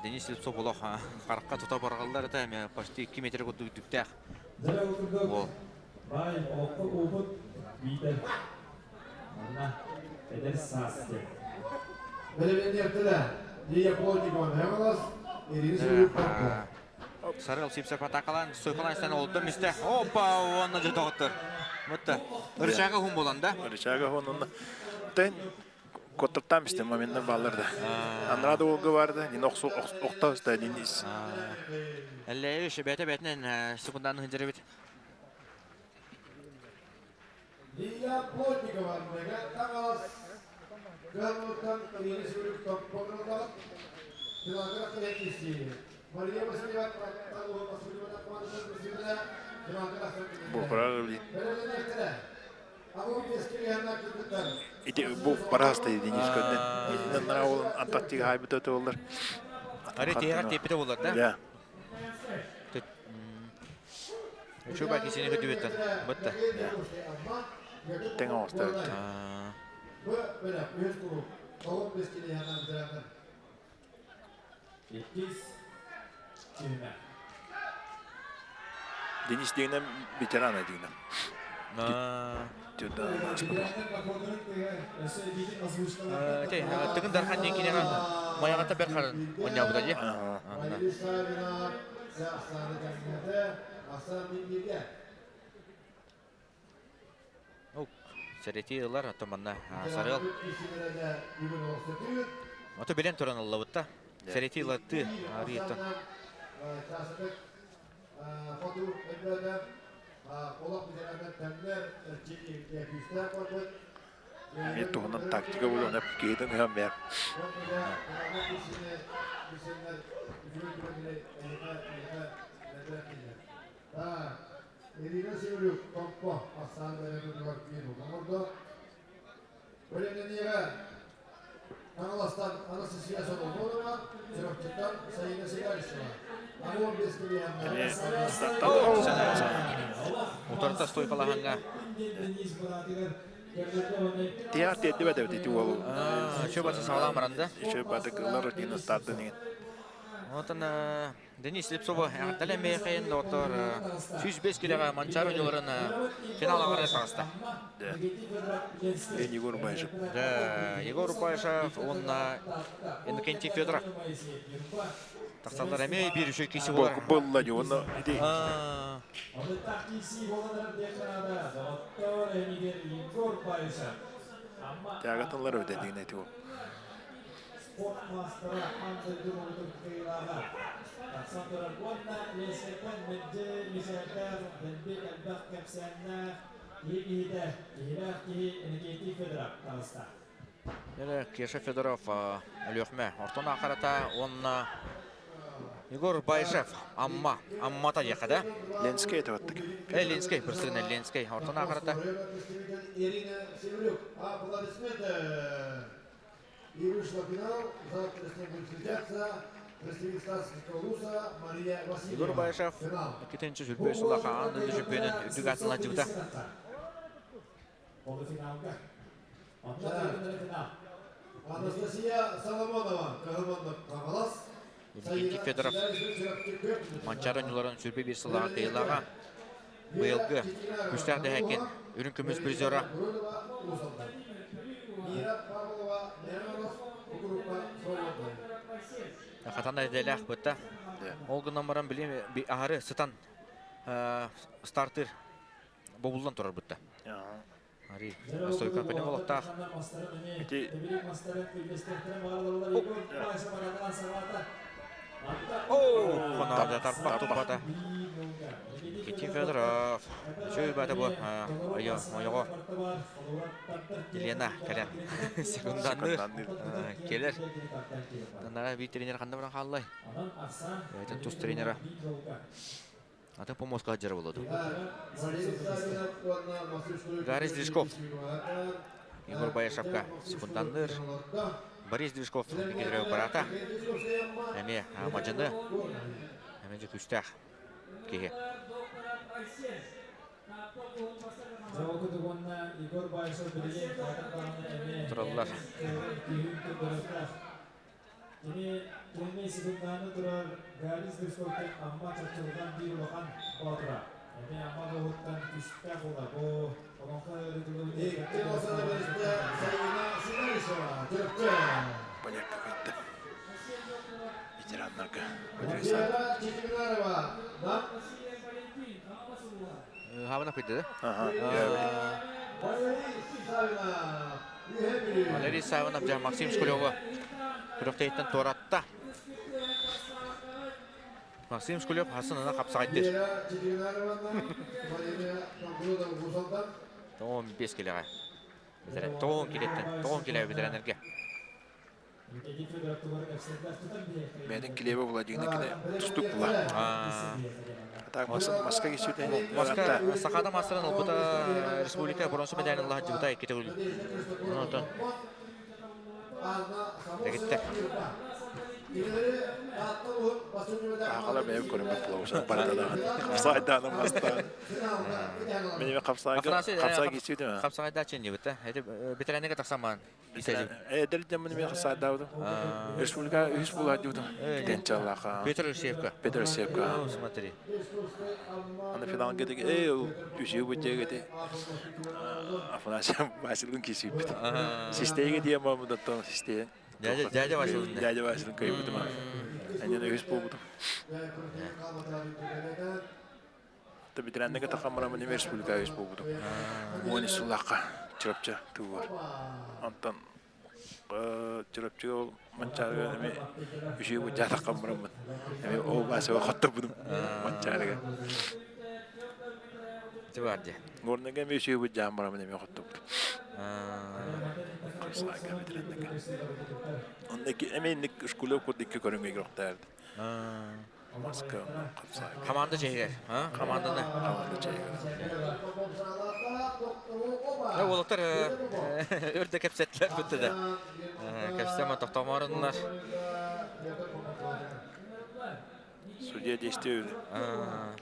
Денис Слепцов олох харахха тута барҕаллар это эмиэ почти 2 метр курдук үрдүктээх уол. Баай олоххо уопут биитэр манна эдэр саас диэн. Бэлэмнэниэхтэрэ Лия Плотникова Хемолос, Ирина Сергеевна. Сарыал Сипсев атакалаан стойкалаан истэн олордо мистэ. Опа, уонна дьэ доҕоттор. Мытта. Рычага хун болан да? Рычага хун онно. Тен Коттоптаан истэн моменттар бааллар да. Анараа да уолга бар да, нин охто ста нин ис. Эллэйиш бэйэтэ бэйэтинэн секундааны сылдьар эбит. Лия Плотникова Мэгэ Таҥалас кыһаллыбыттан Ирина Севрюк топпо Филатова киһи Мария Васильева Бу Ити бу бараста Денис көрдөн. Итиннэн ол Антарктика хайбыта туоллар. Ари тиһэҕэр тиэппитэ буолар да? Да. Үчүгэй кисини көтүбүттэн. Бытта. Тэҥ оҥостор. Денис дигинен ветеран дигинен. Тыгын Дархан диэн киниэхэ майаҕата бэрт харан оонньообута дии. Сэрэтии ылар, оттон манна Сарыал. Ото билэн туран ыллабыт да. Сэрэтии ылаттыы арыйыттан. Эмиэ туһунан тактика буолуон киһитин ыһан бэр. Ирина Севрюк Томпо ахсаан бэлэмнэнигэр биир оҥордо. Бэлэмнэниигэ Хаҥаластан Анастасия Соломонова, Чурапчыттан Саина Седалищева. Аруон Утарыта стойкалаһаҥҥа. Тиһэх тиэрдибэт эбит ити уол. Үчүгэй бата саҕалаан баран да. Үчүгэй бата кыллар рутина стартын иһин. Отон Денис Слепцова эҕэрдэлэ мээхэйин доҕоттор 105 килэҕэ Манчаары оонньууларын финал аҕара таҕыста. Егор Баишев. Да, Егор Баишев уонна Иннокентий Федоров тахсаллар эмиэ биир үчүгэй киси буолар. Буолла дии уонна ити Тягатылар өтө дигин эти ол. Спорт маастара аан дойду муҥутуур кыайыылааҕа тахсан турар уонна Ленскэйтэн мэлдьи мичээрдээх, дэлби элбэх кэпсээннээх киһи киһитэ, киһилээх киһи Иннокентий Федоров таҕыста. Кеша Федоров Өлүөхүмэ ортон аахарата уонна Егор Баишев Амма Аммата диэххэ да? Ленскэй это вот Ленскэй, бырсыгына Ленскэй ортон аахарата. Ирина Севрюк, аплодисменты! И вышла в финал. Завтра с ним будет встречаться Егор Баишев иккитинчи сүрбэ сыллаха аан дойду чөмпүйүөнүн үрдүк аатын ылдьыбыта. Анастасия Соломонова, Кыһыл Хаҥалас. Евгений Федоров Манчаары оонньууларын сүрбэ биир сыллааҕы кыайыылааҕа. Быйылгы күүстээх дэһээкин үрүҥ көмүс призера. Хатан идэлээх бытта. Ол гынан баран билим аһары сытан стартыр бобуллан турар бытта. Ари стойка көтөн олохтоох. Ити Хоноодо тарпах туппата. Кити Федоров. Үчүгэй баата бу. Ойоҕо Елена кэлэн секунданныыр. Келер. Анара биир тренер ханна баран хааллай? Бэйэтин тус тренера. Атын помоска сылдьара буолуо дуу. Гарри Движков. Егор Баяшевка секунданныыр. Борис Движков Никитин барата. Эмиэ мадьыны. Эмиэ дьэ күүстээх киһи. Тураллар. Полякка кыйтта. Ветераннарга. Хабына кыйды да? Валерий Савинов дьэ Максим Шкулева күрэхтэһииттэн туоратта. Максим Шкулев хасынына хапсаҕайдыр. 15 килэҕэ. Тоҕон килеттен, тоҕон килэ бэтэрээннэргэ. Бэйэтин килиэбэ була дьиҥнэ кини тустук була. Так маска кисүтэ. Маска сахада мастарын ылбыта республика бронза медалин ылла сылдьыбыта икки төгүл. Онтон дэгиттэр. Аахалар бэйэм көрүммүт буолабын барыта хапсаайдааны мастаан. Мен хапсаайга хапсаай кисүтэ. Хапсаайда чиннибит. Эти ветеранга тахсаман. Эдэр дьоммун эмиэ хасаайдаабытым. Республика үһүс буолаадьыбытым. Тенчаллаах. Петр Алексеевка. Петр Алексеевка. Смотри. Аны финалга деги эй үсүү бу дегети Афанасий Василын кисиппит. Систеге диэн баамыдаттан систеен. Дядя дядя Василын. Дядя Василын кыйбытым. Анен үһүс буолбутум. Ветеранныга тахаммарамын эми республика үһүс буолбутум. Уон сыллаахха Чурапчы туур. Онтон Чурапчыга ол Манчаарыга эми үсүү бу жаатаххаммараммын. Эми ол баасыга хотторбутум Манчаарыга. Тибарди. Горныга эми үсүү бу жааммарамын эми хотторбутум. Кырсаага ветеранныга. Онда эми инник школе курд икки көрүҥҥэ кирохтаард. Маска хапсаага. Команда чэйгэр. Команданы. Команда чэйгэр. Уолаттар өрдө кэпсэттилэр бүттэ да. Кэпсэма тохтоморуннар. Судья действует.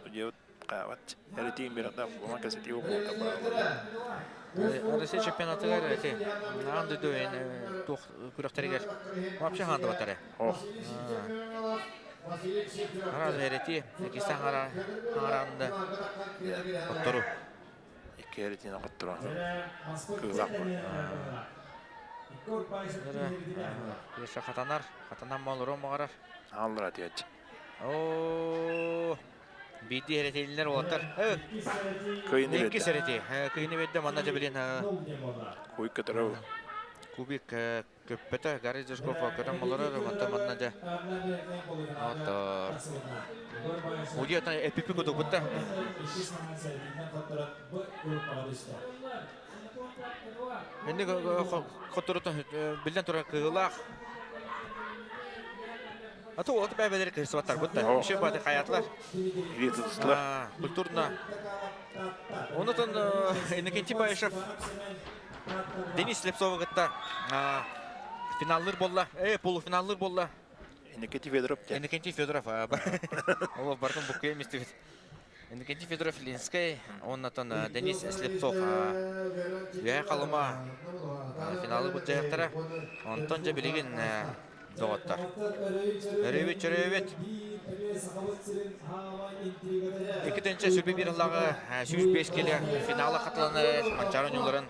Судья каават. Эретиин бирата бума касети буолта Россия чемпионатыгар эти аан дойду туох күрэхтэригэр вообще хаандыбаттар. Ох. Араас эрети иккистэн хараанда оттору. Икки эретин оттору. Кыылаах бу. Еще хатанар, хатанар малыры мағарар. Аллара тияччы. О, биди эретилер олаттар. Кыйны Икки серети. Кыйны бедде манна жабилин. Куйк көтөрө. Кубик көппөтө Гарри Жешков көрөн болорор, манта манна жа. Оттор. Удиотан эпипи кутукутта. Энди которутан билден тура кыылаах. Аты олаты бәбелері кырсыбаттар бұтта. Еще баты хаятлар. Или тутустулар. Культурно. Онутун Иннокентий Баишев Денис Слепцова гытта финаллыр болла. Полуфиналлыр болла. Иннокентий Федоров. Иннокентий Федоров. Ол бартын букке еместебит. Иннокентий Федоров Линскай, оннатон Денис Слепцов. Үһэ Халыма финалы бут жаяқтара. Онтон жа билигин доғоттар. Өрөбүт, чөрөбүт. Икки сүрбе бир ыллағы 105 келе финалы катыланар Манчары оюннарын.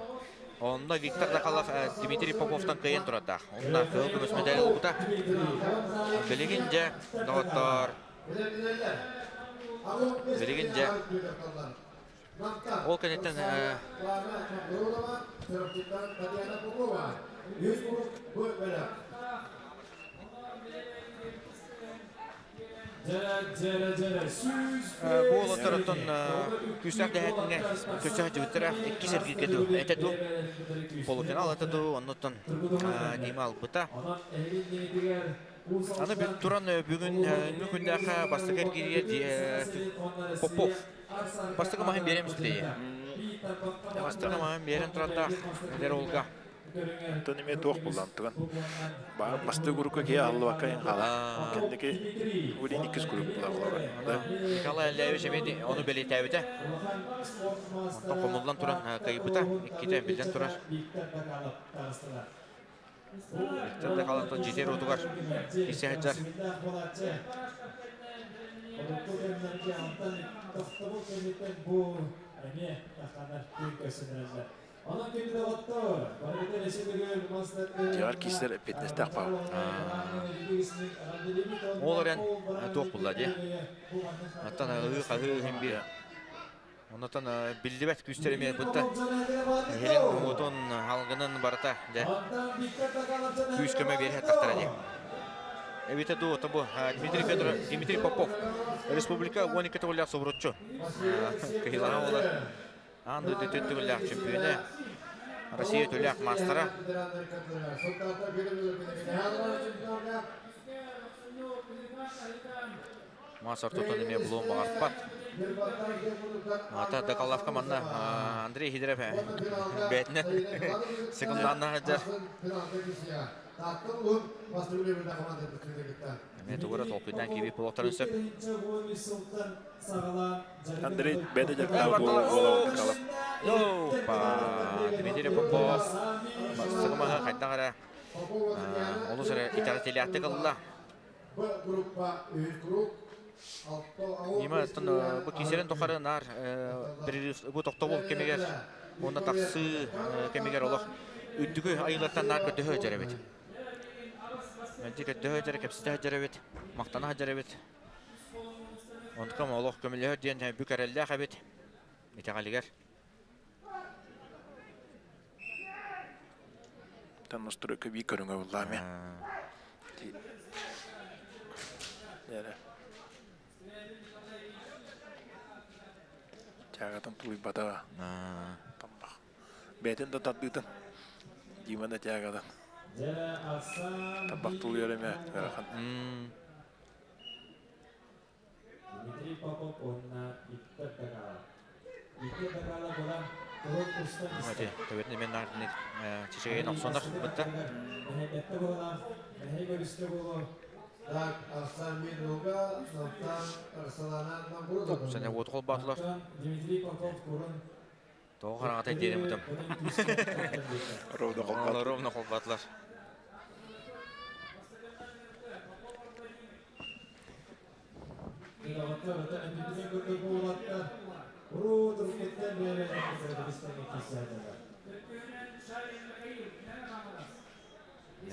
Онно Виктор Дакалов Дмитрий Поповтан кыйын турата. Онна кыһыл көмүс медаль ылбыта. Билигин же доҕоттор. Билигин же ол кэнниттэн бу олоттор күүстээх дэһэтиҥҥэ көсөһө дьыбыттара икки сэргигэ ду этэ ду полуфинал этэ ду оннуттан Дима албыта. Аны туран бүгүн күндәхә бастыгы кирие Попов. Бастыгы маһын берем истейе. Бастыгы маһын берен турата эдер олга. Онтон эме туох буллан туган. Басты группа ке аллыбакка ен хала. Кендеки улин иккис группа була була. Николай Андреевич эми ону белетәбите. Онтон комулдан туран кыйбыта, икките билден турар. Виктор Дакалов жетер отугар кисе сылдьар. Дьиэҕэр киирсэр эппиэтинэстээх баҕа. Ол эрэн туох булла дии. Оттон ыһыы-хаһыы иһин биир. Оннотон биллибэт күүстэр эмиэ бытта. Иһирин уутун, алгынын барыта дьэ күүс көмө биэрэ тахтара дии. Эбитэ дуу, тобу Дмитрий Федоров, Дмитрий Попов, республика 12 төгүллээх субуруччу. Кыһылаҕа буолар. Аан дойду төрт төгүллээх чөмпүйүөнэ, Россия төлөөх маастара. Мас ортотун эмиэ булуон баҕарбат. Ата Дакалавка манна Андрей Хидрев бээтинэн секундаанна сылдьар. Эмиэ тугу эрэ толкуйдаан киирбит буолуохтарын сөп. Андрей бэйэтэ дьарыктаах буола Дакалов. Опа! Дмитрий Попов сыгымаһы хайдах эрэ олус эрэ итэҕэтиилээхтик ылла. Дима, бу киисэрин тухары наар бу тохтобул кэмигэр уонна тахсыы кэмигэр олох үрдүкү айыылартан наар көрдөһө сылдьар эбит. Мэлдьи көрдөһө сылдьар, кэпсэтэ сылдьар эбит, махтана сылдьар эбит. Онтукам олох көмөлөһөр диэн бүк эрэллээх эбит итэҕэлигэр. Тан настройка бии көрүҥэ буллаами. Тягатын тулуйбата. Тамбах. Бэйэтин да тардыытын. Дима да тягатын. Табах тулуйар эмэ ыарахан. Дмитрий Попов уонна Виктор Дагала. Виктор Дагала буолан турун устан истэ. Төбөтүн эмиэ наардыны чечегейин охсонор бытта. Мэһэйбэттэ буолан, мэһэй көрүстэ буолуо. Так, Арсан Минуга, Салтан Арсаланан Мамбурудов. Сәне уоту холбаатылар. Дмитрий Попов курун Тоҕо хараҥатай диэрин бутым. Ровно холбаатылар. Ровно холбаатылар.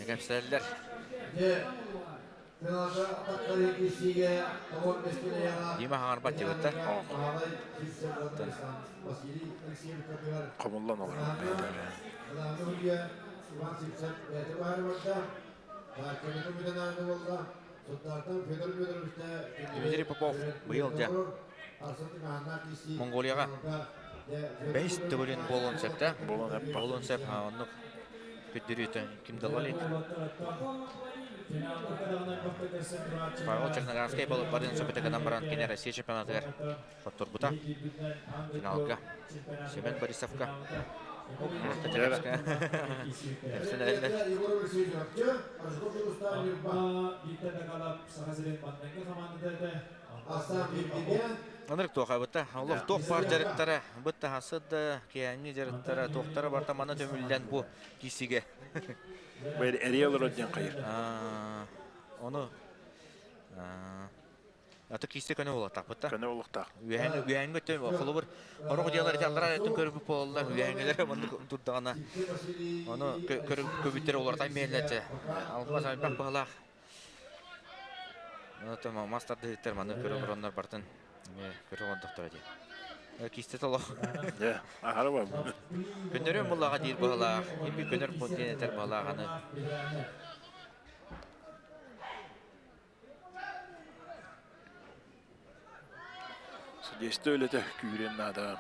Кэпсэллэр. Дима хаҥарбат дебитта. Хомуллан олорор. Дмитрий Попов быйыл дьэ Монголияҕа бэһис төгүлүн буолуон сөп да? Буолуон сөп. Буолуон сөп. Оннук көрдөрүүтэ ким да ылар Павел Черногорскай барын сөпөтө гынан баран кини Россия чемпионатыгар хотторбута. Финалга Семен Борисовка. Ынырык туоха бытта. Олох туох баар дьарыктара, бытта хасы да, киэҥҥи дьарыктара, туохтара барта манна төмүллэн бу киисигэ. Эрийэ олорор диэн хайыр. Ону Аты киисте көнө буолуохтаахпыт да. Көнө буолуохтаах. Үөһэҥ үөһэҥҥэ өттө холобур орох дьиэлэр аллараа өттүн көрбүт буолаллар үөһэҥҥилэр маннык турдаҕына ону көбүттэр уларытан биэрэллэр албас элбэх быһалаах Ону мас тардыһыттар маны көрө олороннор бартын көрө олордохторо дии. Киисте толох. Дьэ, аһара бар. Көннөрүөн буллаҕа диир быһалаах. Имби көнөр диэн этэр быһалаах аны. Судейство үлэтэ күүрүөн наада.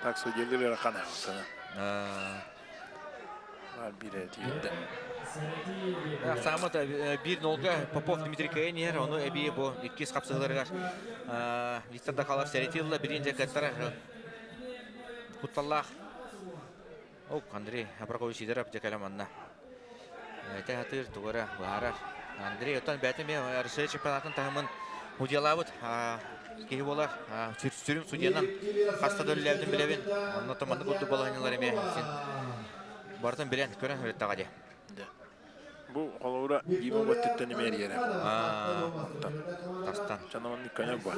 Так судьялар ыарахан аҕысана. Бар биир тиийдэ. Саамат биир нолга Попов Дмитрий Кэйин иһэр, ону эбии бу иккис хапсыһыыларыгар Виктор Дакалов сэрэтиилла бирин дьэ Кутталлаах. Ок, Андрей Абракович Сидоров дьэ кэлэ манна. Этэ сатыыр, тугу эрэ быһаарар. Андрей оттон бэйэтэ эмиэ Россия чемпионатын таһымын удьуолаабыт киһи буолар. Сүрүн судьуйанан хаста да үлэлээбитин билэбин. Онно маннык курдук балаһыанньалар эмиэ син барытын билэн, көрөн сырыттаҕа дии. Бу холобура Дима баттыттан эмиэ эрийэрэ. Тастан. Чанаманнык көнө ба.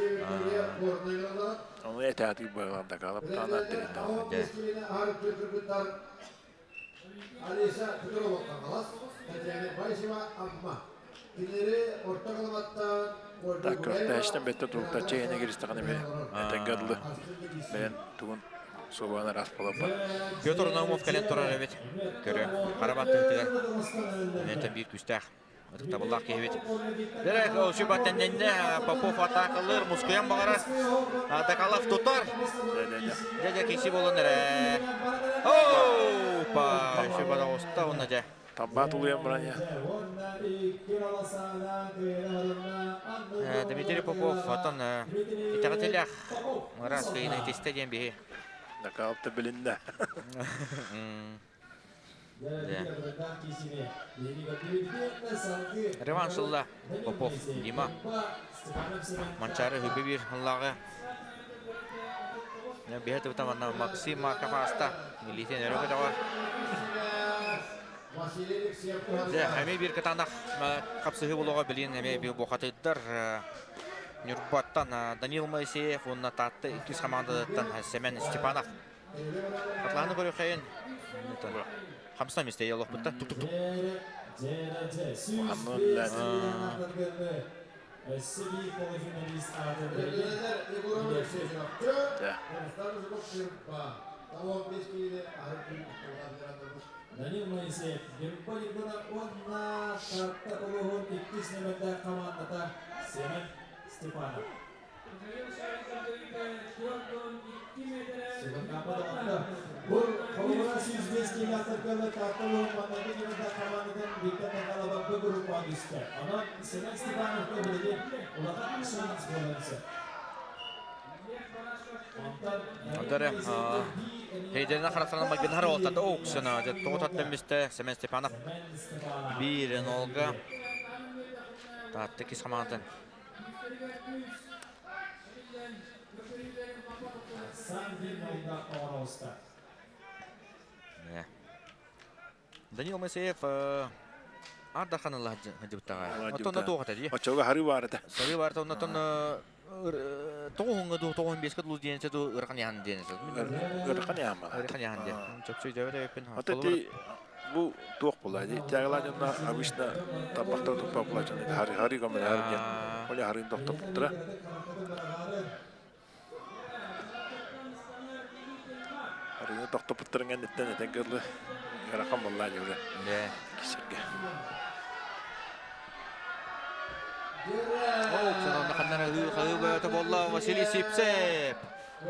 Ону этаатый быһылан дакалап таана аттырыта. Алиса Петрова Кангалас, Татьяна Байсева Амма. Кинилэри орто кылыматтан Так көхтээчтэн бэтте туруктаччы эне киристэҕин эмиэ этэргэ дылы бэйэн тугун суобаан араас буоларбат. Петр Наумов кэлэн турар эбит. Көрө хара баттыытыгар эмиэтэн биир күүстээх ытыктабыллаах киһибит. Дэрэ Сүбаттан Попов атаакалыыр, мускуйан баҕарар. Дакалов тутар. Дьэ дьэ киси болон эрэ. Опа! Сүбата оста онна дьэ. Тамбаат улуйан баран я. Дмитрий Попов отон итэҕэтилэх ыраас кыйыны тистэ диэн биһи. Дакалов та билиннэ. Реванш ылла Попов Дима. Манчары хүбі бір ыллағы. Биһэ тыбыта манна Максим Марков аста. Милитен өрө көтөҕөр. Дьэ, эмиэ биир кытаанах хапсыһыы буолуоҕа билин эмиэ биир буохатыйдар Ньурбаттан Данил Моисеев уонна Таатта иккис хамаандатыттан Семен Степанов. Атланы көрүөххэйин. Хамсна мисте олохпутта. Тук-тук-тук. Данил Моисеев, Ньурба Ньурбана уонна Таатта улууһун иккис нөмэрдээх хамаандата Семен Степанов. Бу холобура 105 километрга Таатта улууһун манныгы нөмэрдээх хамаандатын Виктор Михайлова бу группаҕа түстэ. Онон Семен Степановка билигин улахан шанс буолан сөп. Онтон Хейдерина харахтарынан майгынһар уолтата оуксана тоҕо таттан Семен Степанов биир нолга Таатта иккис хамаандатын Данил Моисеев Ардахан ылла дьыбыттаҕа. Оттон туох этэ дии? Оччоҕо харыы баар этэ. Сарыы бар оннотон тоҕуһуҥҥа дуу, тоҕуһун биэскэ дуу диэн дуу ырхан яхан диэн. Ырхан яхан бала. Ырхан яхан диэн. Чопчу өйдөбөт эбиппин. Ата ти бу туох була ди. Тягалаа дьонно обычно табахтар туппа була дьон хари хари гомер хари диэн. Оля харыын тохтоппуттара. Харыыны тохтоппуттарын кэнниттэн этэн кылы ыарахан буоллаа дьүрэ. Кисерге. Ханнара болла Василий Сипсеп.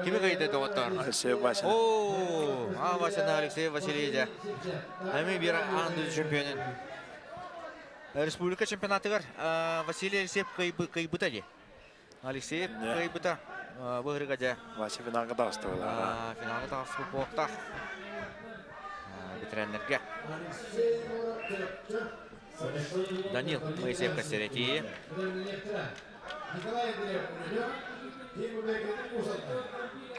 Кими кыйды доҕоттор? Алексей Васин. О, а Васин Алексей Васильевич. Эми бир аан дойду чемпионун. Республика чемпионатыгар Василий Алексеев кыйбыта ди. Алексеев кыйбыта быһырыга дьэ. Вася финалга таҕыста буолла. Финалга таҕыспыт буолуохтаах. Ветераннерге. Данил Моисеевка сэрэтии.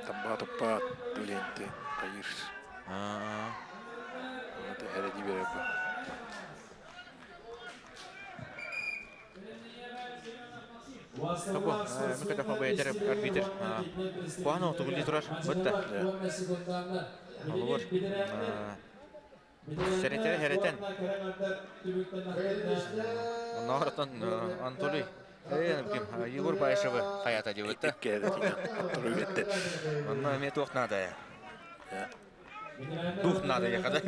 Тамба туппаат түленти кайыр. Оны хәреди берер бу. Тобо, мүкәтә бәйтер арбитр. Куаны тугулли турар. Бытта. Олор. Сәрәтер хәрәтән. Оннан Анатолий ким Егор Баишевы хаята деп өтті. Онна эме туох надо. Дух надо яхада.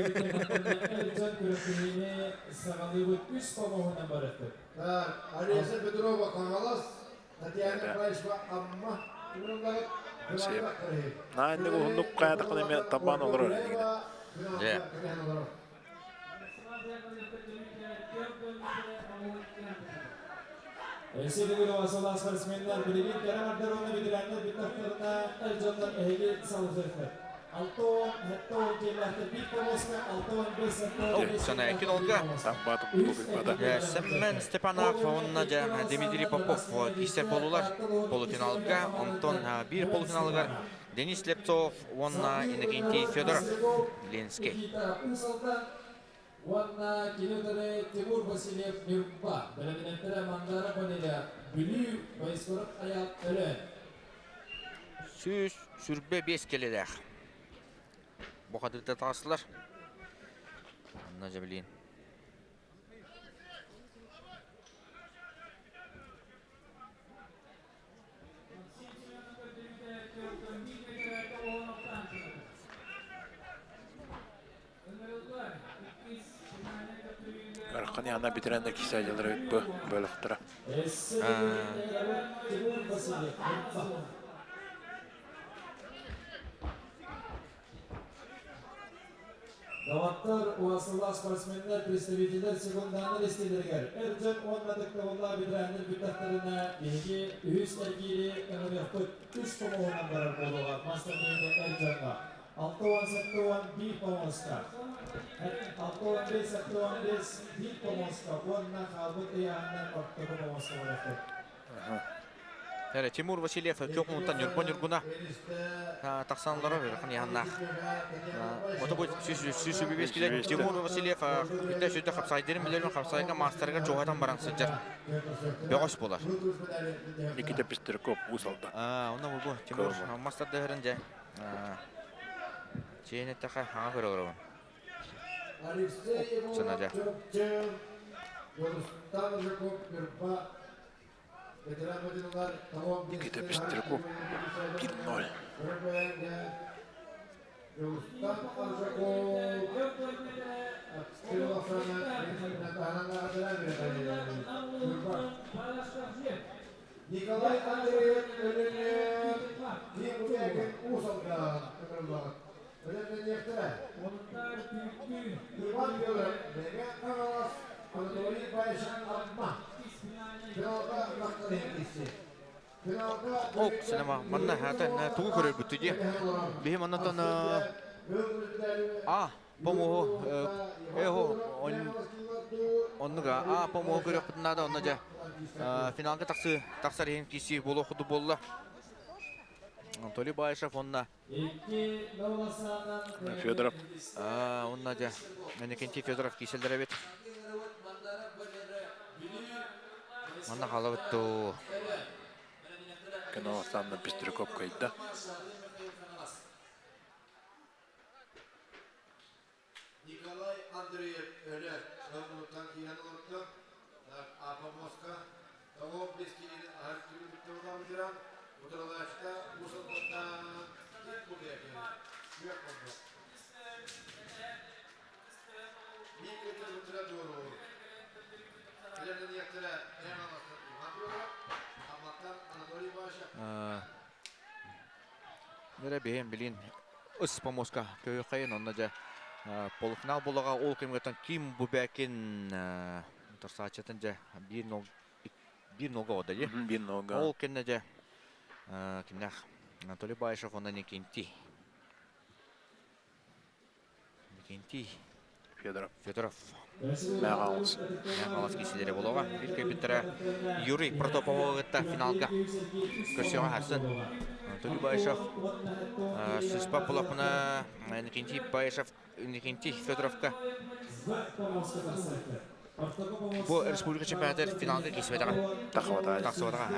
Так, Алиса Петрова Кангалас, Татьяна Баишева Амма. Наанны уһуннук каятакын эме табан олорор дигин. Дьэ. Спортсменнар билигин кэрэ ветераннар бүтнахтарына эр дьоннор эһиги салгыахтар. Сана кинолга. Семен Степанов, онна Дмитрий Попов кистер болулар полуфиналга. Онтон бир полуфиналыгар Денис Слепцов, онна Иннокентий Федоров, Ленский. Уонна кинотары Тимур Васильев Нюрба, бэлэмнэнтэрэ Мандара Банеля, Бүлүү, Байскоров Аял Өлөөн. 125 келелер. Бұқадырда тағысылар. Анна жабілейін. Арқаны ана битеренде кисе жылдыр өт бу бөлөктөрө. Тимур Васильев Нюрба. Даваттар уасылла спортсменлер, представителер секунданы рестелергер. Эрджен онмадыкта олла бидрәнер бүтәхтәренә биһиги үс әргири ыңырықпыт үс помоғынан барар болуға. Мастер дейді Эрджанға. 6-17-1 помоска. 6-15-6-15 1 помоска. Онна қалбыт ыяғынан ортығы помоска барақпыт. Әре, Тимур Васильев көп минуттан Нюрба Нюргуна тақсанлары верхан яханнах. Ото бу сүсү бибес киле Тимур Васильев бүтә сүтә хапсайдырын билермен хапсайга мастерга жоғатан баран сыджар. Бөгөс болар. Никита Пестряков усалда. А, онна бу Тимур мастер дehrin же. Чейне таха ха көрөгөрөн. Алексей Сенадя. Никита Пестряков 1-0. Николай Андреев өлеңе Ким Усалга Иван Федоров Мега Каналас Анатолий Байшан Амма. Финалга Финалга Ок, синема манна хата тугу көрөр бүтү ди. Бихи маннатан а помого эхо он оннуга а помого көрөк бутунада онна жа финалга таксы таксар хем киси боло худу болла. Анатолий Байшев онна Федоров. Онна жа Иннокентий Федоров киселдер бит. Манна халабытту. Кино санна Пестряков кайда. Николай Андреев өлі Сәмуттан кейін олыпты. Апа Моска. Того бескейін арктүрі бітті одан ветеран. Утыралашта Усалдан кеп бұлдеке. Сүйек болды. Никита Утыра doğru. Ileriden yaktırı Иван Федоров. Аматтан Анатолий Башев. Нере бейін білін ыс помоска көйі қайын онна жа полуфинал болаға ол кемгеттен Ким Бубякин тұрсачатын жа 1-0 ода же. 1-0. Ол кенне жа кимнах Анатолий Байшев онна Никинти. Никинти Федоров. Федоров. Мәғалыс. Мәғалыс киселері болуға. Bir көйбіттірі Юрий Протопова финалға. Көрсеға харсын. Анатолий Байшев Сыспа Пулапына Никинти Байшев Никинти Федоровка. Бу республика чемпионаты финалға кесібетаға. Тақыбатаға. Тақсыбатаға.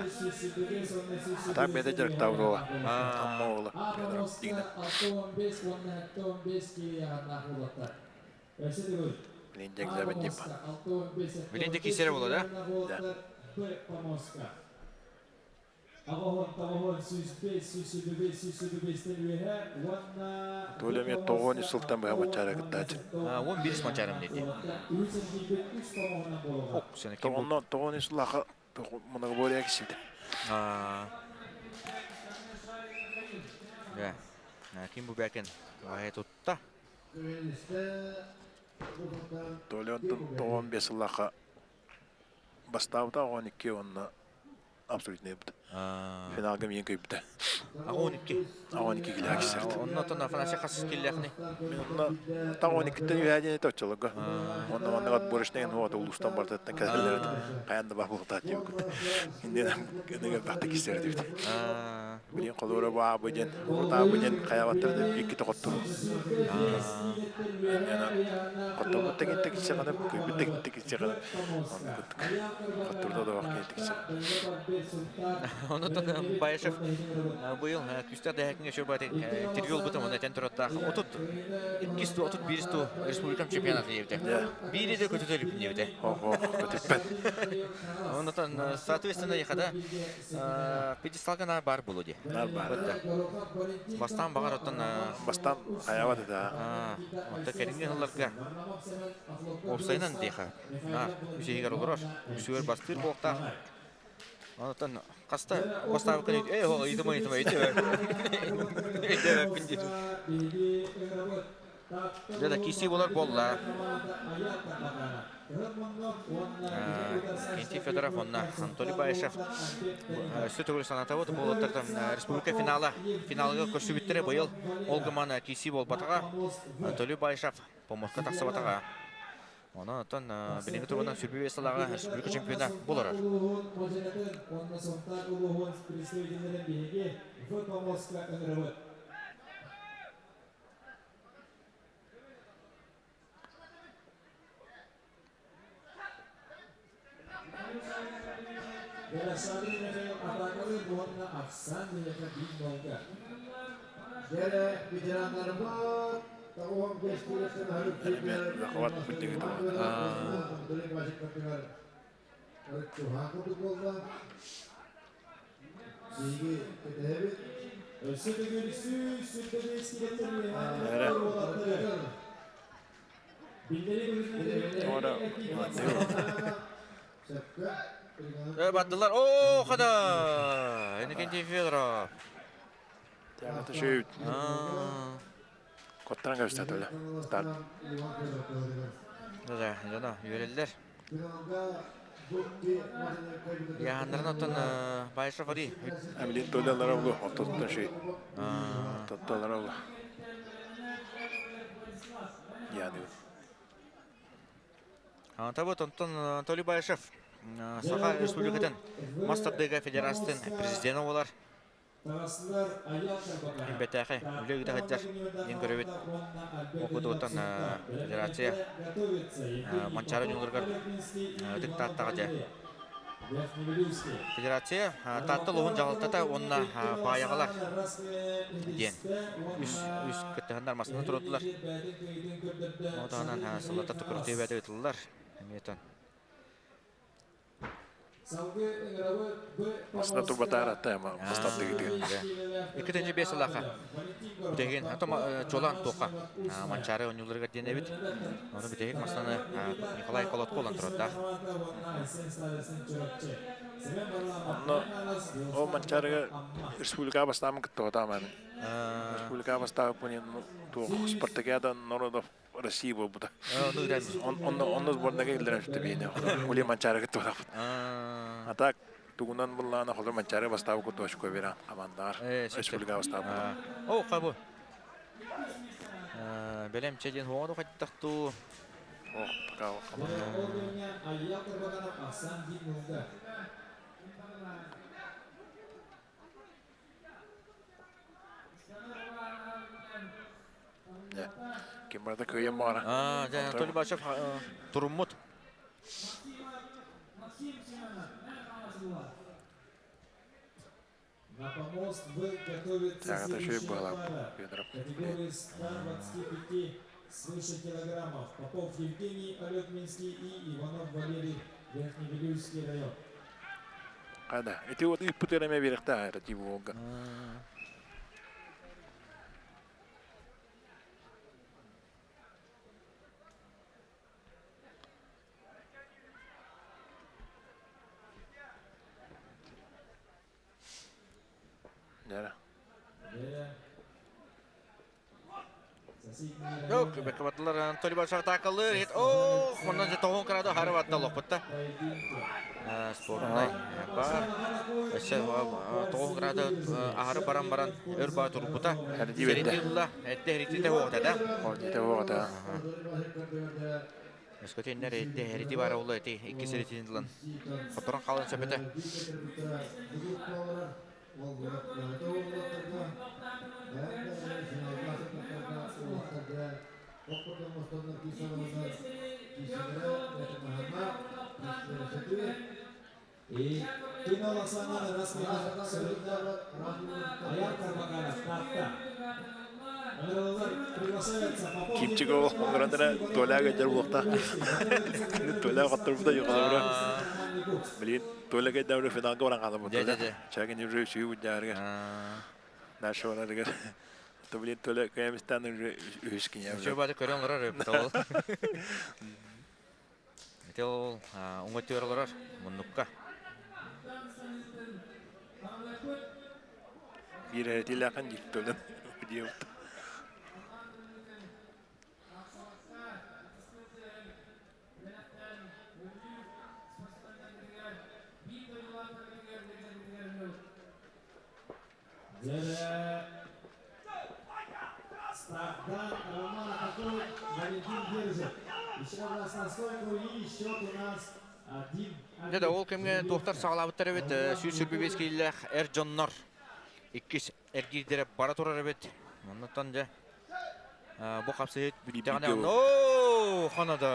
Атак беде жарық табылы. Амма оғылы. Федоров дегені. Билендек забет деп. Билендек кесері болады, Да. Толеме тоғын Сұлтан бұға мачара кыттачы. 11 мачарым дейді. Ок, сені ким бұл? Тоғын Сұлақа мұны боря кесілді. Да. Ким бұл бәкен? Вай тұтта. Толеон тоғын бес Сұлақа бастаута 12 онна Абсолютно бит. Финалга миин көйбүтэ. 12. 12 килэ кисерт. Оннотон Афанасий хас киллэхни? Мен онно таң 12-тен үһәден точчолого. Онно манныгат борышнен хуат улустан бартаттан кәлелер. Каянда бар булта дип күт. Инде генеге бакты кисер дип. Билин колора ба бу ден, орта бу ден каябаттыр деп икки токтур. Яна коттор бут тек кисер гана көйбүт тек кисер гана. Онны күттүк. Коттурда да вакыт кисер. Онотон Баишев быйыл күстер дәһәккә шөбәт интервью бутым оны тен туратта. Отут иккисту, отут биристу республикам чемпионаты ебде. Бири де көтөтөлүп небде. Хо-хо, көтөппен. Онотон соответственно яхада пьедесталга на бар болу ди. Нар бар. Бастан багар оттон Бастан хаябат да. Онта керинген хылларга опсайнан диха. Нар үсегер олорор. Үсүгер бастыр болта. Онотон каста бастабы күн эй хо итема итема итема. Итема пинди. Жада киси болар болла. Кенти Федоров онна Анатолий Баишев сүт саната вот болоттардан республика финала финалга көрсүбүттере быйыл ол гыман киси болбатага Анатолий Баишев помощка тахсыбатага. Онон оттон билинги турбунан сүрбү салага республика чемпиона болорор. Захват путиги Ora Баттылар. О, хада! Иннокентий Федоров. Тягата шөйт. Коттан көстөтөлө. Старт. Да, жана үйрелдер. Яханнарын оттон Баишев ари. Амилин төлелер олу, оттоттон шөй. Оттоттолар олу. Яны. Табы онтон Анатолий Баишев Саха Республикатын Мастер Федерацияның президенті болар. Бетәхе, үле гыта ең көрөбүт. Окудуттан федерация Манчары юлыргар диктаттага же. Федерация татты лугун жалалтата онна баягалар диен. Үс үс кыттыхандар масына турдулар. Оданан сылата тукур тебәде өтүлөр. Эметен. Масына турбатар атта мастат дегиде. Иккитинчи бес алаха. Бүтеген атом чолан тока. Манчары онюларга денебит. Оны бүтеген масаны Николай Колотко олан турат да. Онно о Манчарыга республика бастамын кытты отаман. Республика бастабы пунен ту Спартакиада народов России болбута. Онно онно сборнага илдерен сүттү бейне. Ули Манчары кытты отап. А так тугунан буллана холор Манчары бастабы кытты ошко беран командар. Республика бастабы. О, кабы. Белем чеден хуаду хаттахту. О, пока. Ким барда көйем бара. А, жа Анатолий Башев туруммут. Так, это еще и было. Федоров. Категории 125 свыше килограммов. Попов Евгений, Алётминский и Иванов Валерий, Верхневилюйский район. Када. Эти вот и путереме беректа, это типа Волга. Yok, бэккабатылар Анатолий Большов атаакалыыр. Ит ох, онон же тоҕун кыраду хары барда олохпутта. Спорнай бар. Өссө тоҕун кыраду аһары баран баран өр баа турбута. Эрди берде. Серитилла, эрде эритите хоҕута да. Эрдите хоҕута. Өскөтүннэр эрде эрити бара улла эти икки серитин ылан. Хоторон хаалан сөпөтө. Кимчик ол оҥорон Толяга дьэр буолта. Толя хотторбута югалабыра. Блин, Толя кайда финалга баран хаалбыт. Дьэ, дьэ, дьэ. Чагин уже сүйүү буддаарыгар. Наша барарыгар. То блин, Толя каямистан уже үһүс кинья. Үчүгэй бааты көрөн олорор эбит ол. Ити ол уҥа олорор муннукка. Биир эрэтиилээхэн дии Толя. Диэбит. Дьэ да ол кэмҥэ туохтар саҕалаабыттар эбит 125 киилэлээх эр дьоннор иккис эргиирдэрэ бара турар эбит. Оннуттан дьэ бу хапсыһыт бүттэҕинэ оо хонодо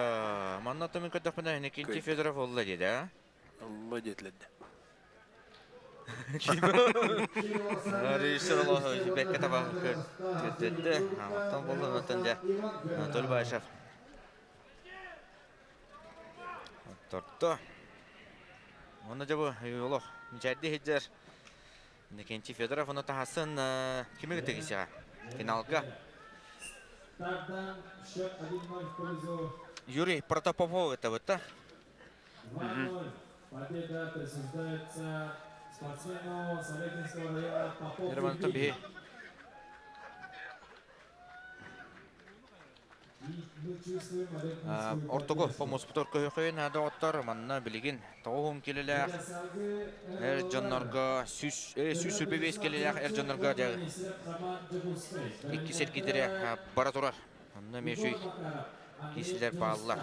манна мин көрдөхпүнэ Иннокентий Федоров олла диэдэ а Олла диэтилэрдэ. Режиссер олох бэккэ таба көрдөттө. Оттон боллун оттон дьэ Анатолий Баишев Торто. Онно дьэ бу олох мичээрдии сылдьар Иннокентий Федоров ону таһасын кими кытта финалга Юрий Протопопов это вот Ерман биһи Ортого помоспутор көһөхөйүн доҕоттор манна билигин тоҕуһун килэлээх эр дьоннорго сүүс сүүс сүүрбэ биэс килэлээх эр дьоннорго дьэ икки сэргидэрэ бара турар. Онно эмиэ үчүгэй киисилэр бааллар.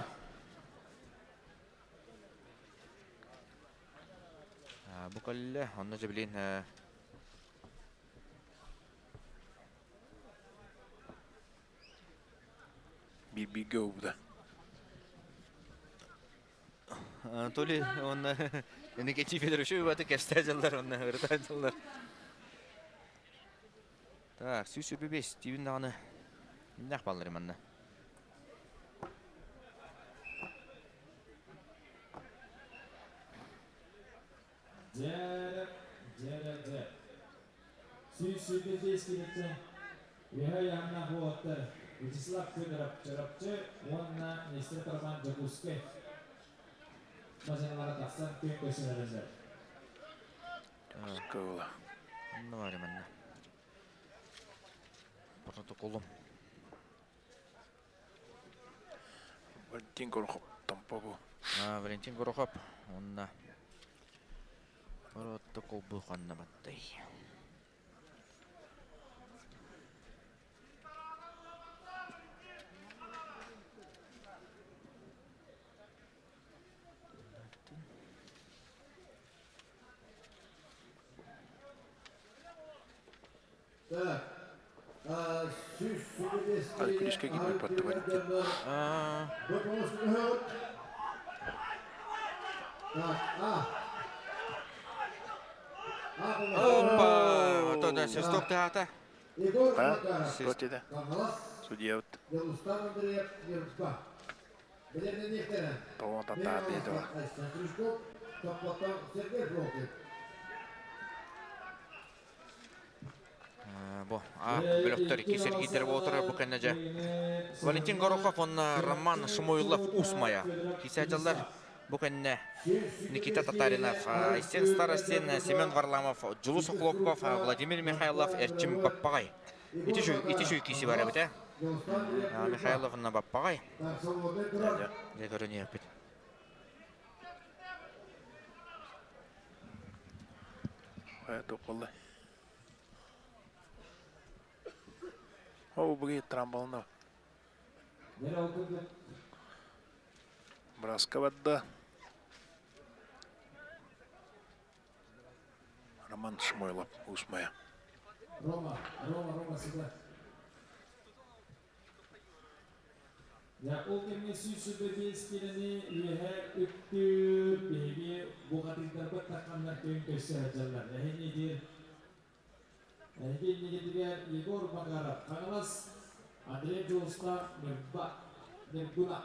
Бу кэллэ, онно дьэ билин Биир-бииргэ уубута. Анатолий уонна Иннокентий Федорович убаты кэпсээ дьыллар уонна ырытаа дьыллар. Так, 125 тиибин даҕаны иннэх баллар манна. Кыыла. Онно бар манна. Протоколум. Валентин Горохов Томпо бу. Валентин Горохов уонна протокол бу ханна баттай. Hadi күрүскэ киирбит батты Валентин. Опа! То свисток тыата. А? Что Судья Тоҕо татаа биэдэ Бу а бөлөхтөр икки сэргиидэр буолтара бу кэннэ дьэ Валентин Горохов уонна Роман Шумойлов Усмая киисээдьаллар бу кэннэ Никита Татаринов, Айсен Старостин, Семен Варламов, Дьулус Охлопков, Владимир Михайлов, Эрчим Баппаҕай. Ити ити киси бар эбит ээ. Михайловна Баппаҕай. Дьэ көрүнүөхпүт. Туққаллай. О, буги трамбална. Браска барда. Роман Шмойлов, Усмая. Рома, Рома, Рома, сюда. Дьэ, ол кэмҥэ 125 киилэни үөһэ үктүүр биһиги бухатыырдарбыт тахханнар күөн көрсө сылдьаллар. Эһиги диир Эһиги иннигитигэр Егор Макаров, Хаҥалас, Андрей Дьулустаах, Ньурба, Ньургуна.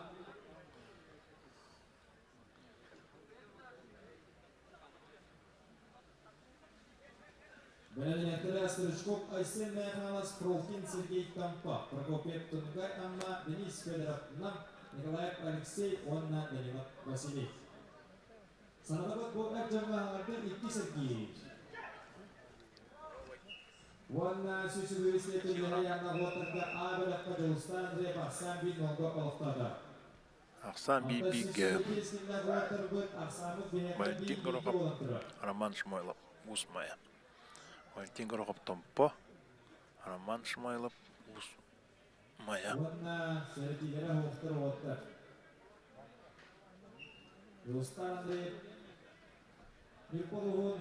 Бэлэмнээхтэрэ Стручков Айсен Мэхалас, Пролкин Сергей Тампа, Прокопьев Тунгай Амма, Денис Федоров Нам, Николаев Алексей уонна Данилов Василий. Санатабыт бу эр дьоҥҥо аҥардыр икки Сергей. Уонна сүсүгү сиэтиллэһэ Яна уоттарга А бөлөххө Дьулустаан Андреев ахсаан биир нолго олохтоото. Ахсаан биир-бииргэ Валентин Горохов, Роман Шмойлов, Уус Майа. Валентин Горохов Томпо, Роман Шмойлов, Уус Майа. Уонна сэрэтиилэрэ оһохтор уоттар. Дьулустаан Андреев Ньурбалуһун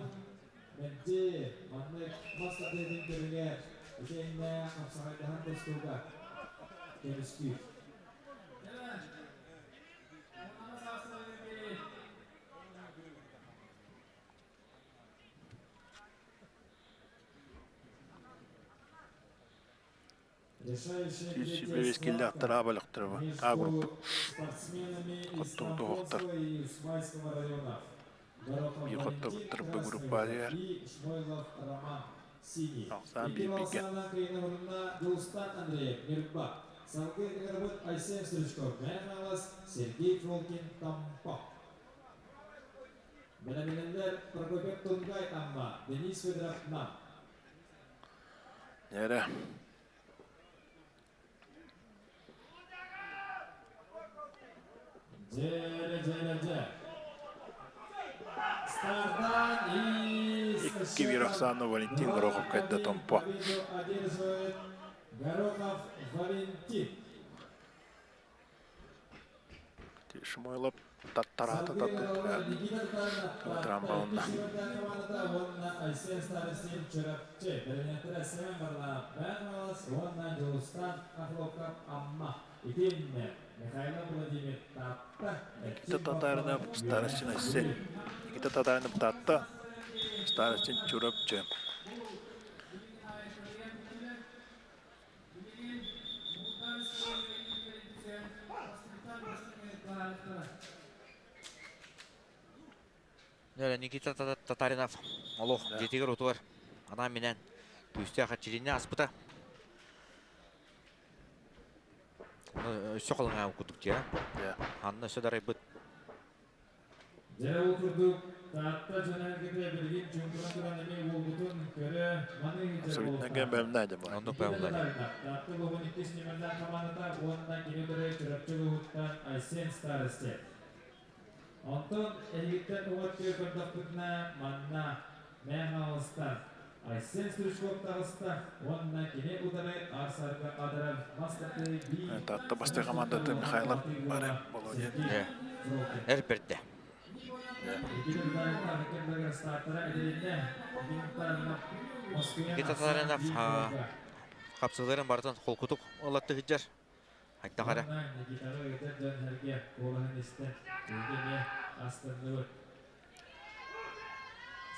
мэлдьи маннык мас тардыытын көрүҥэр итиэннэ хапсаҕайдаһан тустууга көмүскүүр. Сүүс киллэхтэр аба өлөхтөрө А группа хотто туһуктар биир хоттобуттар Б группа дигэр ахсаан биир бииргэ. Салгыы ыҥырабыт Айсен Стручков, Мэхалас, Сергей Фролкин, Тампа. Бэлэмнэнэллэр Прокопьев Тунгай Амма, Денис Федоров Нам. Нэрэ Дьэрэ, дьэрэ, дьэ. Стардан и 2-1 ахсаанна Валентин Горохов кайда Томпо. Победу одерживает Горохов Валентин. Шмойлов таттараата таттыт трамбалынна. Айсен Старостин Чурапчы, бэлэмнээхтэрэ Семен Варламов, Мэхалас, уонна Дьулустан Охлопков Амма. Итиннэ Михайлов Владимир Таатта. Никита Татаринов Старостин Айсен. Никита Татаринов Таатта, Старостин Чурапчы. Никита Татаринов олох дьиэтигэр утугар анаан минэн күүстээх эрчилиини аспыта. Өссө халыҥаа курдук дьиэ. Анна өссө дарайбыт. Дьэ ол курдук Таатта дьоно-сэргэтэ билигин чуҥкуран туран эмиэ уолбутун көрө маныы сылдьар Абсолютно буолуохтаах. бэлэмнээтэ бу. Оннук бэлэмнээтэ. Таатта улууһун иккис нүмердээх хамаандата уонна кини утары Чурапчы улууһуттан Айсен Старостин. Онтон эһигиттэн уҥа өттүгэр көрдөхпүтүнэ манна Мэхалыстан Айсен Стручков таҕыста уонна кини утары арсарга адарар бастакы биир Таатта бастакы командата Михайлов Баре Володя. Сергей Фролкин. Эр бэрдэ. Никита Татаринов хапсыыларын барытын холкутук ылатты сылдьар. Хайдах эрэ. Никитаны ыытар дьон сэргэ куолаһын истэн, биһиги эмиэ астынныбыт.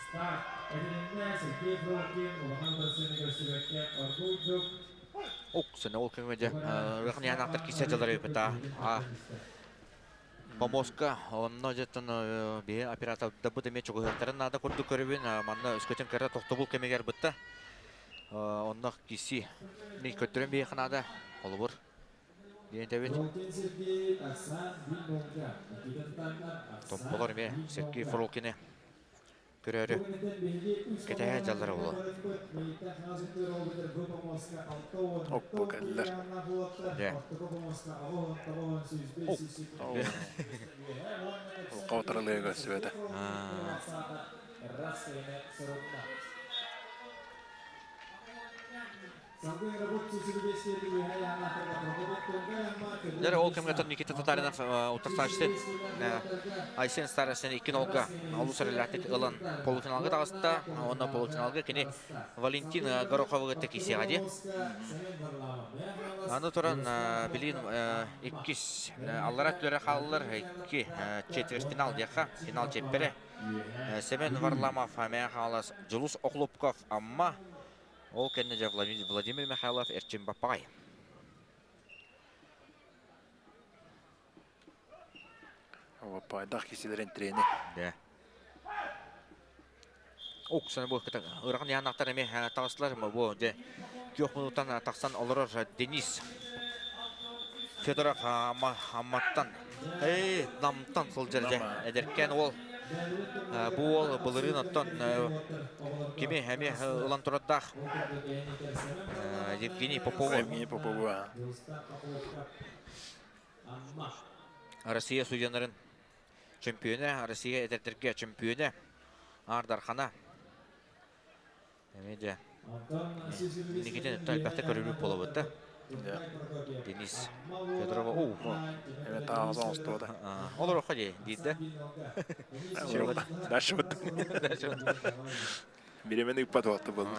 Старт этилиннэ Сергей Фролкин улахан утарсыыны көрсүбэккэ оргууйдук Ок, сына ол кэмҥэ дьэ ыарахан ыйаанахтар киирсэ дьалар эбит а Помоска онно дьэттэн биһи оператордарбыт эмиэ чугуһуохтарын наада курдук көрөбүн. Манна өскөтүн кыра тохтобул кэмигэр бытта. Онно киирсии мин көрдөрөн биһиэхэ наада. Холобур диэн этэбит. Фролкин Сергей Оксан Вильнонга, Никита Татаринов Оксан Томполор эмиэ Сергей Вильнонга. Фролкины. Көрөөрү кэтэһэ дьаллара буолуо. Оппо кэллэр. Дьэ. Каутаралыга көрсүбэтэ. Дьэ, ол кэмҥэ Никита Татаринов утарсааччы Айсен Старостин икки нолга олус эрэллээхтик ылан полуфиналга таҕыста. Уонна полуфиналга кини Валентин Гороховы кытта киирсиэҕэ дии. Аны туран, билигин иккис аллара өттүлэрэ хааллар, икки четвертьфинал диэххэ, финал чиэппэрэ. Семен Варламов, Мэҥэ Хаҥалас, Дьулус Охлопков, Амма, Ол кэннэ дьэ Владимир Михайлов Эрчим Баппаҕай. Баппаайдах кисилэрин трени. Да. Оксана бу ырахан яанактар эми таҕыстылар бу дьэ күөх мунуттан тахсан олорор Денис Федоров Амматтан эй Намтан сылдьар дьэ эдэркээн уол Бу уол былырыын оттон кими эмиэ ылан турардаах Евгений Попову. Евгений Попову. Россия судьяларын чемпионэ, Россия эдэрдэргэ чемпионэ Аар Дархана. Эмиэ дьэ инникитин өттө элбэхтэ көрүлүк буолабыт да. Денис Федорова уу. Эме тааҕа оҥостуота. Олороххо дии диирдэ. Дальше вот. Биремени ыппат уотта буолла.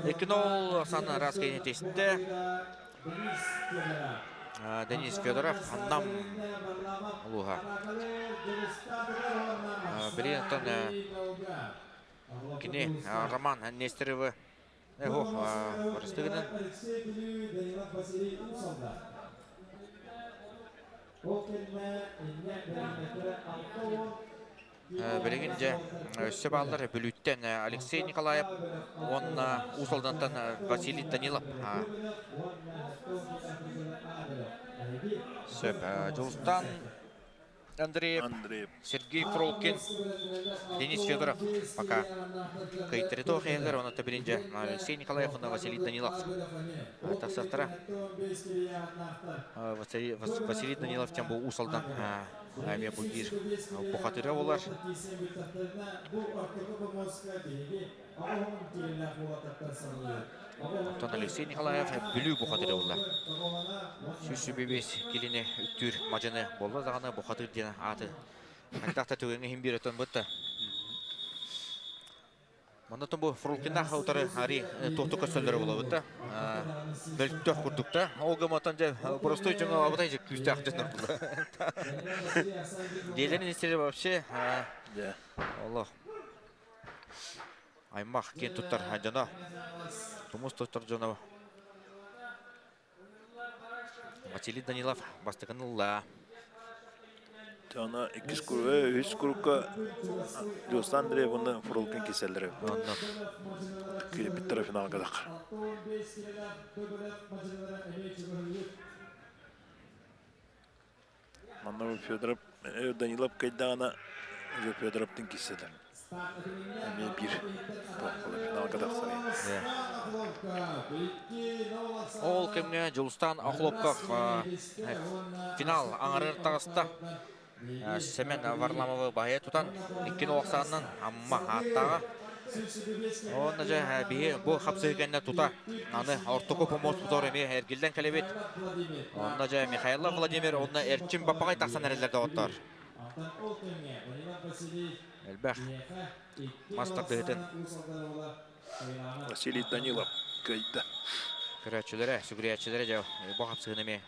Икки-нол Оксана Раскини тистэ. Денис Федоров Нам улууһа. Билигин оттон кини Роман Нестеровы Эх, барыстыгынан. Билигин дьэ өссө бааллар Бүлүүттэн Алексей Николаев уонна Уус Алдантан Василий Данилов. Сөп. Дьулустан Андреев, Андреев. Сергей Фролкин, Денис Федоров пока кыйтыры иһэллэр, онно билинже Алексей Николаев уонна Василий Данилов тахсахтара. Василий Данилов тем бу Уус Алдан эмиэ бу биир бухатыра болар. Оттон Алексей Николаев Бүлүү бухатыра буолла. 125 килини үктүүр мадьыны буолла даҕаны бухатыр диэн ааты хайдах да түгэҥҥэ иһин биэр өтөн бытта. Манна бу Фролкиннаах утары ари туохту көстөллөрө буолабыт да. Мөлтөх курдук да. Ол гыматан дьэ простой дьоҥо абытай же күүстээх дьоннор була. Диэлэрин истери вообще Олох аймах киэн туттар дьоно, тумус туттар дьоно. Василий Данилов бастакын ылла. Аны иккис үһүс курукка Дьуостан Андреев уонна Фролкин киселлere. Онно. Биттара финалга дак. Манна Федоров Данилов кайдаана уже Федоровтын кисседер. Эмиэ биир финалга тахсар. Ол кэмҥэ Дьулустаан Охлопков финал аҥарыгар таҕыста. Семен Варламовы баһыйа тутан иккини охсаанынан Амма ааттааҕа. Онно дьэ биһи бу хапсыһыы кэннэ тута аны ортоку помост тутар эмиэ эргиллэн кэлэбит. Онно дьэ Михайлов Владимир уонна Эрчим Баппаҕай тахсан эрэллэр доҕоттор. Элбэх мас тардыһытын. Василий Данилов кыайда. Көрөөччүлэрэ, сүгүрүйээччилэрэ дьэ бу хапсыһыны эмиэ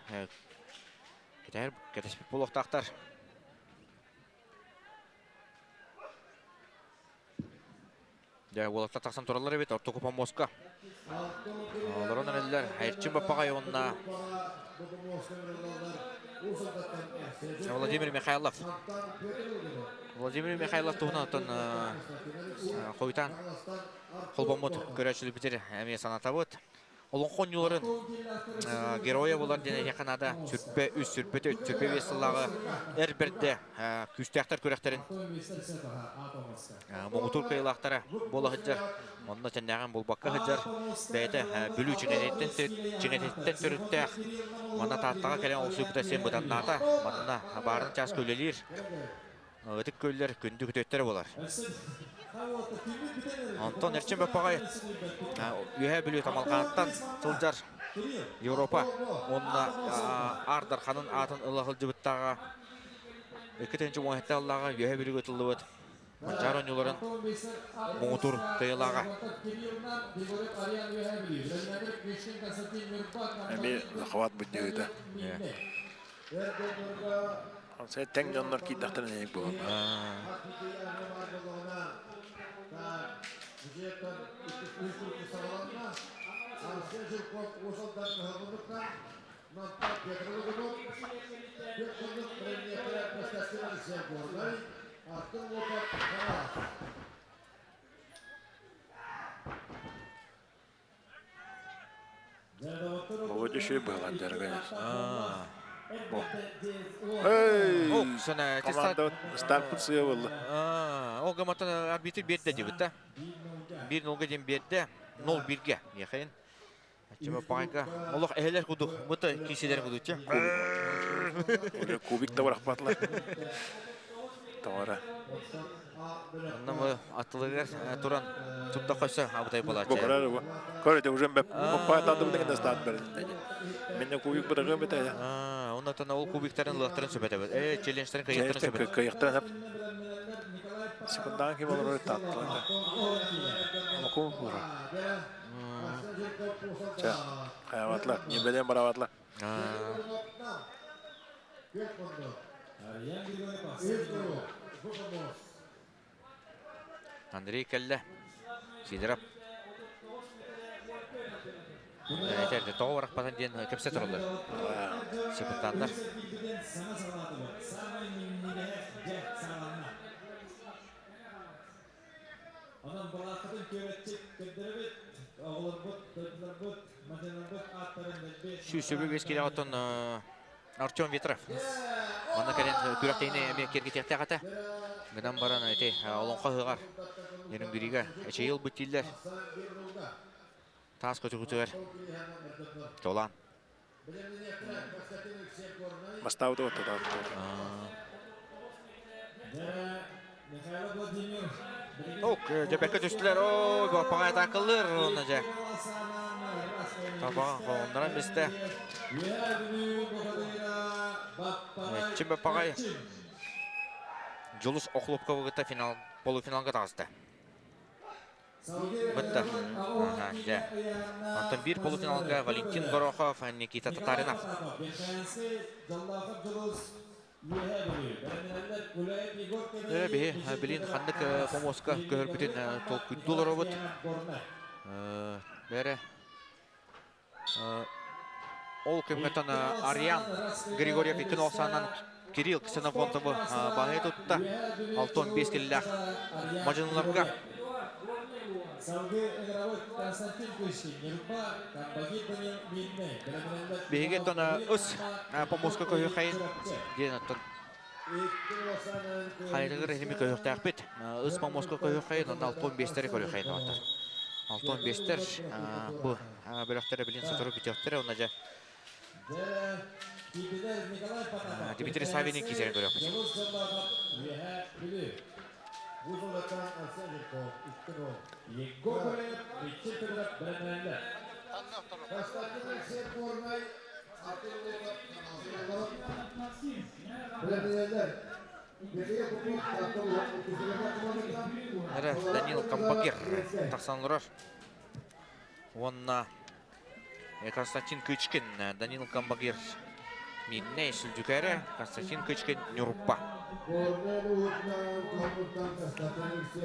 кэтэһэр кэтэспит буолуохтаахтар. Дьэ, уолаттар тахсан тураллар эбит, ортоку помоска. Олорон эрэллэр, Эрчим Баппаҕай уонна Владимир Михайлов. Владимир Михайлов туһунан оттон хойутаан холбоммут көрөөччүлүбүтэр эмиэ санатабыт. Олоҥхо оонньууларын геройа буолар диэн эһиэхэ наада сүрбэ үс, сүрбэ төрт, сүрбэ биэс сыллааҕы эр бэрдэ күүстээхтэр күрэхтэрин муҥутуур кыайыылаахтара буола сылдьар. Онно тэннээҕин булбакка сылдьар. Бэйэтэ Бүлүү чиҥэтиттэн төрүттээх. Манна Тааттаҕа кэлэн олсуйбута син быданнаата. Манна баарын чааска үлэлиир. Ытык көллөр күндү күтүөттэрэ буолар. Онтон Эрчим Баппаҕай Үөһээ Бүлүү Тамалҕаантан сылдьар Европа уонна Аар Дарханын аатын ыла сылдьыбыттааҕа 2 17 сыллааҕа Үөһээ Бүлүүгэ ытыллыбыт Манчаары оонньууларын муҥутуур кыайыылааҕа. Эмиэ захват буддьыыта. Сэ тэҥ дьоннор киирдэхтэринэ эник буолар. Володя еще и был дорогая. Эй! Команда старт сыйа Ол гаматтан арбитр берді дебит да. 1-0 ден берді. 0-1-ге. Михаил. Чеба пағайка. Олох эхелер кудук. Мыты киселер кудук. Уже кубик та барахпатлар. Товара. Онно мы аттылыгар туран тутта қойса абытай Бу болачы. көрөр бу. Көрөтө уже баппаатадым деген старт берди. Мен кубик бырагы бите. Оннотон ол кубиктарын лыктарын сөбөтөбүт. Челленджтерин кыйыктарын сөбөт. Кыйыктан хап. Секундан ким олор таттылар. Оку бура. Ча. Хаяватлар, не белем бараватлар. Андрей келле. Сидоров. Этерде тоҕо барахпатан диэн кэпсэ тураллар. Секундандар. Сүүсөбү бес келе оттон Артем Ветров. Манна кэлэн күрэхтэһиини эмиэ киэргэтиэхтээх этэ. Гынан баран эти олоҥхо ыһыаҕар Нерюнгрига эчэйил бүттииллэр. Таас көтүгүтүгэр Толан. Бастаабыт отто. Ок, дьэбэккэ түстүлэр. Ой, баппаҕа атаакаллыр онно дьэ. Табаҕа холоннорон бистэ. Чим баппаҕай Дьулус Охлопковы кытта финал, полуфиналга таҕыста. Бытта. Дьэ. Онтон биир полуфиналга Валентин Горохов, Никита Татаринов. Биһи билин ханнык помоска көһөрбүтүн толкуйдуу олоробут. Бәрі ол кэмҥэ Ариан Григорьев икки нохсаанан Кирилл Ксенофонтовы баһы тутта. 6-5 киллээх мадьыныларга. Биһиги оттон ыс помоска көһү диэн оттон хайрыгыр эһими көһүөхтээхпит. Ыс помоска көһү хайын, онно 65-тери көрү хайын оттар. 65-тер бу бөлөхтөрө билин сотору бүтүөхтөрө, онна жа Дмитрий Савиний кисерин көрөкпүт. Данил Камбагер тахсан олорор. Уонна Константин Кычкин, Данил Камбагер Миирнэй Сүлдьүкээрэ, Константин Кычкин Ньурба.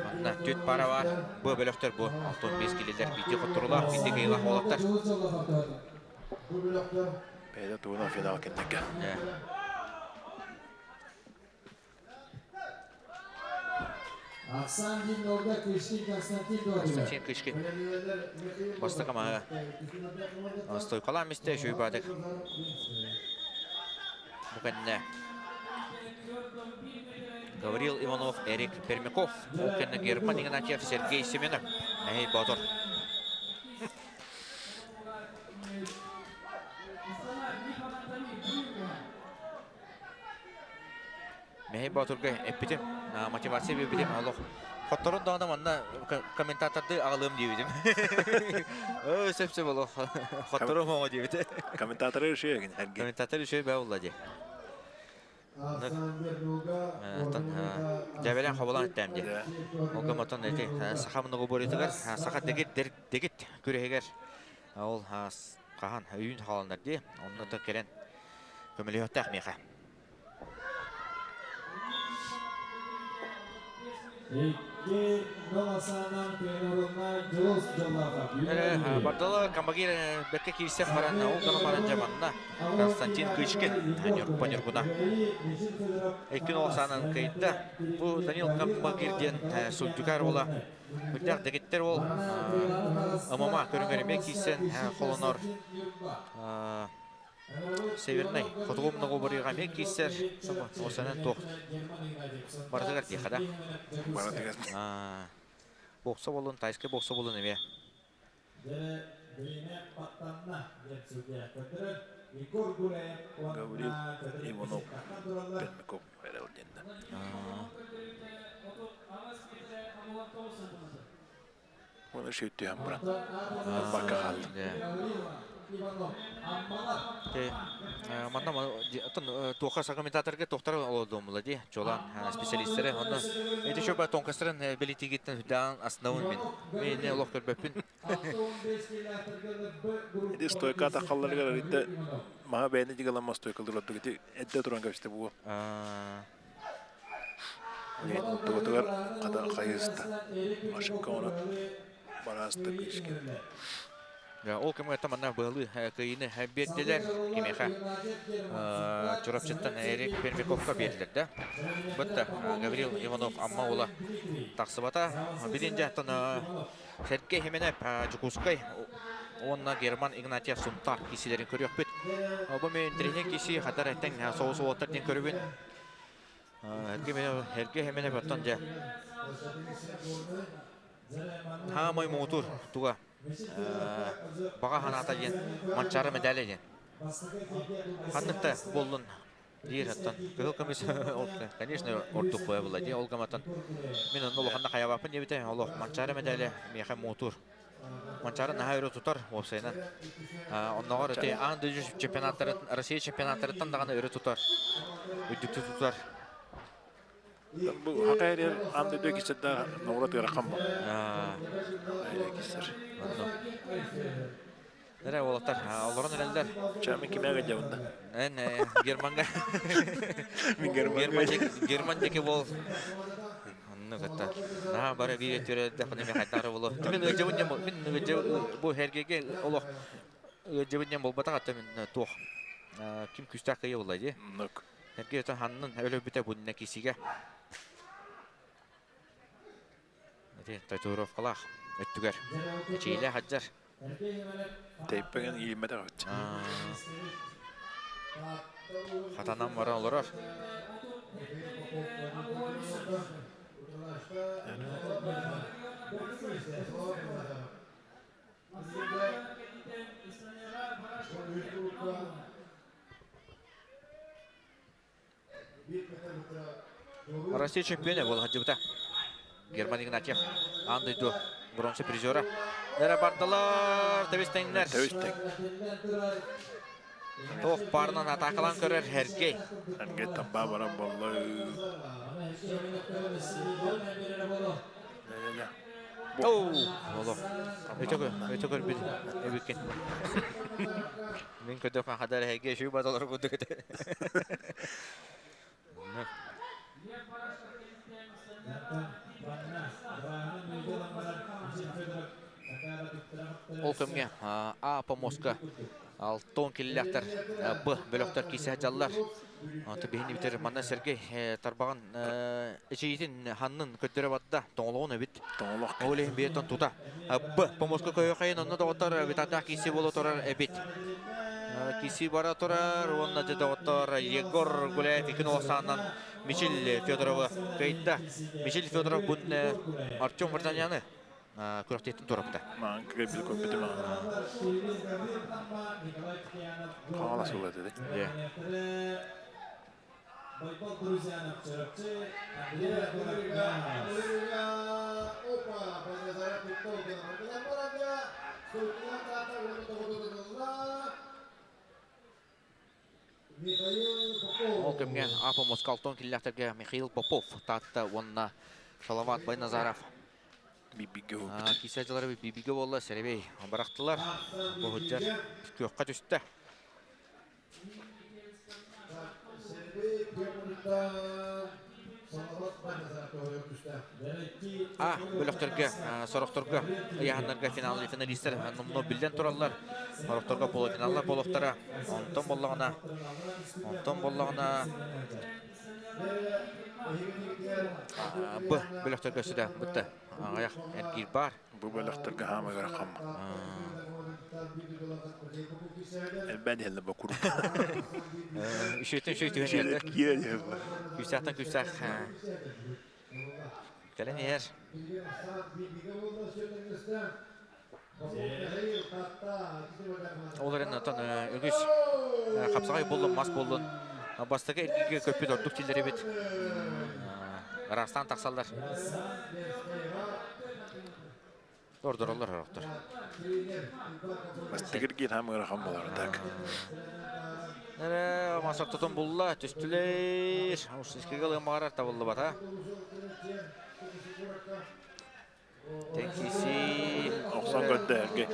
Манна түт пара бар. Бу бөлөхтөр бу 65 килелер бити хотторулаах, бити кыйылаах уолаттар. Бэйдэ тугунан финал кэннекке. Константин Кычкин бастакы маһы стойкалаан мисте шүйбадык. Бу кэннэ Гаврил Иванов, Эрик Пермяков, ол кэннэ Герман Игнатьев, Сергей Семенов, Мэһэй Боотур. Мэһэй Боотурга эппитим, мотивация биэрбитим, олох хотторун даҕаны манна комментаторды аҕалыам диэбитим. Өө, сөп-сөп олох хотторум оҥо диэбитэ. Комментаторы үшүө эрге. Комментатор үшүө бээ булла дии. Дьэбэлэн хоболон эттэм дии. Ол гымматон эти саха многоборьетыгар саха дэгит дэгит күрэһигэр ол хаһан өйүүн хааланнар дии. Онно да кэлэн көмөлөһүөхтээх миэхэ. Бардала Камбагир бэркэ киирсэн баран, ол гына баран дьаманна Константин Кычкин Ньурба Ньургуна. Иккин ол саанан кыйда. Бу Данил Камбагир диэн Сундукар уола. Үрдээх дэгиттэр уол ММА көрүҥэр эмиэ киирсэн холонор. Севернай хотугу многоборьеҕа эмиэ киирсэр. Осанан туох барытыгар диэхэ да. Барытыгар. Бокса болун, тайскай бокса болун эмиэ. Гаврил Иванов Пермяков эрэл диэннэ. Оны шөйттүһэн баран барка хаалла. Манна туоха комментаторга тохтар олордуомула ди чолан специалисттері онно эти шоба тонкастарын белитигиттен хүдаан основын мин мен олох көрбөппүн. Ити стойка тахалларыгар итте маха бэйни дигаламма стойкалар ити эдде туран кэбисте буо. Тугутугар хата хайыста. Ошибка онон бараста кышкин. Ол кэмҥэ манна быһалыы кыйыны биэрдилэр кимиэхэ Чурапчыттан Эрик Пермяковка биэрдилэр да. Бытта Гаврил Иванов Амма уола тахсыбата. Билин дьэ Сергей Хименев Дьокуускай уонна Герман Игнатьев Сунтаар киисилэрин көрүөхпүт. Бу мен интэриэһинэй киси хатар эттэн соҕус уолаттар диэн көрүбүн. Эргэ Хименев оттон дьэ хаамай муҥутуур туга баҕа санаата диэн Манчаары мэдээлэ диэн. Ханнык да буоллун диир оттон кыһыл көмүс конечно ордук була дии ол гаматан мин онно улаханна хайабаппын диэбитэ олох Манчаары мэдээлэ миэхэ муҥутуур. Манчаары наһаа өрө тутар уопсайынан. Онноҕор ити аан дойду чемпионаттарын Россия чемпионаттарыттан даҕаны өрө тутар. Үрдүктүү тутар. Бу хакайрер аан дойду кисерда ноура тыарахан бу. Айра кисер. Нere уолаттар олорон эрэллэр. Ча мин кимэгэ дьабында. Эн Германга. Мин Германга. Герман диэки бол. Онну кытта. Наһаа бары биир өттүрэ дэхне хайдары болу. Мин ыжыбын дем мин ыжы бу хергеге олох ыжыбын дем болбатах атта мин туох ким күстәк кыйы була ди. Нок. Херге өтөн ханнын өлө бүтэ бунна кисиге. Эти татуировкалах өттүгер. Эчейле хаджар. Тейппеген ииммете өт. Хатанан баран олорор. Россия чемпионы был Хаджибута. Герман Игнатьев. Аан дойду бронза призера. Нere бардылар, тэбис-тэҥнэр. Тэбис-тэҥ. Туох баарынан атаакалаан көрөр Хергей. Хергей тамба баран болла. Оу, олох. Өтө өтө көрбүт эбиккен. Мин көтөх хадар Хергей шүй баталар курдук этэ. Ол кэмҥэ А помостка алтон киллэхтэр Б бөлөхтөр кисе жаллар. Онто биһини бүтэр манна Сергей тарбаҕын эчийитин ханнын көрдөрө барда. Тоҥолоҕун эбит. Тоҥолох. Ол иһин биэтон тута. Б. Помоска көйөхейін онно доҕоттор витатах киси бола турар эбит. Киси бара турар уонна дьэ доҕоттор Егор Гуляев икки нолосааннан Мичил Федоровы кыайда. Мичил Федоров бун Артем Варданяны күрэхтиһиттэн туораппыта. Маан кыайбыты көрбүтүм аҕа. Хаҥалас уола этэ Дьэ. Ол кэмҥэ Апа Москалтон киллэхтэргэ Михаил Попов Таатта уонна Салават Байназаров Бибигэ буолбут. Киисэ дьылары бибигэ буолла, сэрэбэй барахтылар. Бу сылдьар күөххэ түстэ. А бөлөхтөргө, сорохторго ыйааһыннарга финал финалистар номнуо биллэн тураллар. Сорохторго полуфиналлар буолуохтара. Онтон буоллаҕына, онтон буоллаҕына Б бөлөхтөргө сүдэ бытта аҕыйах эргиир баар. Бу бөлөхтөргө хаамыгар хамма. Элбээн иһэллэр бу куруук. Үчүөйтэн үчүөй түһэн иһэллэр. Киирэн иһэллэр. Күүстээхтэн күүстээх кэлэн иһэр. Ол эрэн оттон үгүс хапсаҕай буоллун, мас буоллун бастакы эргииргэ көппүт ордук тиллэр эбит. Ыраастаан тахсаллар. Ордороллор орохтор. Бастакы эргиир хаам ыарахан буолар так. Эрэ масартотун булла, түстүлэр. Ушинскийга ылыммаҕар табыллыбата. Тэнкиси. Охсон көрдө эргэ.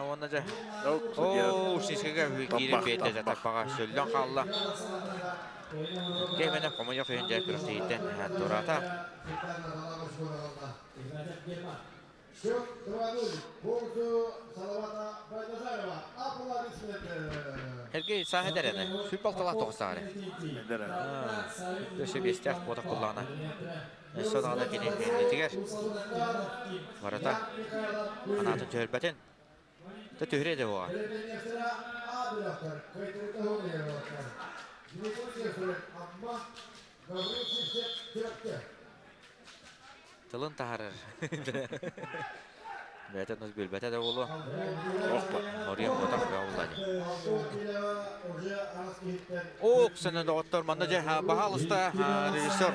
Уонна дьэ. Оо, Ушинскийга киирэн биэрдэ дьэ тарпаҕа сөллөн хаалла. Кэмэнэ хомойох иһин дьэ күрэхтэһииттэн туораата. Счет 2-0 в пользу Салавата Байназарова. Аплодисменты. Сергей сааһы эдэр Сүп алталаах тоҕус саҕары. Эдэр Өссө биэстээх буотах буллаҕына. Өссө даҕаны кини иннитигэр барыта анаатын түһэрбэтин. Та түһүрэ да буоҕа. Тылын таһаарар. Бэйэтэ нус билбэтэ да буолуо. Охпа. Оруйан ботах бөҕө булла дии. Ок, сана доҕоттор, манна дьэ баһаалыста режиссер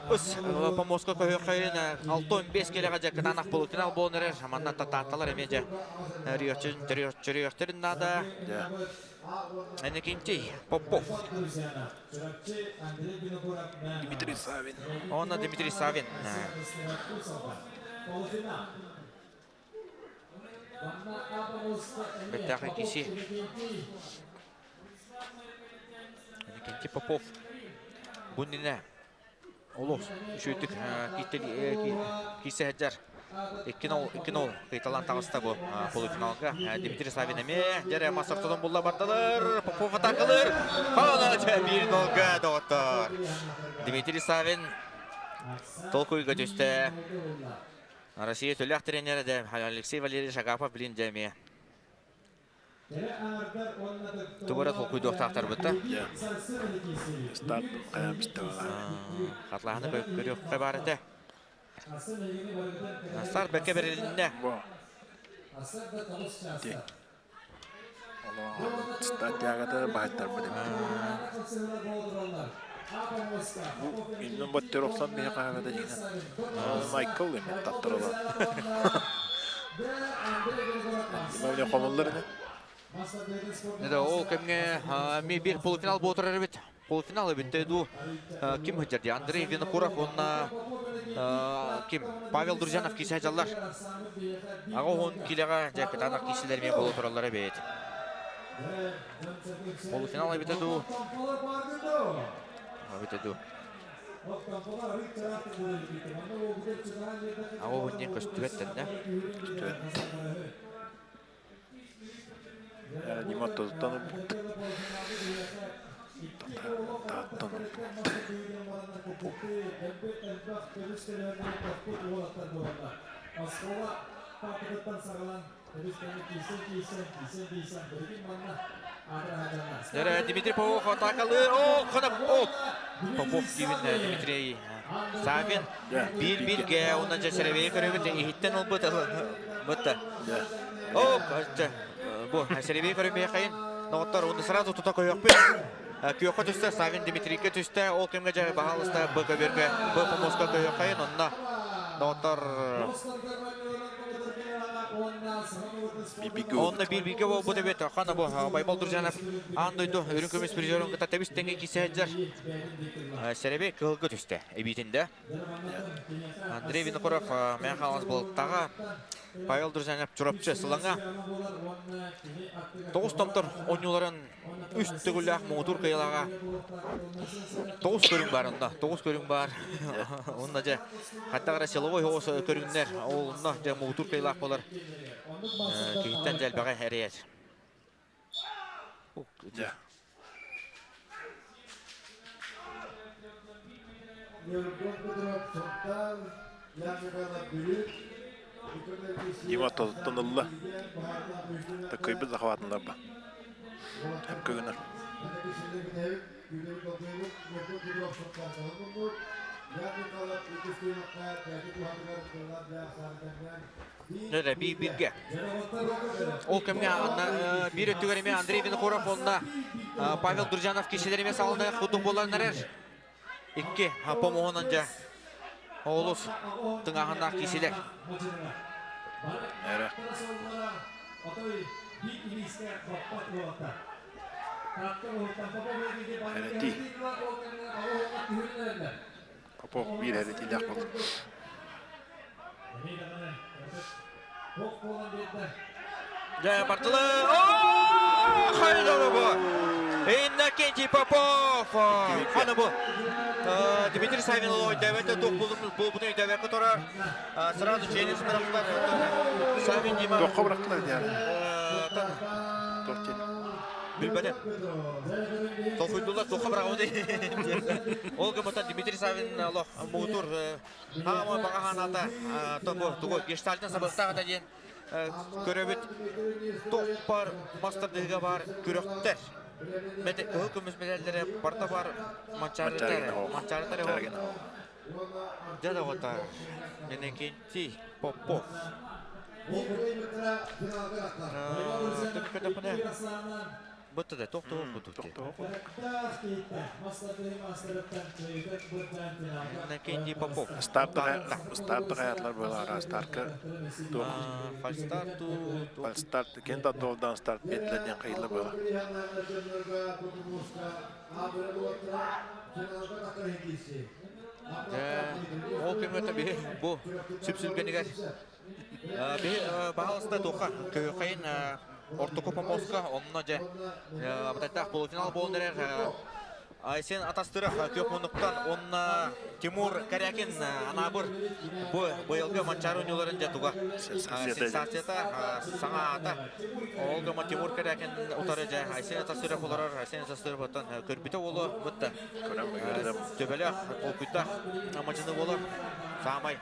ыс помостка көһүөххэйин 6-15 келеҕэ дьэ кытаанах полуфинал буолан эрэр. Манна татаатталар эмиэ дьэ төрүөхтөрүн наада. Иннокентий Попов. Дмитрий Савин. Онно Дмитрий Савин. Бэттээхэй киси. Иннокентий Попов. Бу иннинэ олус үчүгэйдик киирсэ сылдьар. 2-0, 2-0 кыйталаан таҕыста бу полуфиналга. Дмитрий Савин эмиэ дьэрэ мас ортотун булла бардылар. Попов атакалыр. Хана 1-0-га доҕоттор. Дмитрий Савин толкуйга түстэ. Россия төлөөх тренерэ да Алексей Валерьевич Агапов билин дьэ эмиэ Тугу эрэ толкуйдуохтаахтарбыт да. Старт хайаан Хатлааһыны көрүөххэ баар этэ. Старт бэккэ бэрилиннэ. Статьяҕа баһыттарбыт эбит. Бу иннин баттер охсон биһи хаһаҕата дьиҥинэн. Майкл эми таттаралар. Димовне хомуллар ини. Это ол кэмҥэ ми биир полуфинал буолтарар эбит. Полуфинал эбит дуу ким сылдьар дии Андрей Винокуров уонна ким Павел Друзьянов кисе сылдьаллар. Аҕа уһун килэҕэ дьэ кытаанах киисилэр эмиэ буола тураллар эбит. Полуфинал эбитэ дуу эбитэ дуу Аҕа уһун диэн көстүбэт тэннэ. Көстүбэт. Дима ортотуттан ылбыт. Тааттан Дмитрий Попов атакалы. О, хана о. Попов дивин Дмитрий Савин бир бирге онна жесеребей көрөбүт иһиттен олбут бытта. О, бу серебей көрөбүй кайын. Ноғыттар оны сразу тута көйөкпүт. Күйөккө түсті, Савин Дмитрийге түсті. Ол кемге жай бағалыста Б көберге, Б помосқа көйөк кайын. Онна ноғыттар Онна бир бирге болбут эбит. Хана бу Байбал Дуржанов андойду өрүн көмүс призерун кыта тебис теңге киседжер. Серебе кылгы түсті эбитинде. Андрей Винокуров мен халас болуктага Павел Друзянов чурапчы сылаңа. Тоғыз томтор ойнуларын үст төгүлләх муңутур кыялага. Тоғыз көрүң бар онда. Тоғыз көрүң бар. Онда же хаттагара силовой хоос көрүңнер. Ол онда же муңутур кыялак болар. Кихиттен жалбага эриет. Дима толтон Такой захватынлар ба. Хәп көгөнөр. Нөре би бирге. Ол кемге бир өттүгөр эме Андрей Винокуров онна Павел Друзянов кишилер эме салынды худук болар нарер. Икки помоғынан жа. Олус тыңағында кишилер. Нәре. Хәрети. Попов бир хәрети ләк болды. Жа бартылы. Хайда бу. Иннокентий Попов. Ханы бу. Дмитрий Савин олой дәвәтә топ булып булып дәвә которар. Сразу челюсть бырактылар. Савин Дима. Тоққа бырактылар яны. Тоқ Билбәдә. Толкуйдулар тоққа бырак Ол гымыта Дмитрий Савин лох мугутур. Хама багаханата тобо туго гештальтын сабыктага да ден көрөбүт. Топ бар, мастер дыга бар, күрөктер. Мете кыл көмүс медалдері барта бар, манчарытар, манчарытар. Жада ота. Иннокентий Попов. Бытты да, тоқту оқыды. Иннокентий Попов. Старт аятлар была, стартка. Фальстарту. Фальстарт, кенда долдан старт бетледен кыйлы была. Ол кемете би бу сүпсүлгенигер. Би бағалыста тоқа көйқайын ортоко помоска онна же абатайтақ полуфинал болын Айсен Атастыров көп мундуктан онна Тимур Карякин анабыр бу быйылгы Манчары ойнуларын жатуга. Сенсацията саңа ата. Ол Тимур Карякин утары жа Айсен Атастыров олар Айсен Атастыров оттан көрбүтө болу бытты. Төбөлөх толкуйта амачыны болор. Самай.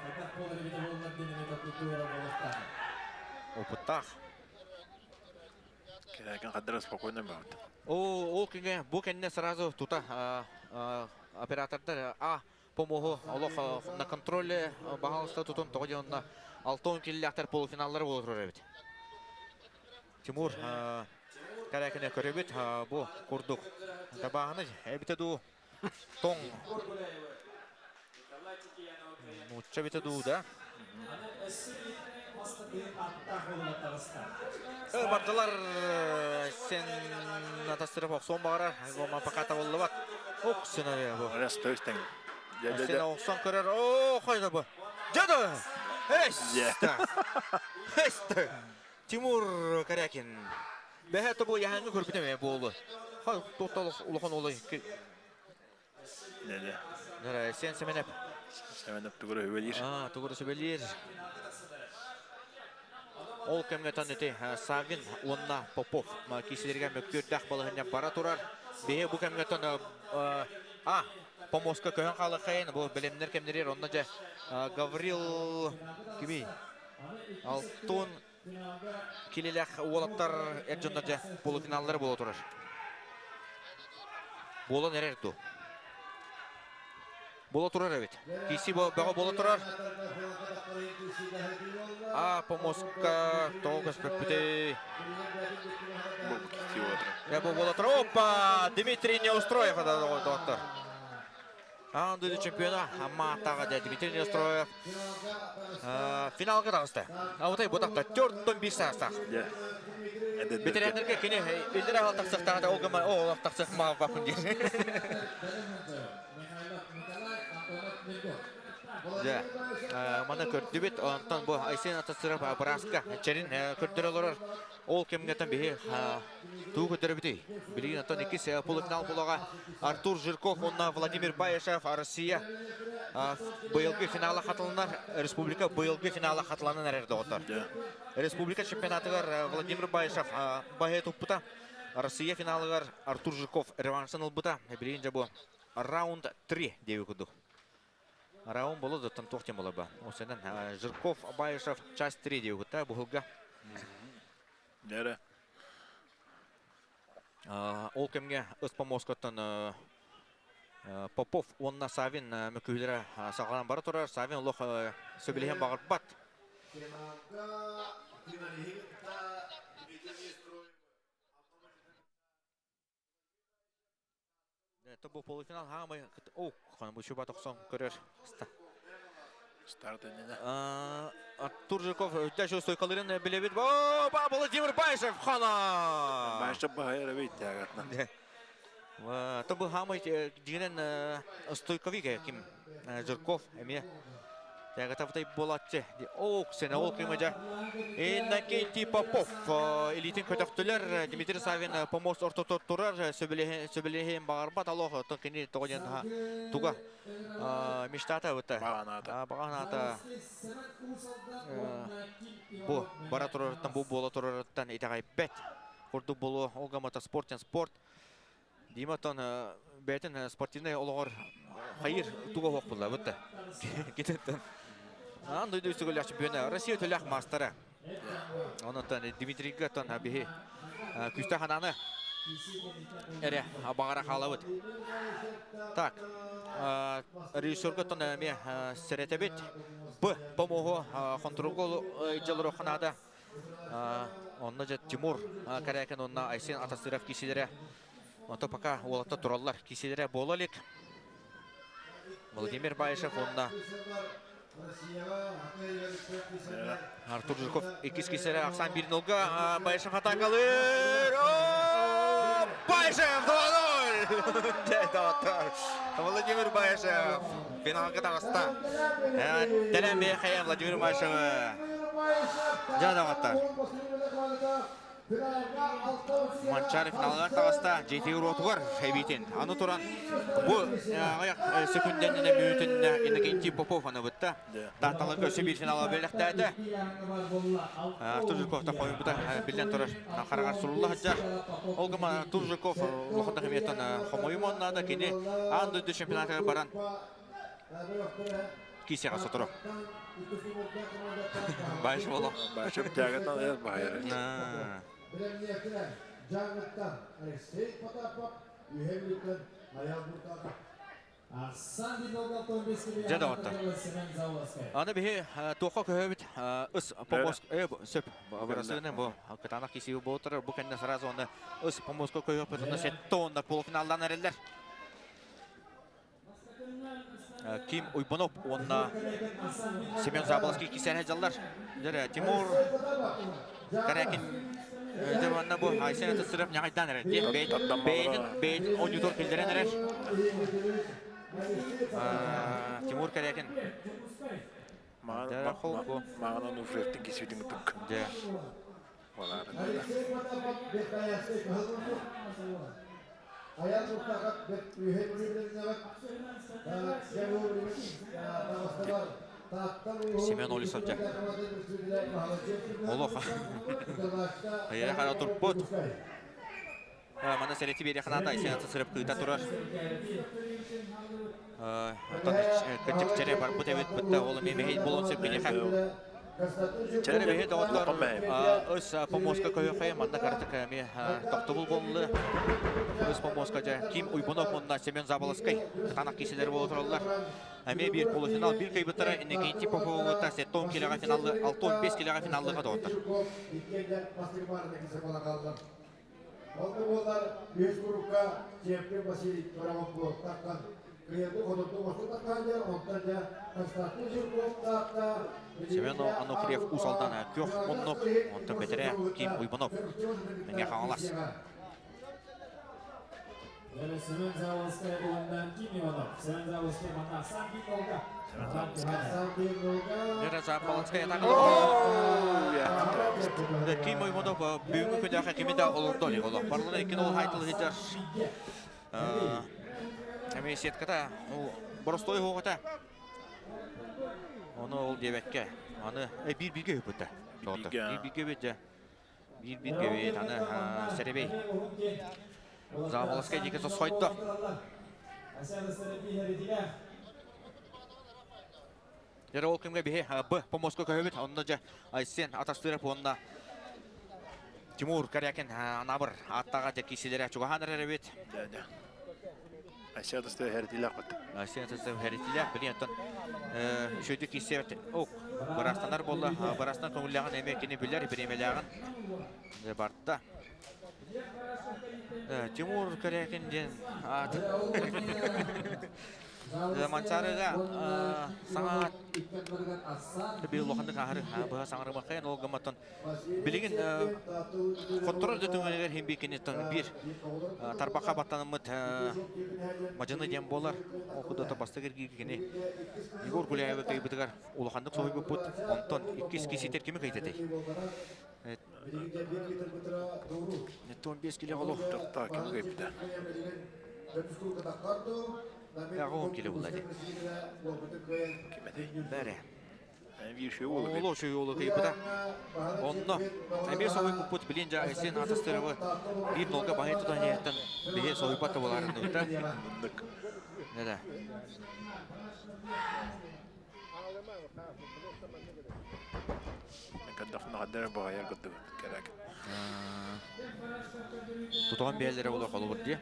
Опыттах. Карякин кадыр спокойно баут. Ол күнге бу кенне сразу тута оператордар а помогу олох на контроле бағалыста тутун тоғыдионна алтон килляктар полуфиналлары болуп турар эбит. Тимур Карякине көрөбүт бу курдук. Табаганы эбите ду тоң. Нучча бите ду да. Бардылар сен атастырып оқсон бағарар. Гома паката болду бат. Ок сценарий бу. Растойстен. Сен оқсон көрөр. О, қойды бу. Жады! Эста! Эста! Тимур Карякин. Бәһә бу яһаңы көрбүтеме болду. Хай, тоқтал улахан олай. Не-не. Нәре, сен семенеп. Семенеп тугуры хөбелир. А, тугуры хөбелир. Ол кемге таныты Савин, онна Попов. Кисилерге мөккөрдәк балыһына бара турар. Биһи бу кэмҥэ тон а помоска көһөн хаалыаххайын бу бэлэмнэр кэмнэригэр онно дьэ Гаврил кимий Алтон килилэх уолаттар эр дьоннор дьэ полуфиналлары буола турар. Буолан эрэр дуу? Буола турар эбит. Киси бөҕө буола турар. А, помоска тоҕо көспөппүтүй? Бу буола турар. Опа! Дмитрий Неустроев доҕоттор. Аан дойду чемпиона Амма аттаҕа дьэ Дмитрий Неустроев финалга таҕыста. Аутай бутахта төрттөн биир саастаах. Ветераннарга кини иллэр аҕал тахсыахтаах ол гыма ол тахсыах маҕаппын диир. Дьэ, маны көрдүбүт. Онтон бу Айсен Атасыров бырааска чэрин көрдөрө олорор. Ол кэмҥэ биһи тугу көрдөрөбүтүй? Билигин оттон иккис полуфинал булаҕа Артур Жирков уонна Владимир Баишев Россия быйылгы финала хатыланар, республика быйылгы финала хатыланан эрэр доҕоттор. Республика чемпионатыгар Владимир Баишев баһы туппута. Россия финалыгар Артур Жирков реваншын ылбыта. Билигин дьэ бу раунд 3 диэби курдук. Раунд боло да туох тем боло ба. Осенен Жирков, Баишев часть 3 диэби кутта бухылга. Нере. Ол кэмҥэ Ыспомоскоттон Попов уонна Савин мөкүһүлэрэ саҕаланан бара турар. Савин олох сөбүлэһэн баҕарбат. Это бу полуфинал хаамай о бу тохсон көрөр. Старт иннинэ. Артур Жирков өйдөшө стойкаларын билебит. О, Владимир Баишев хана! Баишев баһайар эбит тягатна. То бу хаамай дигенен стойковик ким Жирков эмиэ Тягатабытай буолааччы. Ок, сене ол кыймажа. Иннокентий Попов илиитин көтөхтүлэр. Дмитрий Савин помост ортото турар. Сөбүлэһин баҕарбат алох. Оттон кини тоҕо диэн туга мечтата быта. Бағаната. Бағаната. Бу бара турарыттан, бу буола турарыттан итэҕэйбэт. Курдук болу ол гамата спорт спорт. Дима тон бэйтин спортивный олоҕор хайыр туга хоқ була бытта. Кететтен. Аан дойду үстүгөлөх чемпиона Россия төлөх мастера. Онотон Дмитрийга тон биһи күстэ хананы эре бағара халабыт. Так, режиссерга тон эме серетебит. Б помогу контролгол жалыру ханада. Онна же Тимур Карякин, онна Айсен Атасыров кисилере. Онто пока уолатта тураллар кисилере бола илик. Владимир Баишев онна Артур Жирков иккис кисере ахсан бир нолга Баишев атакалыр. Баишев 2-0! Владимир Баишев финалга таҕыста. Тэлэн бэйэ Владимир Баишев. Жа Манчары финалыгар таҕыста жети уротугар эбитин. Аны туран бу аяқ секунденне мүнүтүнне Иннокентий Попов аны бытта. Тарталарга өсө бир финала белехтээте. Артур Жирков та хойбута билен турар. Харагар сурулла хаджар. Ол гыма Артур Жирков лохонда хемиеттан хомойумон нада кини аан дойду чемпионатыгар баран кисеға сотору. Баиш боло. Баишев тягатан эр баһайар. Алексей Потапов, Дьэ доҕоттор. Аны биһи туохха көһөбүт ыс помос сөп бырасыгынан бу кытаанах кисиби буолтар бу кэннэ сразу оны ыс помоско көһөппүт онно сетте онна полуфиналдан эрэллэр. Ким Уйбунов уонна Семен Заболоцкий кисэһэ дьаллар. Дьэ Тимур Карякин дьэ бу Айсен Атасыров ньаҕайдаан эрэр. Бэйэтин бэйэтин оонньуутугар киллэрэн эрэр. Тимур Карякин. Маҕан Онуфриевтин кисибитин ытык. Дьэ. Семен Олесов дьэ. Олох. Айа хара турпут. Манна сэрэти биэриэхэ наада, Айсен Сырып кыыта турар. Оттон кырдьык барбыт эбит бытта ол эмиэ мэһэй буолуон сөп киниэхэ. Чэрэ бэһи доҕоттор өс помоска көһөхөйө манна каратык эмиэ тохтобул буолла. Өс помоска дьэ Ким Уйбунов уонна Семен Заболоцкай кытаанах киселер буола тураллар. Эмиэ биир полуфинал биир кыайбыттара Иннокентий Попову 70 килоҕа финаллы 65 килоҕа финаллыга доҕоттор. Ол да буоллар, үһүс курукка Чемпион Василий Торовов таххан кыайды хототу оҥосту таххан онтон дьэ Константин Жирков таатта Семен Ануфриев Уус Алдана күөх муннук, онтон бэтэрээ Ким Уйбунов Мэҥэ Хаҥалас. Семен Заволскай уонна Ким Иванов. Семен Заволскай манна Сан Бинголга. Вера Заболоцкая Ким Уйбунов бүгүнкү күндэхэ кими да олордо олох. Барлана икки ол хайтыл сылдьар. Эми сетката боростой хуоҕата. Ону ол диэбэккэ, аны биир бииргэ үппүттэ. Биир бииргэ бит биир бииргэ бит аны сэрэбэй. Заболоцкай диэки сосхойдо. Дьэ ол кэмҥэ биһи Б помоска көһөбүт. Онно дьэ Айсен Атастыров уонна Тимур Корякин Анаабыр ааттаҕа дьэ киисилэрэ чугаһаан эрэр эбит. Дьэ, Айсен Атастыров хэритилээх бат. Айсен Атастыров хэритилээх. Билин оттон үчүгэйдик киисиэбит. Ок, бырастанар буолла. Бырастан көҥүллээҕин эмиэ кини билэр, бириэмэлээҕин барда. Тимур Корякин диэн аат Манчаарыга саҥа биир улаханнык аһары быһа саҥарымаххайан ол гымматтан билигин хотторор да түҥэлигэр иһин биир биир тарбахха баттаныммыт мадьыны диэн буолар. Ол кудата бастакы эргииргэ кини Егор Гуляевы кыйбытыгар улаханнык соһуйбуппут. Онтон иккис киситер кими кыйтатай? 15 киле олох. Тохтоо кими кыйбыта? Яғым киле булла ди. Кимеди? Бәрі. Биир шөй уолу. Оло шөй уолу кыйбыта. Онно эмиэ соһуйбуппут билин жа Эсен Атастыровы биир нолга баһый тутан иһэттэн биһи соһуйбат да буоларынныбыта. Мындык. Да. Каддафна бағайар кыттыбыт керек. Тутуған бээлere болар холобур дии.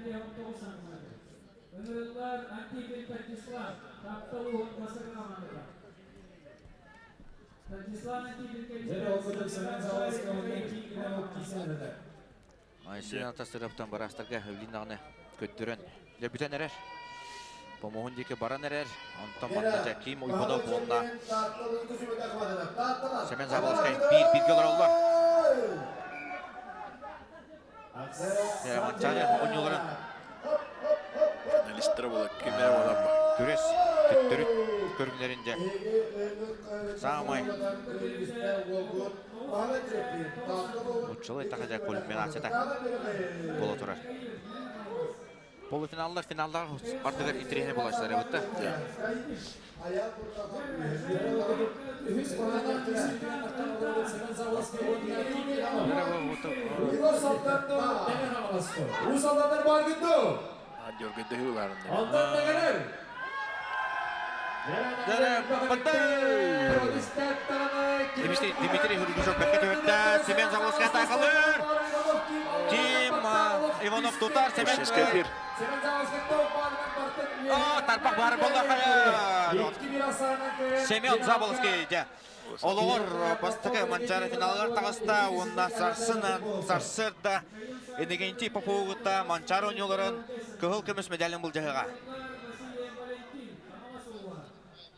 Айсен Атастыровтан барастарга өвлин даҕаны көттөрөн дьэ бүтэн эрэр. Помоһун диэки баран эрэр. Онтон манна дьэ Ким Уйбунов уонна Семен Заболоцкай биир бииргэ олороллор. Манчаары оонньууларын Финалисттара буола кимнere буолар күрэс төттөрүт көрүҥнэрин дьэ саамай уччалай таха дьэ кульминацията буола турар. Полуфиналлар финаллар ардыгар интэриэһинэй буолааччылар эбит да. Дмитрий Хургушев бэккэ түһэрдэ. Семен Заводскай атаакалыыр. Ким Иванов тутар. Семен Тарпах баар буолла. Семен Заболоцкий дьэ. Олоҕор бастакы Манчаары финалыгар таҕыста уонна сарсын сарсыарда Иннокентий Попову кытта Манчаары оонньууларын кыһыл көмүс медалын былдьаһыаҕа.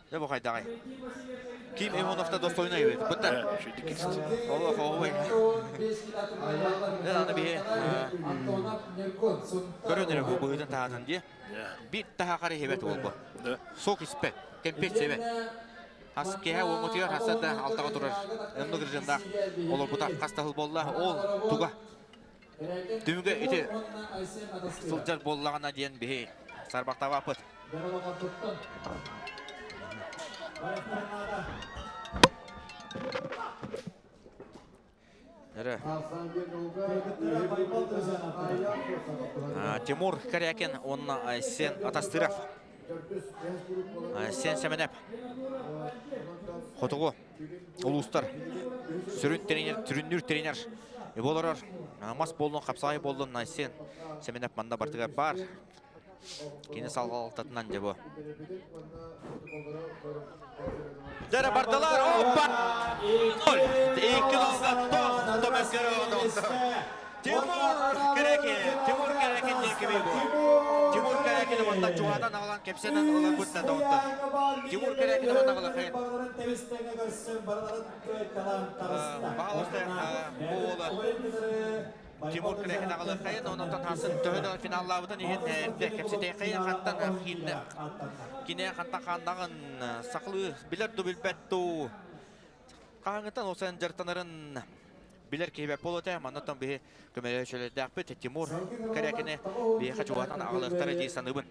Дьэ бу хайдаҕай? Ким Ивановта достойный эбит. Бытта. Олох оҕуй. Дьэ аны биһи көрөн эрэ бу быһыытын таһаатын дии. Биир таһаахары иһибэт уол бу. Сок испэт, кэмпиэт сиэбэт. Хас киэһэ уоҥҥутугар хасса да алтаҕа турар. Оннук режимдаах олорбута хас да сыл буолла. Ол туга түмүгэ ити сылдьар буоллаҕына диэн биһи сарбахтаабаппыт. Эрэ. Тимур Корякин уонна Айсен Атастыров. Айсен Семенеп. Хотугу улуустар сүрүн тренер, түрүннүүр тренер болорор. Мас боллун, хапсаҕай боллун Айсен Семенеп манна бартыгар бар. Кини салҕалтатынан дьэ бу. Дьэрэ бардылар. Опа! Ноль. Икки нолга Тимур Кэрекин. Тимур Кэрекин диэн кимий бу? Тимур Кэрекин уонна чугадан аҕалан кэпсэнэн ыларбыт да доҕоттор. Тимур Кэрекин уонна аҕалахайын. Баһалыста бу уола Тимур Крэхин аҕалыаххайын, онон тахсын төһө да финаллаабытын иһин эрдэ кэпсэтиэххэйин хантан кини хантан хааннаҕын сахалыы билэр ду билбэт дуу хаһааҥҥыттан ол сайын дьарыктанарын билэр киһи буолуо этэ. Маннаттан биһи көмөлөһөөччүлэрдээхпит Тимур Кэрякини биһиэхэ чугаһатан аҕалыахтара дии саныыбын.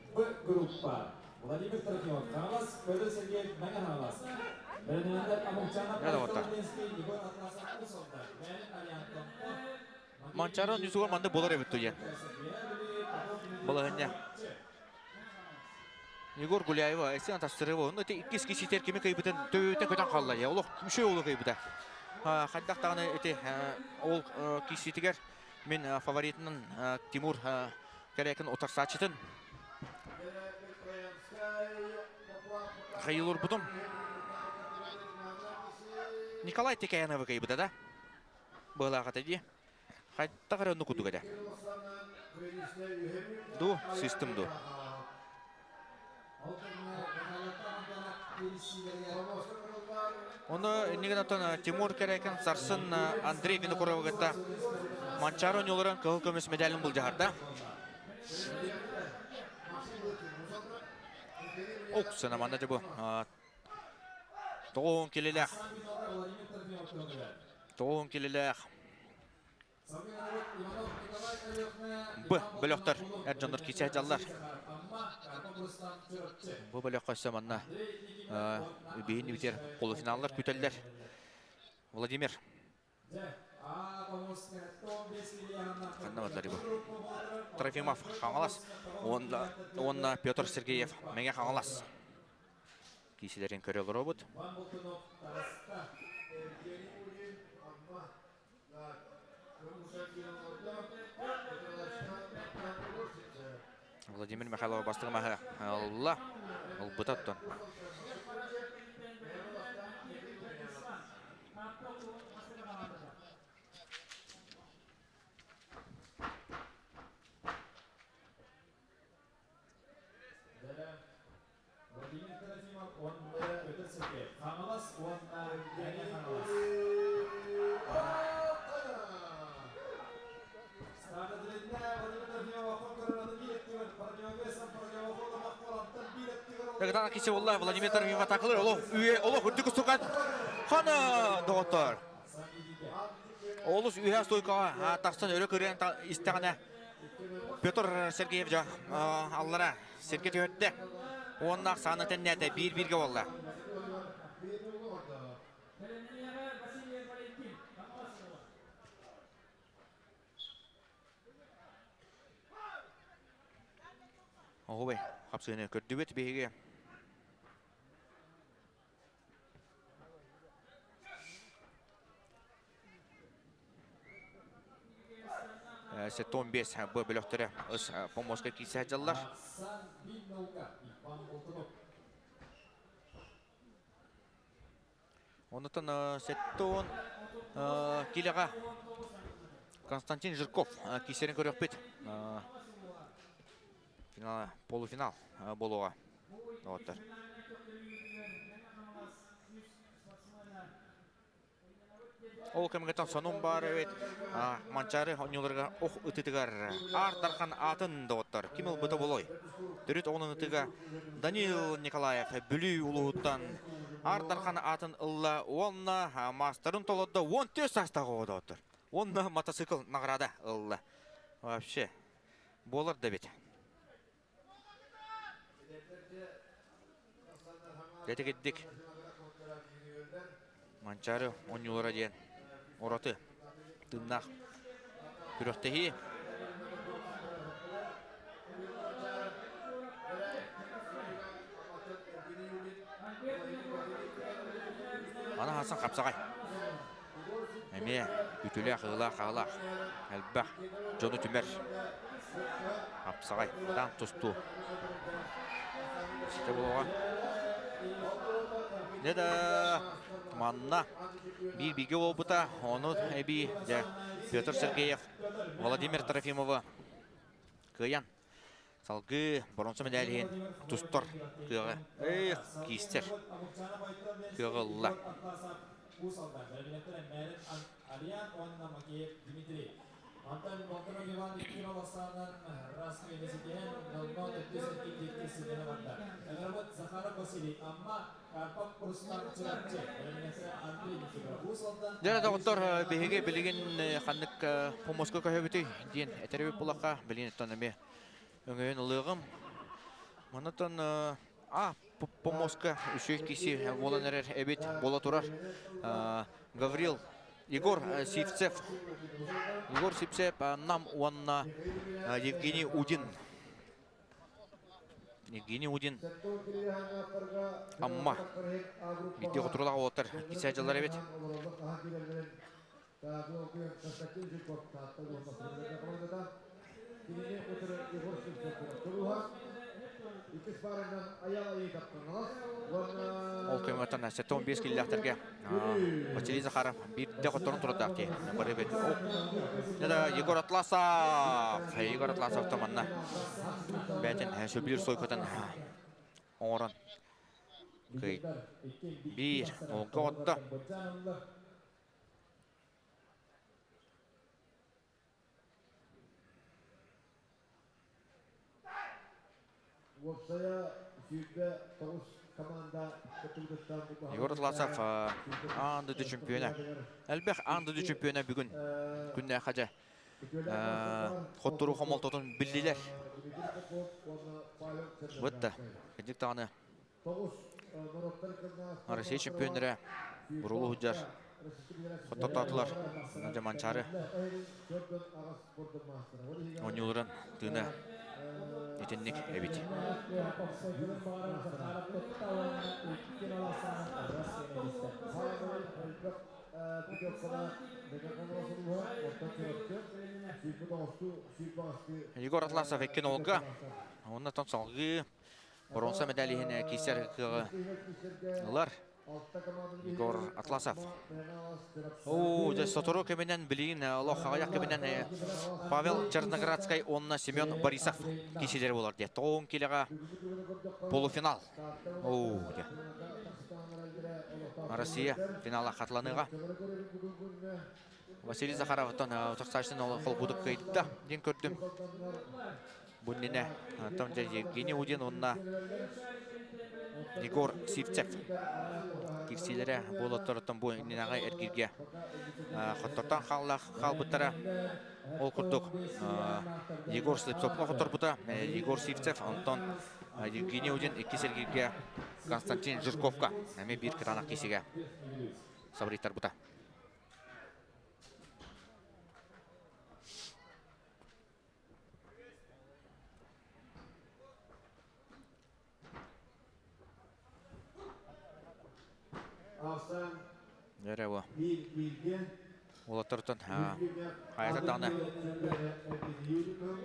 Владимир Трофимов, Хаҥалас, Петр Сергеев, Мэҥэ Хаҥалас. Бэлэмнэнэллэр Амукчана Егор Атласов, Уус Алдан, Мээрин Ариан Томпо, Манчаары оонньуутугар маннык буолар эбит диэн. Балаһынньа. Егор Гуляева, Айсен Тастырова, онно ити иккис киситер кими кыйбытын төбөтө көтөн хаалла. Олох үчүгэй уолу кыйбыта. Хайдах даҕаны ити ол киситигэр мин фаворитынан Тимур Кэрээкин утарсааччытын хайылурбутум. Николай Текеяновы кыйбыта да? Быһылаах этэ дии. Хайдах эрэ оннук курдук этэ. Ду, сыыстым ду. Ону иннигин оттон Тимур Кэрээкин сарсын Андрей Винокуровы кытта Манчаары оонньууларын кыһыл көмүс медалын былдьаһарда. Оксана манна дьэ бу Тоҕуһун килилээх. Тоҕуһун килилээх. Б бөлөхтөр эр дьоннор киирсэ сылдьаллар. Бу бөлөххө өссө манна биһин үтер полуфиналлар күтэллэр. Владимир Ханна бардылар бу? Трофимов Хаҥалас уонна уонна Петр Сергеев Мэҥэ Хаҥалас киисилэрин көрө олоробут. Владимир Михайлов бастыҥ маһы ылла. Ылбыта оттон. Владимир Трофимов уонна Петр Сергеев. Хаҥалас уонна Мэҥэ Хаҥалас. Капитан кисе болла Владимир Трофимов атакалар олох үйе олох үрдүк устукат хана доҕоттор. Олус үһэ стойкаҕа тахсан өрө көрөн истэҕинэ Петр Сергеев дьа аллара сиргэ түһэрдэ. Уонна ахсааны тэннээтэ биир-бииргэ буолла. Оһубай, хапсыыны көрдүбүт биһиги. Сетон 5 б бөлөхтөрө ыс помоска киирсэ сылдьаллар. Онутан сеттон килеҕэ Константин Жирков киирсэрин көрүөхпүт. Финал, полуфинал буолуоҕа. Доҕоттор. Ол кэмҥэ сонун баар эбит. Манчаары оонньууларыгар ох ытытыгар Аар Дархан аатын доҕоттор. Ким ылбыта болой? Төрүт оҕонун ытыга Данил Николаев Бүлүү улууһуттан Аар Дархан аатын ылла уонна маастарын толордо 14 саастаах оҕо доҕоттор. Уонна мотоцикл награда ылла. Вообще, буолар да эбит. Дэтигирдик Манчаары оонньуулара диэн ураты. Тыыннаах күрэхтэһии. Аны хасан хапсаҕай. Эмиэ үтүлээх, ыылаах, аалаах, элбэх дьону түмэр. Хапсаҕай, таан тустуу. Ситэ буолуоҕа. Дьэ да манна биир бигэ буолбута, ону эбии дьэ Петр Сергеев Владимир Трофимовы кыайан Салгыы боруонса мэдээлин иһин тустар кыаҕы эх киистэр кыаҕы ылла. Дьэ, доҕоттор, биһиги билигин ханнык хомуска көһөбүтүй диэн этэрэбит булахха, билигин оттон эмиэ өҥөйөн ылыаҕым. Манатан а помоска үчүгэй киси буолан эрэр эбит буола турар. Гаврил Егор Сивцев Егор Сивцев Нам уонна Евгений Удин Евгений Удин Амма биирдии хотуруулаах уолаттар кисээ дьыллар эбит. Ол көмөтөн 75 киллээхтэргэ Василий Захаров биирдэ хотторон турардаах дии. Бары бэт. Да, Егор Атласов. Егор Атласов та манна бэйтин сөбүлүүр сойкотун оҥорон кый биир олга отто. Егор Атласов аан дойду чемпиона. Элбэх аан дойду чемпиона бүгүн күннээхэ дьэ хотторуу хомолтотун биллилэр. Бытта. Кырдьык даҕаны Россия чемпионнара Бурулу Худжар хоттордоотулар. Дьаманчары оонньууларын тыына итинник эбит. Егор Атласов икки нолга. Оннотон салгыы Боруонса медаль иһин киирсэр кыаҕы ылар Егор Атласов. Оо, дьэ сотору кэминэн билигин олох аҕыйах кэминэн Павел Черноградскай уонна Семен Борисов киирсиилэрэ буолар диye. 90 килоҕа полуфинал. Оо, дьэ. Россия финала хатыланыыга. Василий Захаровтан утарсааччытын холбуудук кыайда диэн көрдүм. Бу иннинэ там дьэ Евгений Удин уонна Егор Сивцев киирсиилэрэ буолотторуттан бу иннинэҕи эргииргэ хоттортон хаалбыттара. Ол курдук Егор Слепцовка хотторбута, Егор Сивцев, онтон Евгений Удин иккис эргииргэ Константин Жирковка эмиэ биир кытаанах киирсиигэ сабырыйтарбыта. Эрэ бу. Уолаттартан хайата даҕаны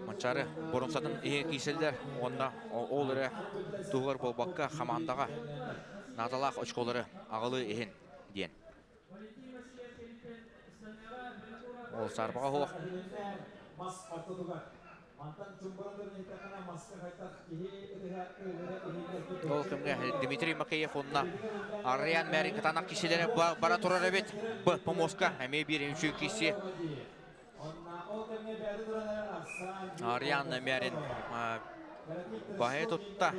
Манчаары боруҥсатын иһин киирсэллэр уонна ол эрэ туһугар буолбакка хамаандаҕа наадалаах очколары аҕалыы иһин диэн. Ол саарбаҕа суох. Ол кэмҥэ Дмитрий Макеев уонна Арыйан Мэрин кытаанах киһилэрэ бара турар эбит. Б помоска эмиэ биир үчүгэй киһи. Арыйан Мэрин баһы тутта.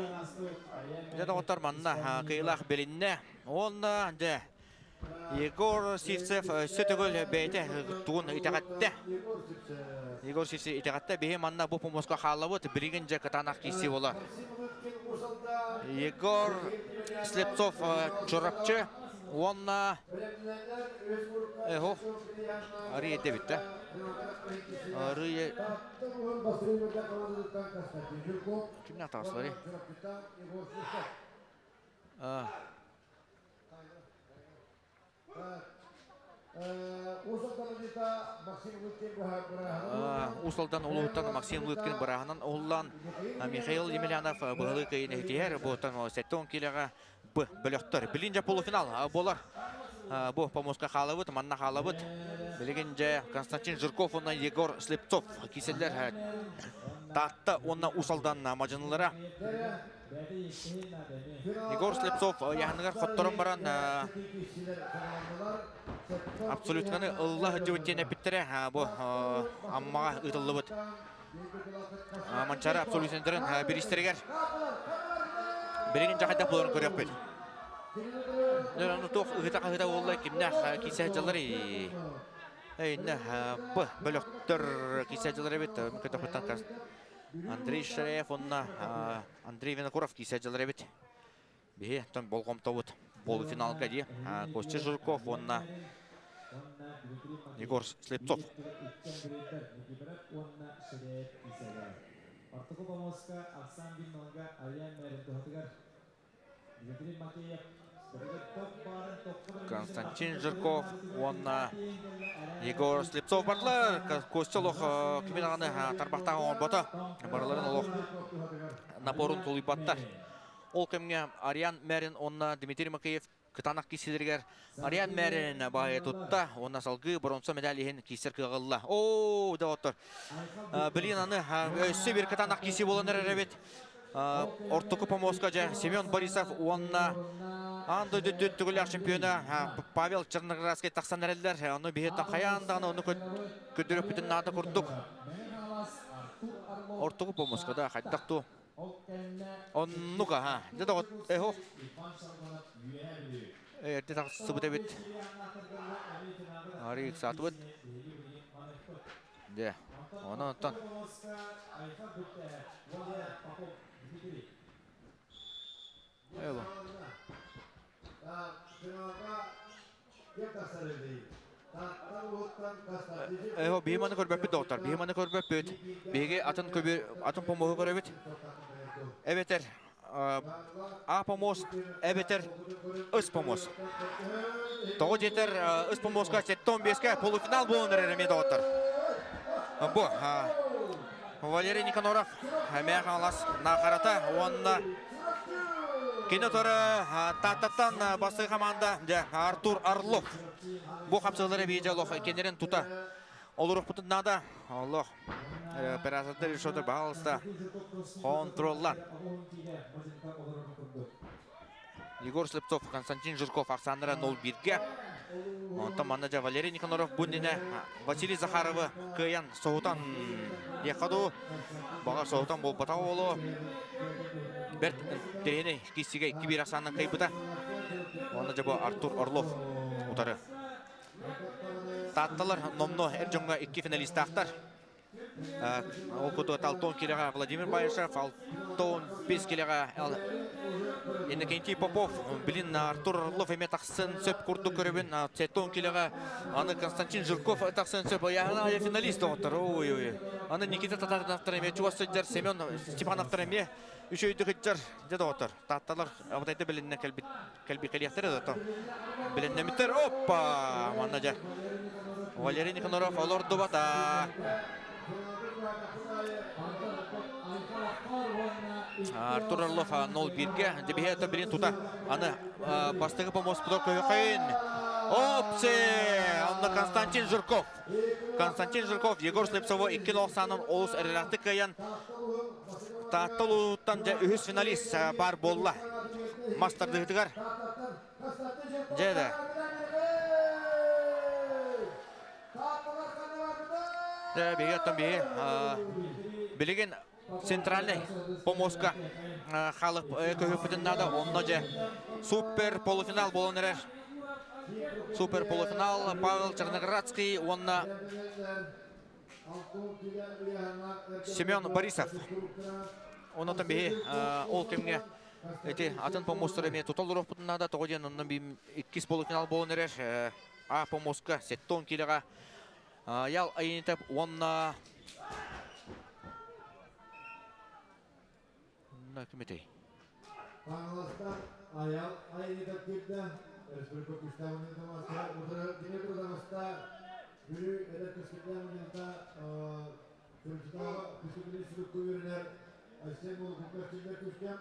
Дьэ доҕоттор манна кыайыылаах билиннэ. Уонна дьэ Егор Сивцев өссө төгүл бэйэтэ тугун итэҕэттэ. Егор Сивцев итэҕэттэ. Биһи манна бу помоска хааллабыт. Билигин дьэ кытаанах киирсии буолар. Егор Слепцов Чурапчы. Уонна Эхо арый эдэбит да. Арый кимнээх таҕыстыларый? Уус Алдан улууһуттан Максим Лыткин бырааһынан уһуллан Михаил Емельянов быһылыы кыайын иһитиһэр. Буоттан 70 киилэҕэ Б бөлөхтөр. Билин дьэ полуфинал буолар. Бу помоска хаалабыт, манна хаалабыт. Билигин дьэ Константин Жирков уонна Егор Слепцов киселлер Таатта уонна Уус Алдан мадьынылара. Егор Слепцов ыйааһыныгар хотторон баран абсолютканы ылла сылдьыбыт диэн эппиттэрэ. Бу Аммаҕа ыытыллыбыт Манчаары абсолютнайдарын бириистэригэр билигин дьахайдах буоларын көрүөхпүт. Аны туох ыһыта-хаһыта буолла кимнээх киирсэ сылдьалларый? Эйнэ Б бөлөхтөр киирсэ сылдьаллар эбит. Көтөхпүттэн Андрей Шареев уонна Андрей Винокуров киирсэ сылдьаллар эбит. Биһи оттон болҕомтобут полуфиналга дии. Костя Жирков уонна Егор Слепцов. Константин Жирков уонна Егор Слепцов бардылар. Костя олох кими даҕаны тарбахтаах оҥорбото. Барыларын олох напорун тулуйбаттар. Ол кэмҥэ Ариан Мэрин уонна Дмитрий Макеев кытаанах киирсиилэригэр Ариан Мэрин баайы тутта уонна салгыы боронсо медаль иһин киирсэр кыаҕы ылла. Оо, доҕоттор. Билин аны өссө бір кытаанах киирсии буолан эрэр эбит. Ортоку помостка дьэ Семен Борисов уонна аан дойду түгүлээх чемпиона Павел Черноградский тахсан эрэллэр. Ону биһиттэн хайаан даҕаны ону көрдөрүөхпүтүн наада курдук. Ортоку помостка да хайдах ту Оннук аха. Дьэ доҕот, эһо. Эрдэ тахсыбыт эбит. Арыы ыксаатыбыт. Дьэ, онон оттон. Эйла. Эһо биһи маны көрбөппүт доҕоттор, биһи маны көрбөппүт. Биһиги атын көбү атын помоһу көрөбүт. Эбэтэр А помост, эбэтэр Ыс помост. Тоҕо диэтэр Ыс помостка 75-ке полуфинал буолан эрэр эмиэ доҕоттор. Бу Валерий Никаноров Мэҥэ Хаҥалас Наахарата уонна кини утары Тааттаттан бастакы хамаанда дьэ Артур Орлов. Бу хапсыһыылар эбии дьэ олох кинилэрин тута олоруохпутун наада. Олох оператордар решетер пожалуйста контроллан. Егор Слепцов, Константин Жирков, Оксандра 0-1-ге. Онтон манна дьэ Валерий Никаноров бу иннинэ Василий Захаровы кыайан соһутан диэххэ дуу, баҕар соһутан буолбатах буолуо. Бэрт интэриэһинэй киирсиигэ 2-1 ахсаанынан кыайбыта. Уонна дьэ бу Артур Орлов утары. Таатталар номнуо эр дьоҥҥо икки финалистаахтар. Ол курдук Алтон килэҕэ Владимир Баишев, Алтон бес килэҕэ Иннокентий Попов, билин Артур Орлов эмиэ тахсын сөп курдук көрөбүн. Сеттон килэҕэ аны Константин Жирков тахсын сөп. Ыйааһына финалист доҕоттор. Ой-ой. Аны Никита Татариновтар эмиэ чугас сылдьар, Семен Степановтар эмиэ үчүгэйдик сылдьар. Дьэ доҕоттор, Таатталар абытайда билиннэ кэлбит кэлби кэлиэхтэрэ да билиннэмиттэр. Оппа! Манна дьэ Валерий Никаноров олордубата. Артур Орлов 0-1-ге. Дебиһэ билин тута. Аны бастакы помоспутар көйөкөйүн. Опсе! Онно Константин Жирков. Константин Жирков Егор Слепцову 2-90-ын олус эрэлээхтик кыайан Таатта улууһуттан дьэ үһүс финалист баар буолла. Мас тардыһыытыгар. Дьэ да. Дьэ биһиги оттон биһи билигин центральный помостка халып көһүппүтүн наада. Онно дьэ супер полуфинал буолан эрэр. Супер полуфинал Павел Черноградский уонна Семен Борисов. Онотон биһи ол кэмҥэ Эти атын помостары эмиэ тута олоруохпутун наада. Тоҕо диэн онно иккис полуфинал буолан эрэр. А помостка 70 килоҕа Ял Айынитов уонна ким этэй? Хаҥаластан Аял Айынитов киирдэ. Республика Кустаабын мастера утары Дмитрий Таҕыста Бүлүү эдэр кэскилдээх мунньахта Чурапчытааҕы физкультурный институкка үөрэнэр Айсен Молокукка эрчиллэр күүстээх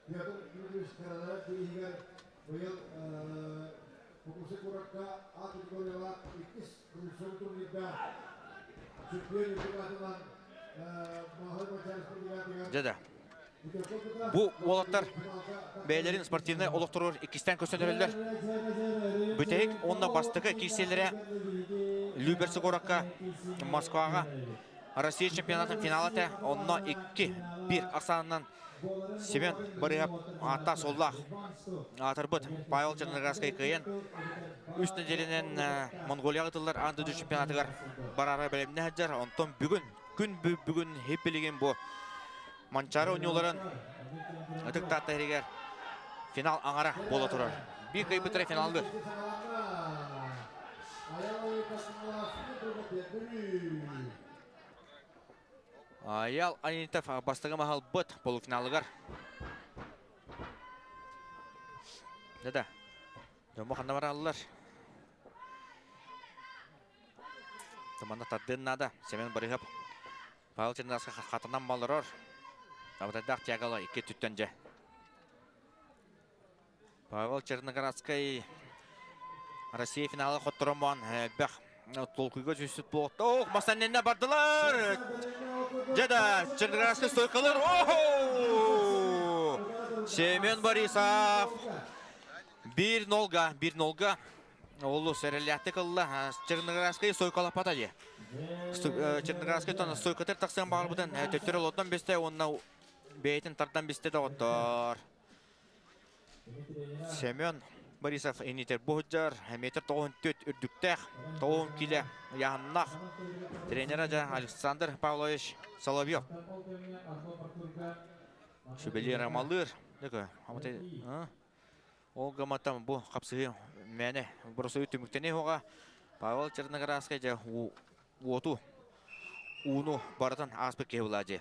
Петр Дмитриевич Карадара бирииһигэр быйыл Фокусы куоракка А категориялаах иккис кылыыссабыт турнирга чемпион үрдүк аатынан Маһар Мачаевскай бригадыгар Дьэ да. Бу уолаттар бэйэлэрин спортивнай олохторугар иккистээн көстөн эрэллэр. Бүтэһик уонна бастакы киирсиилэрэ Люберцы куоракка Москваҕа Россия чемпионатын финала этэ. Онно 2-1 ахсаанынан Семен Барыһап ааттаах суоллаах аатырбыт Павел Черноградскай кыайан үс нэдиэлэнэн Монголияҕа ыытыллар аан дойду чемпионатыгар бараары бэлэмнэ сылдьар. Онтон бүгүн күн бүгүн хип билигин бу Манчаары оонньууларын Ытык Таатта иһигэр финал аҥара буола турар. Биир кыайбыттара финаллыыр. Аял Анитов бастакы маһалбыт полуфиналыгар. Да-да. Дьоммо ханна бараллар? Туманна тардыан наада. Семен Барыһап Павел Черноградскай хатанан балларор. Абытайдаах тягала икки өттүттэн дьэ. Павел Черноградскай Россия финала хотторон элбэх толкуйга түспүт буолта. Ох, масанненне бардылар! Дьэ да, Черноградскай стойкалар. Охо! Семен Борисов 1-0-га, 1-0-га Олус эрэллээхтик ылла. Черноградскай стойкалаппата дии. Черноградскай стойкатыр тахсан баҕарбытын төттөрү олордон бистэ уонна бэйэтин тардан бистэ доҕоттор. Семен Борисов инитер буһуджар метр 94 үрдүктээх, 90 киле яһаннах. Тренера жа Александр Павлович Соловьев. Сүбэлиир амалыыр. Ол гымматам бу хапсыһыы мээнэ боросуйу түмүктэниэ суоҕа. Павел Черноградскай дьэ уоту, ууну барытын ааспыт киһи буолаа дьэ.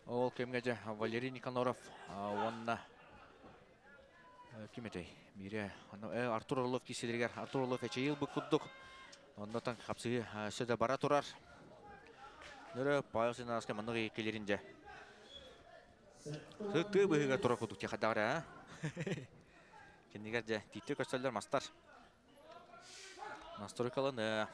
Ол кэмҥэ дьэ Валерий Никаноров уонна ким этэй? Биирэ Артур Орлов киирсилэригэр Артур Орлов эчэйии ылбыт курдук. Оннотон хапсыһыы өссө да бара турар. Нөрө Павел Синаровскай маннык кэлэрин дьэ. Тыы быһыыга турар курдук тиэхэдэҕэр аа. Кинигэр дьэ тииттэ көрсөллөр мастар. Настройкаланы.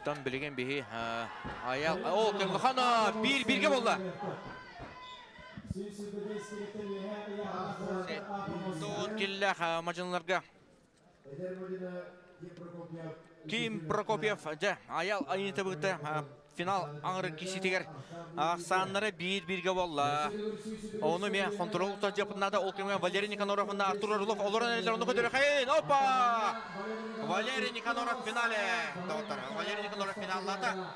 Тан билигин биһи аял о Кемгахана биир бииргэ буолла. Туон киллэх мадьыныларга Ким Прокопьев дьэ аял айынытыбыта финал аҥырын киситигэр ахсааннара биир-бииргэ буолла. Ону эмиэ хонтуруол тадьапыннада ол кэмҥэ Валерий Никаноров уонна Артур Орлов олорон эрэллэр ону көтөрөхейн. Опа! Валерий Никаноров финале. Доҕоттор, Валерий Никаноров финаллаата.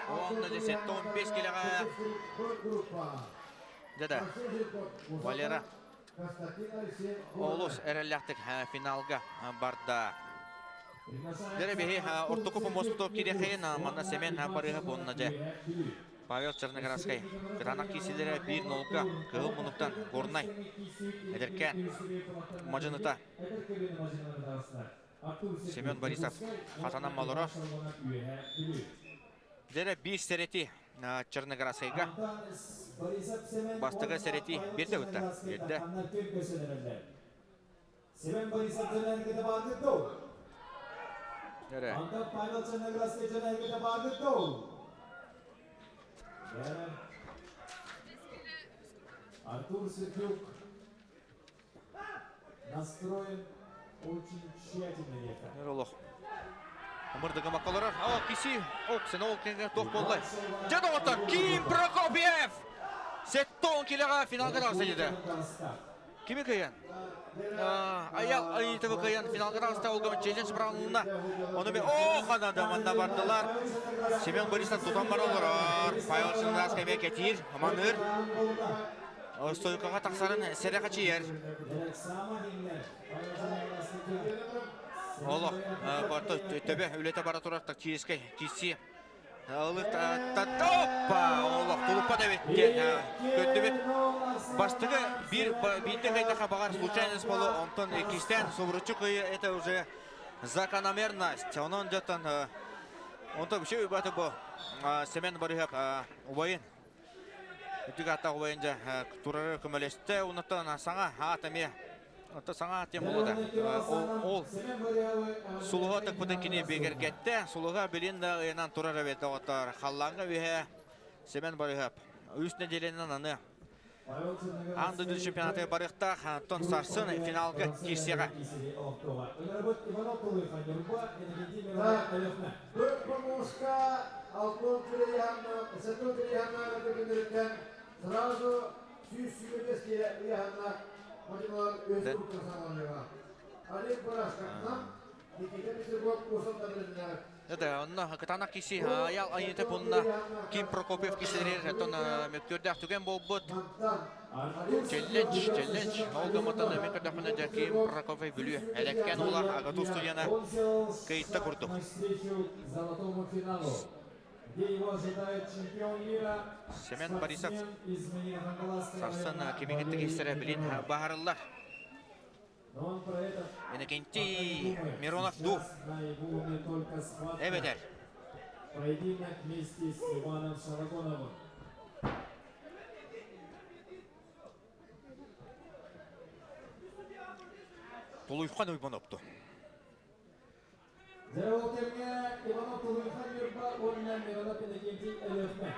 Уонна дьэ 75 килэҕэ. Дьэ да, Валера Олус эрэллээхтик финалга барда. Дэрэ биһи ортоку помоспутугар кириэхэйин манна Семен Барыһов уонна дьэ Павел Черноградскай кытаанах киирсиилэрэ 1-0-га Кыһыл Муннуктан Горнай эдэркээн мадьыныта Семен Борисов хатанан олорор. Дьэрэ биир сэрэти Черноградскайга бастакы сэрэти биэрдэ бытта. Биэрдэ. Семен Борисов дьэнэргэтэ бааргыт доо? Дьэрэ. Антон Павел Черноградскай дьэнэргэтэ бааргыт доо? Артур Сердюк настроен очень тщательно ехать. Олох. Ымырдыгымакка олорор. О, киси, оксен ол кэнгэ туох буолла? Дьэ доҕоттор, Ким Прокопьев! 70 килоға финалга тахса деді. Кими кыйан? Аял Аитовы кыйан финалга таҕыста олгом челлендж бырағылына. Оны мен о ханада манна бардылар. Семен Борисов тутан бар олорор. Павел Шинрас кеме кетир, аманыр. Стойкаға тақсарын сәрі қачиер. Олох, барты төбе үлете бара турар тактический киси. Оппа, олох тулуппа да бит көттүбүт. Бастыгы бир бирде кайдаха багар случайность болу, онтон иккистен субуручу кыйы это уже закономерность. Онон жаттан онто бүшө баты бу Семен Барыхап убайын. Үтүк ата убайын жа турары көмөлөстө, унуттан саңа атами Ото саҥа тем болуда. Ол сулуга тыкпытын кини бигэргэтте. Сулуга билин да ыйынан турар эбит доҕоттор. Халлаанга үһэ Семен Барыһап. Үс неделенен аны Аан дойду чемпионаты барыахтаах. Антон сарсын финалга киирсиэҕэ. Сразу 125 ыйаһынна мадьыналар өс курдук саҕаланыаҕа. Олег Барашковтан Никита Петрогов куосалларыннар. Да, онно кытаанах киси аял айыты пунна Ким Прокопьев кисилер тон мөктүрдээх түгэн буолбут. Челлендж, челлендж. Ол гымытын мен көрдөхпүнэ дьэ Ким Прокопьев Бүлүү элэккэн уола Агату студияна кыйтта курдук. Семен Борисов сарсын кимиҥиттик истэрэ билин баһарыллар. Иннокентий Миронов ду. Эбэтэр. Поединок вместе с Иваном Шарагоновым. Тулуйхан Уйбанопту. Дьэ ол кэмҥэ Иванов Тулуйхан Ньурба уонна Миронов Иннокентий Өлүөхүмэ.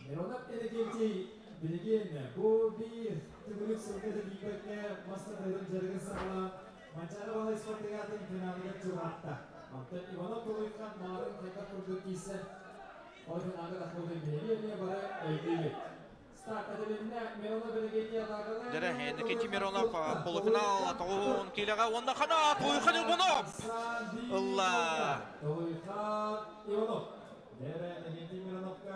Миронов Иннокентий билигин бу биир төгүрүк сылга да тиийбэккэ мас тардыытын дьарыгын саҕалаан Манчаары Балай спартакиадатын финалыгар чугаһатта. Онтон Иванов Тулуйхан маарын хайдах курдук киирсэн ол финалга тахсыбытын биһиги эмиэ бары өйдүүбүт. Дэрэ, Никита Миронов полуфинал тоҕуһун киилэҕэ уонна хана Тулуйхан Иванов ылла. Тулуйхан Иванов. Дэрэ, Никита Мироновка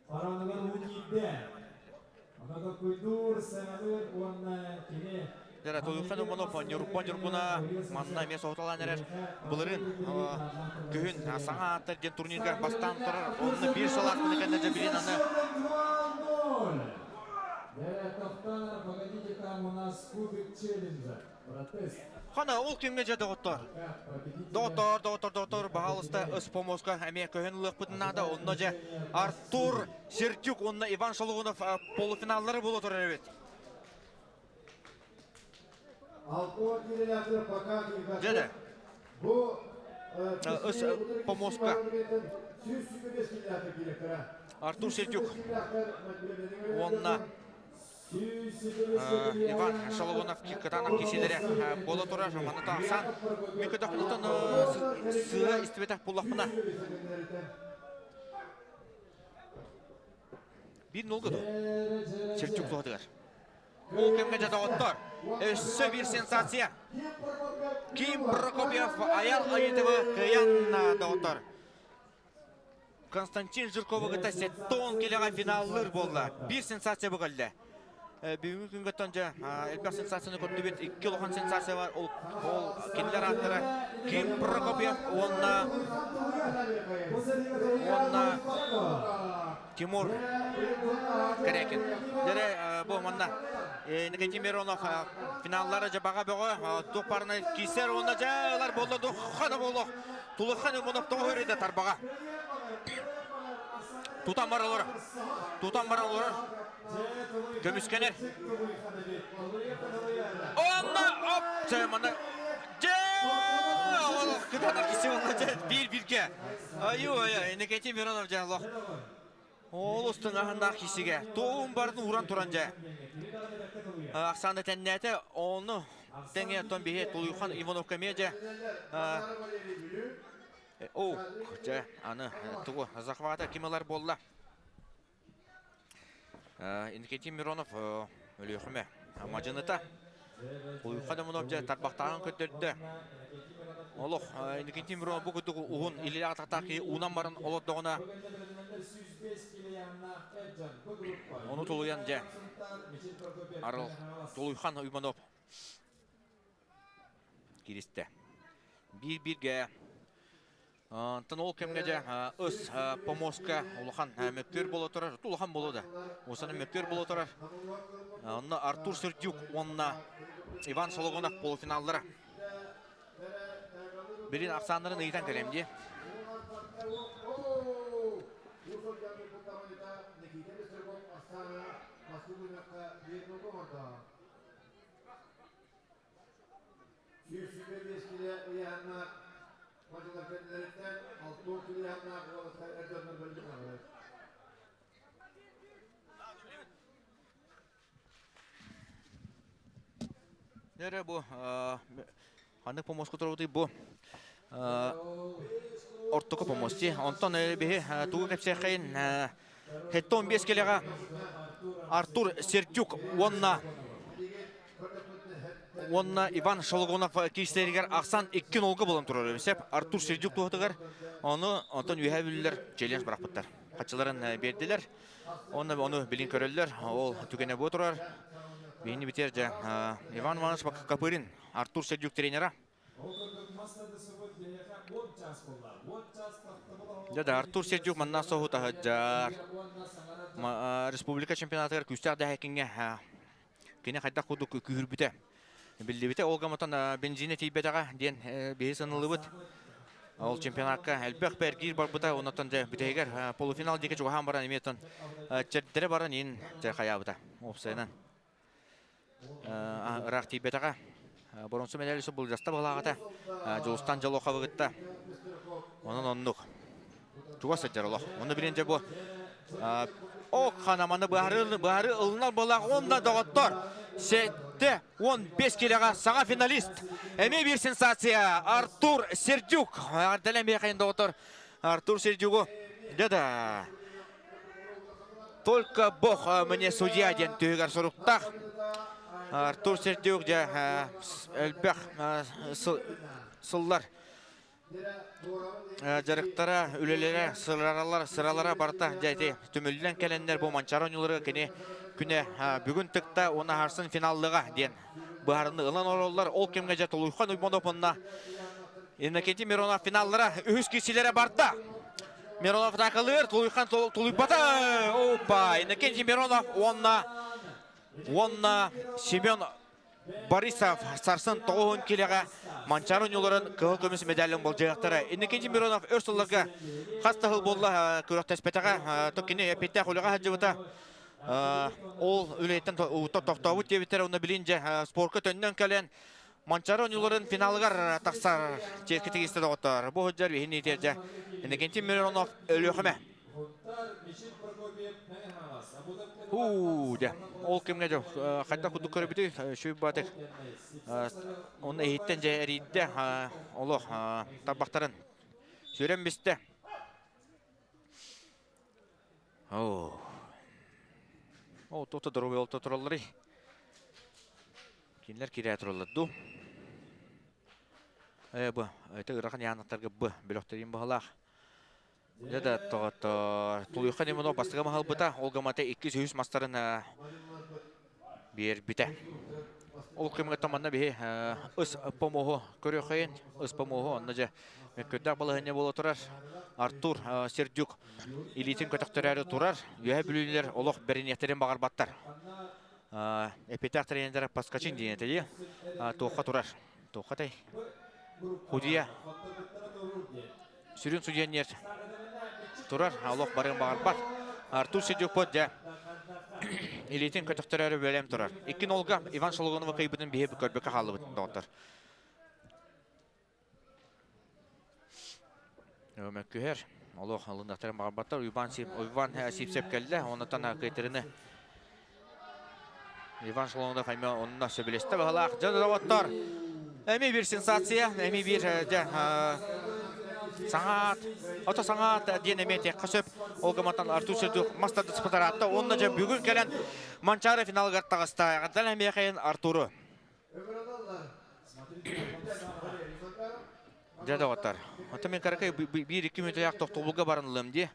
хараныгар уу киирдэ. Ону куйдуур, сыаналыыр уонна кини Дэрэ, Тулуйхан Иванов Ньурба Ньургуна манна эмиэ соһуталаан эрэр. Былырын күһүн саҥа ааттар диэн турнирга бастаан турар. Онно биир сыл ааспыты кэннэ дьэ билин аны Погодите, там у нас кубик челленджа. Протест. Хана ол кимҥэ дьэ доҕоттор? Доҕоттор, доҕоттор, доҕоттор, баһаалыста Ыспомоска эмиэ көһөн ылыахпытын наада. Онно дьэ Артур Сердюк уонна Иван Шологунов полуфиналлары буола турар эбит. Алтуон киилэлээхтэр пока Дьэ киирбэттэр. да. Бу Ыс Помоска. 125 киилэлээхтэр киириэхтэрэ. Артур Сердюк уонна Иван Шаловонов кытаанах кисилэрэ буола турар. Маны таахсан мен көтөхпүтүн сыа истибэтэх буллахпына. Бир нолга Сердюк туһатыгар. Ол кэмҥэ дьэ доҕоттор, өссө биир сенсация. Ким Прокопьев Аял Аитовы кыайан доҕоттор. Константин Жирковы кытта 70 килоҕа финаллыыр буолла. Биир сенсация бу кэллэ. Бүгүҥҥү күҥҥэ дьэ элбэх сенсацияны көрдүбүт. Икки улахан сенсация бар. Ол, ол кинилэр ааттара Ким Прокопьев уонна Тимур Корякин. Дьэ бу манна Никита Миронов финаллары дьабаҕа бөҕө туох барына киирсэр уонна дьэ ылар буолла духхана буолуох Тулухан Иванов тоҕо өрүдэ тарбаҕа. Тутан бар олорор. Тутан бар олорор. Көмүскэнэр. Онна оп! Дьэ манна дьэ олох кытаанах киси болла дьэ биир бирге. Аю ай Никита Миронов дьэ олох. Олус тыҥаһыннаах киисигэ. Туун барын ууран туран дьэ. Ахсааны тэннээтэ, ону тэҥэ оттон биһи Тулуйхан Ивановка эмиэ дьэ О, дьэ, аны тугу захвата ким ылар буолла? Иннокентий Миронов Өлүөхүмэ мадьыныта. Уйха Домунов дьэ тарбахтааҕын көрдөрдө. Олох Иннокентий Миронов бу курдук уһун илиилээх атахтаах киһи уунан баран олордоҕуна ону тулуйан дьэ Арыл Тулуйхан Уйманов киристэ. Биир-бииргэ Онтон ол кэмҥэ дьэ ыс помостка улахан мөккүөр буола турар. Улахан буолуо да. Усаны мөккүөр буола турар. Онно Артур Сердюк уонна Иван Сологонов полуфиналлара. Билин ахсааннарын ыйытан кэлэм дии. 125 килэ ыйааһыннаах мадьылар кэннилэриттэн 60 килэ ыйааһыннаах уолаттар эр дьоннор бөлүтүнэллэр. Нөрө бу ханнык помоска турабытый бу ортоку помост дии. Онтон биһи тугу кэпсиэххэйин 75 килэҕэ Артур Сердюк уонна уонна Иван Шологонов киирсэригэр ахсан 2-0 буолан турар сөп. Артур Сердюк туһатыгар ону онтон үөһэ бүллэр челлендж бырахпыттар. Хаччыларын биэрдилэр. Онно ону билин көрөллөр. Ол түгэнэ бу турар. Биһини битер дьэ Иван Иванович Копырин, Артур Сердюк тренера. Дьэ да, Артур Сердюк манна соһутаһыдьар. Республика чемпионатыгар күүстээх дэһэкиҥҥэ кини хайдах курдук күүһүрбүтэ биллибитэ. Ол гаматан бензинэ тиийбэтэҕэ диэн биһи санылыбыт. Ол чемпионакка элбэх бэргиир барбыта, оннотон дьэ бүтэһигэр полуфинал диэки чугаһаан баран эмиэ чэрдэрэ баран иин дьэ хайаабыта. Уопсайынан ыраах тиийбэтэҕэ. Боронсу медалисы былдьаста быһылааҕыта. Дьулустан Дьолоховы кытта. Онон оннук. Чугас сылдьар олох. Онно билин дьэ бу Ок ханаманы быһары быһары ылынар буоллах онно доҕоттор. 7-15 килоҕа саҥа финалист. Эмиэ биир сенсация Артур Сердюк. Эҕэрдэлэн биэхэйин доҕоттор. Артур Сердюгу. Дьэ да. Только Бог мне судья диэн түһүгэр суруктаах. Артур Сердюк дьэ элбэх сыллар дьарыктара, үлэлэрэ, сыралара, сыралара барыта дьэ ити түмүллэн кэлэннэр бу Манчаары оонньуулары кини күнэ бүгүн тыкта уонна харсын финаллыга диэн быһаарыны ылан олороллор. Ол кэмҥэ дьэ Тулуйхан Уйбанов уонна Иннокентий Миронов финаллара үһүс киирсиилэрэ барда. Миронов атаакалыыр, Тулуйхан тулуйбата. Опа! Иннокентий Миронов уонна уонна Семен Борисов сарсын 90 килэҕэ Манчаары оонньууларын кыһыл көмүс медалын болдьойохтара. Иннокентий Миронов өр сылларга хас да сыл буолла күрэхтэспэтэҕэ. То кини эппиттээх үлэҕэ сылдьыбыта. Ол үлэттэн тохтообут диэбиттэр. Онно билин дьэ спорка төннөн кэлэн Манчаары оонньууларын финалыгар тахсар чиэски тигистэ доҕоттор. Бу сылдьар биһини итиэрдэ Иннокентий Миронов Өлүөхүмэ. Уу, дьэ, ол кэмҥэ дьэ хайдах курдук көрөбүтүй, Шүйбатык онно иһиттэн дьэ эрийдэ, олох тарбахтарын сүрэн бистэ. Оо, Оо, тута доруобуйа олто туралларый. Кинилэр киирээ тураллар дуу? Э, бу, это ырахан яанаттарга б, бөлөхтөрүн баһылаах. Дьэ да, тоҕото, Тулуйхан Иванов бастакы маһылбыта, ол гамата 2-3 мастарын биэрбитэ. Ол кэмҥэ манна биһи ыс помоһу көрүөххэйин, ыс помоһу онно дьэ мөккүрдээх балаһыанньа буола турар. Артур Сердюк илиитин көтөхтөрөөрү турар. Үөһэ Бүлүүлэр олох бэриниэхтэрин баҕарбаттар. Эпитэх тренердэрэ Паскачин диэн этэ Туохха турар? Туохха тэй? Худия. Сүрүн судья турар, олох барыан баҕарбат. Артур Сердюкпут дьэ илиитин көтөхтөрөөрү бэлэм турар. 2-0-га Иван Шологонова кыайбытын биһи көрбөккө хааллыбыт доҕоттор. Мөккүһэр. Олох ылыныахтарын баҕарбаттар. Уйбаан Уйбаан Сипсеп кэллэ. Оннуттан кыайтарыны Иван Шолонов эмиэ онно сөбүлэстэ баһылаах. Дьэ, доҕоттор, эмиэ биир сенсация, эмиэ биир дьэ саҥаат, ото саҥаат диэн эмиэ этиэххэ сөп. Ол гыматан Артур Сердюк мас тардыспытараатта. Онно дьэ бүгүн кэлэн Манчаары финалыгар таҕыста. Эҕэрдэлэн эмиэхэйин Артуру. Дьэ, доҕоттор, оттон мин кыракый биир-икки мүнүүтэлээх тохтобулга баран ылыам дии.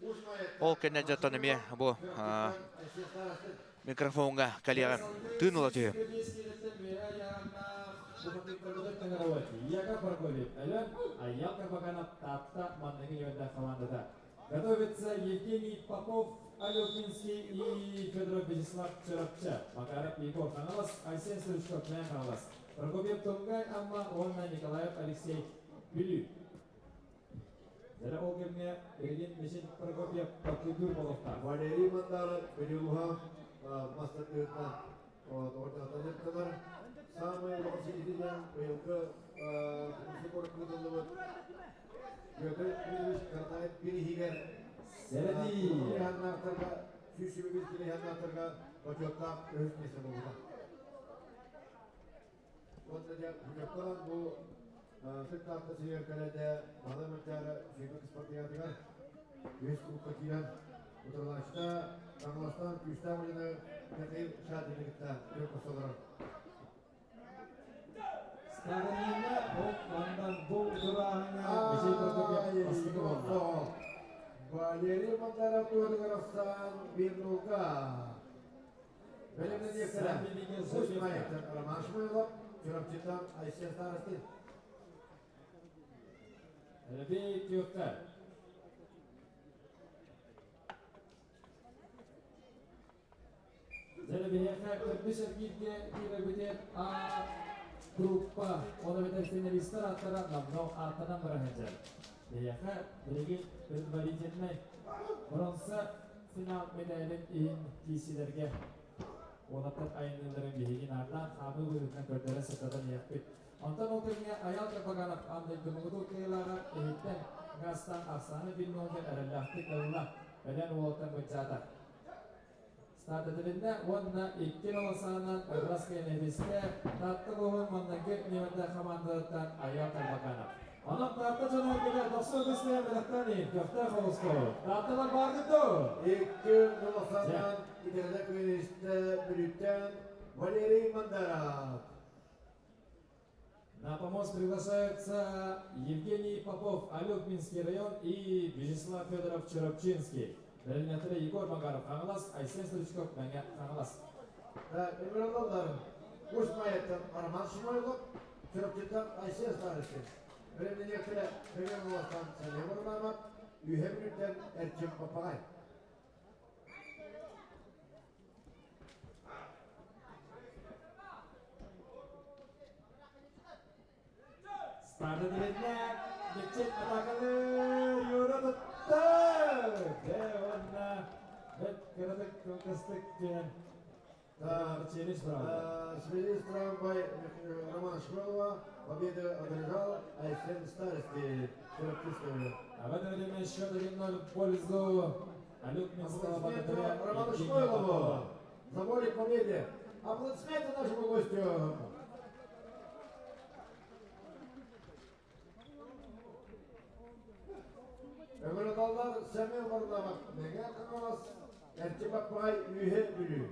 Ол кэннэ дьэ оттон эмиэ бу микрофоҥҥа кэлиэҕим. Тыын ыла түһүөм. Готовится Евгений Попов, Алёкинский и Федоров Вячеслав Чарапча. Макаров Егор Хаҥалас, Айсен Стручков Мэҥэ Хаҥалас. Прокопьев Тунгай Амма уонна Николаев Алексей Бүлүү. Дьэ ол кэмҥэ билигин Мишин Прокопьев толкуйдуур буолуохтаах. Валерий Мандаров Бүлүү мастаркыһытынан ордатан Самый улахан ситиһиинэн быйылгы Кумусу куоракка ыытыллыбыт Петр Дмитриевич Каратаев бирииһигэр Сэрэтии! 121 килиһаннаахтарга бочуоттаах үһүс миэстэ буолбута. Уонна дьэ Путевканан бу Сыт Таатта сиригэр кэлэрдэ Баһылай Манчаары сүүрбэ спартакиадатыгар үһүс курукка киирэн утарылааччыта Хаҥаластан күүстээх уйаны Михаил Шадрины кытта күөн көрсө олорор. Сталинина ол мандан бу утурааһыҥҥа Михаил Прокопьев бастакы буолла. Валерий Мандаров туһатыгар ахсаан биир нулга. Бэлэмнэниэхтэрэ. Усть-Майаттан Роман Шмылов, Чурапчыттан Айсен Старостин. Ребей Тюрка. Дьэ, биһиэхэ төрдүс эргииргэ киирэбитин А группа, ол эбэтэр финалистар ааттара номнуо ааттанан бара сылдьар. Биһиэхэ билигин предварительнай бронза финал мэтээлин иһин киирсиилэргэ уолаттар айанныылларын биһиги наардаан хаамыы быһыытынан көрдөрө сырдатан иһиэхпит. Онтон ол кэмҥэ Айаал Карбаганов аан дойду муҥутуур кыайыылааҕа иһиттэн гаастаан ахсааны биир эрэллээхтик ылла, бэлэм уолтан быдьаата. Стартатилиннэ уонна икки саанан Ыраскай нэһилиэстэ Таатта улууһун маҥнайгы нүөмэрдээх хамаандаларыттан Айаал Тарбаканов. Онон Таатта дьоно-сэргэтэ тохсун ытыс бэлэхтээн иһин көхтөөх олусту. Таатталар бааргыт дуо? Икки голосанан итэҕэлэ күнүстэ Бүлүүттэн Валерий Мандаров. На помост приглашаются Евгений Попов, Алёкминский район и Вячеслав Федоров, Чурапчинский. Бэлэмнэниэхтэрэ Егор Макаров, Хаҥалас, Айсен Стручков, Мэҥэ Хаҥалас. Ыҥырыллаллар Усть-Майаттан Роман Шмойлов, Чурапчыттан Айсен Старостин. Бэлэмнэниэхтэрэ Мэҥэ Хаҥаластан Саня Варламов, Үөһээ Бүлүүттэн Эрчим Баппаҕай. Старта Мечет атаканы Юра тутта! Дьэ, уонна бэрт кыратык кылгастык диэн через В связи с травмой Романа Шмелова победу одержал Айсен Старостин. А в это время счет 1-0 в пользу Алёкминского богатыря Роману Евгения Шмойлову Попова. За волю к победе. Аплодисменты нашему гостю. Ыҥырыллаллар Сэмэн Варламов, Мэҥэ Хаҥалас, Эрчим Баппаҕай, Үөһээ Бүлүү.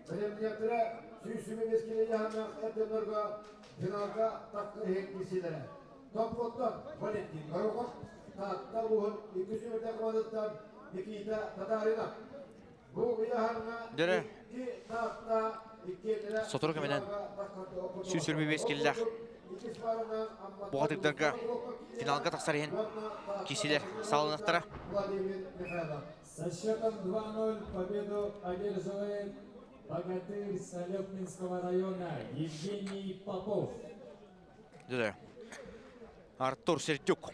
Бэлэмнэниэхтэрэ 125 килэ ыйааһыннаах эр дьоннорго финалга тахса иһин киирсиилэрэ. Томпоттон Валентин Горохов, Таатта улууһун икки сүүмэрдээх хамаандатыттан Никита Татаринов. Бу ыйааһыҥҥа Дөрө икки Таатта иккиэннэрэ сотору кэминэн финалга тахсарга 125 киллээх бухатырдарга финалга тахсар иһин киирсиилэр саҕаланыахтара. Владимир Михайлов. Со счетом 2-0 победу одерживает богатырь с Олекминского района Евгений Попов. Дөрө Артур Сердюк.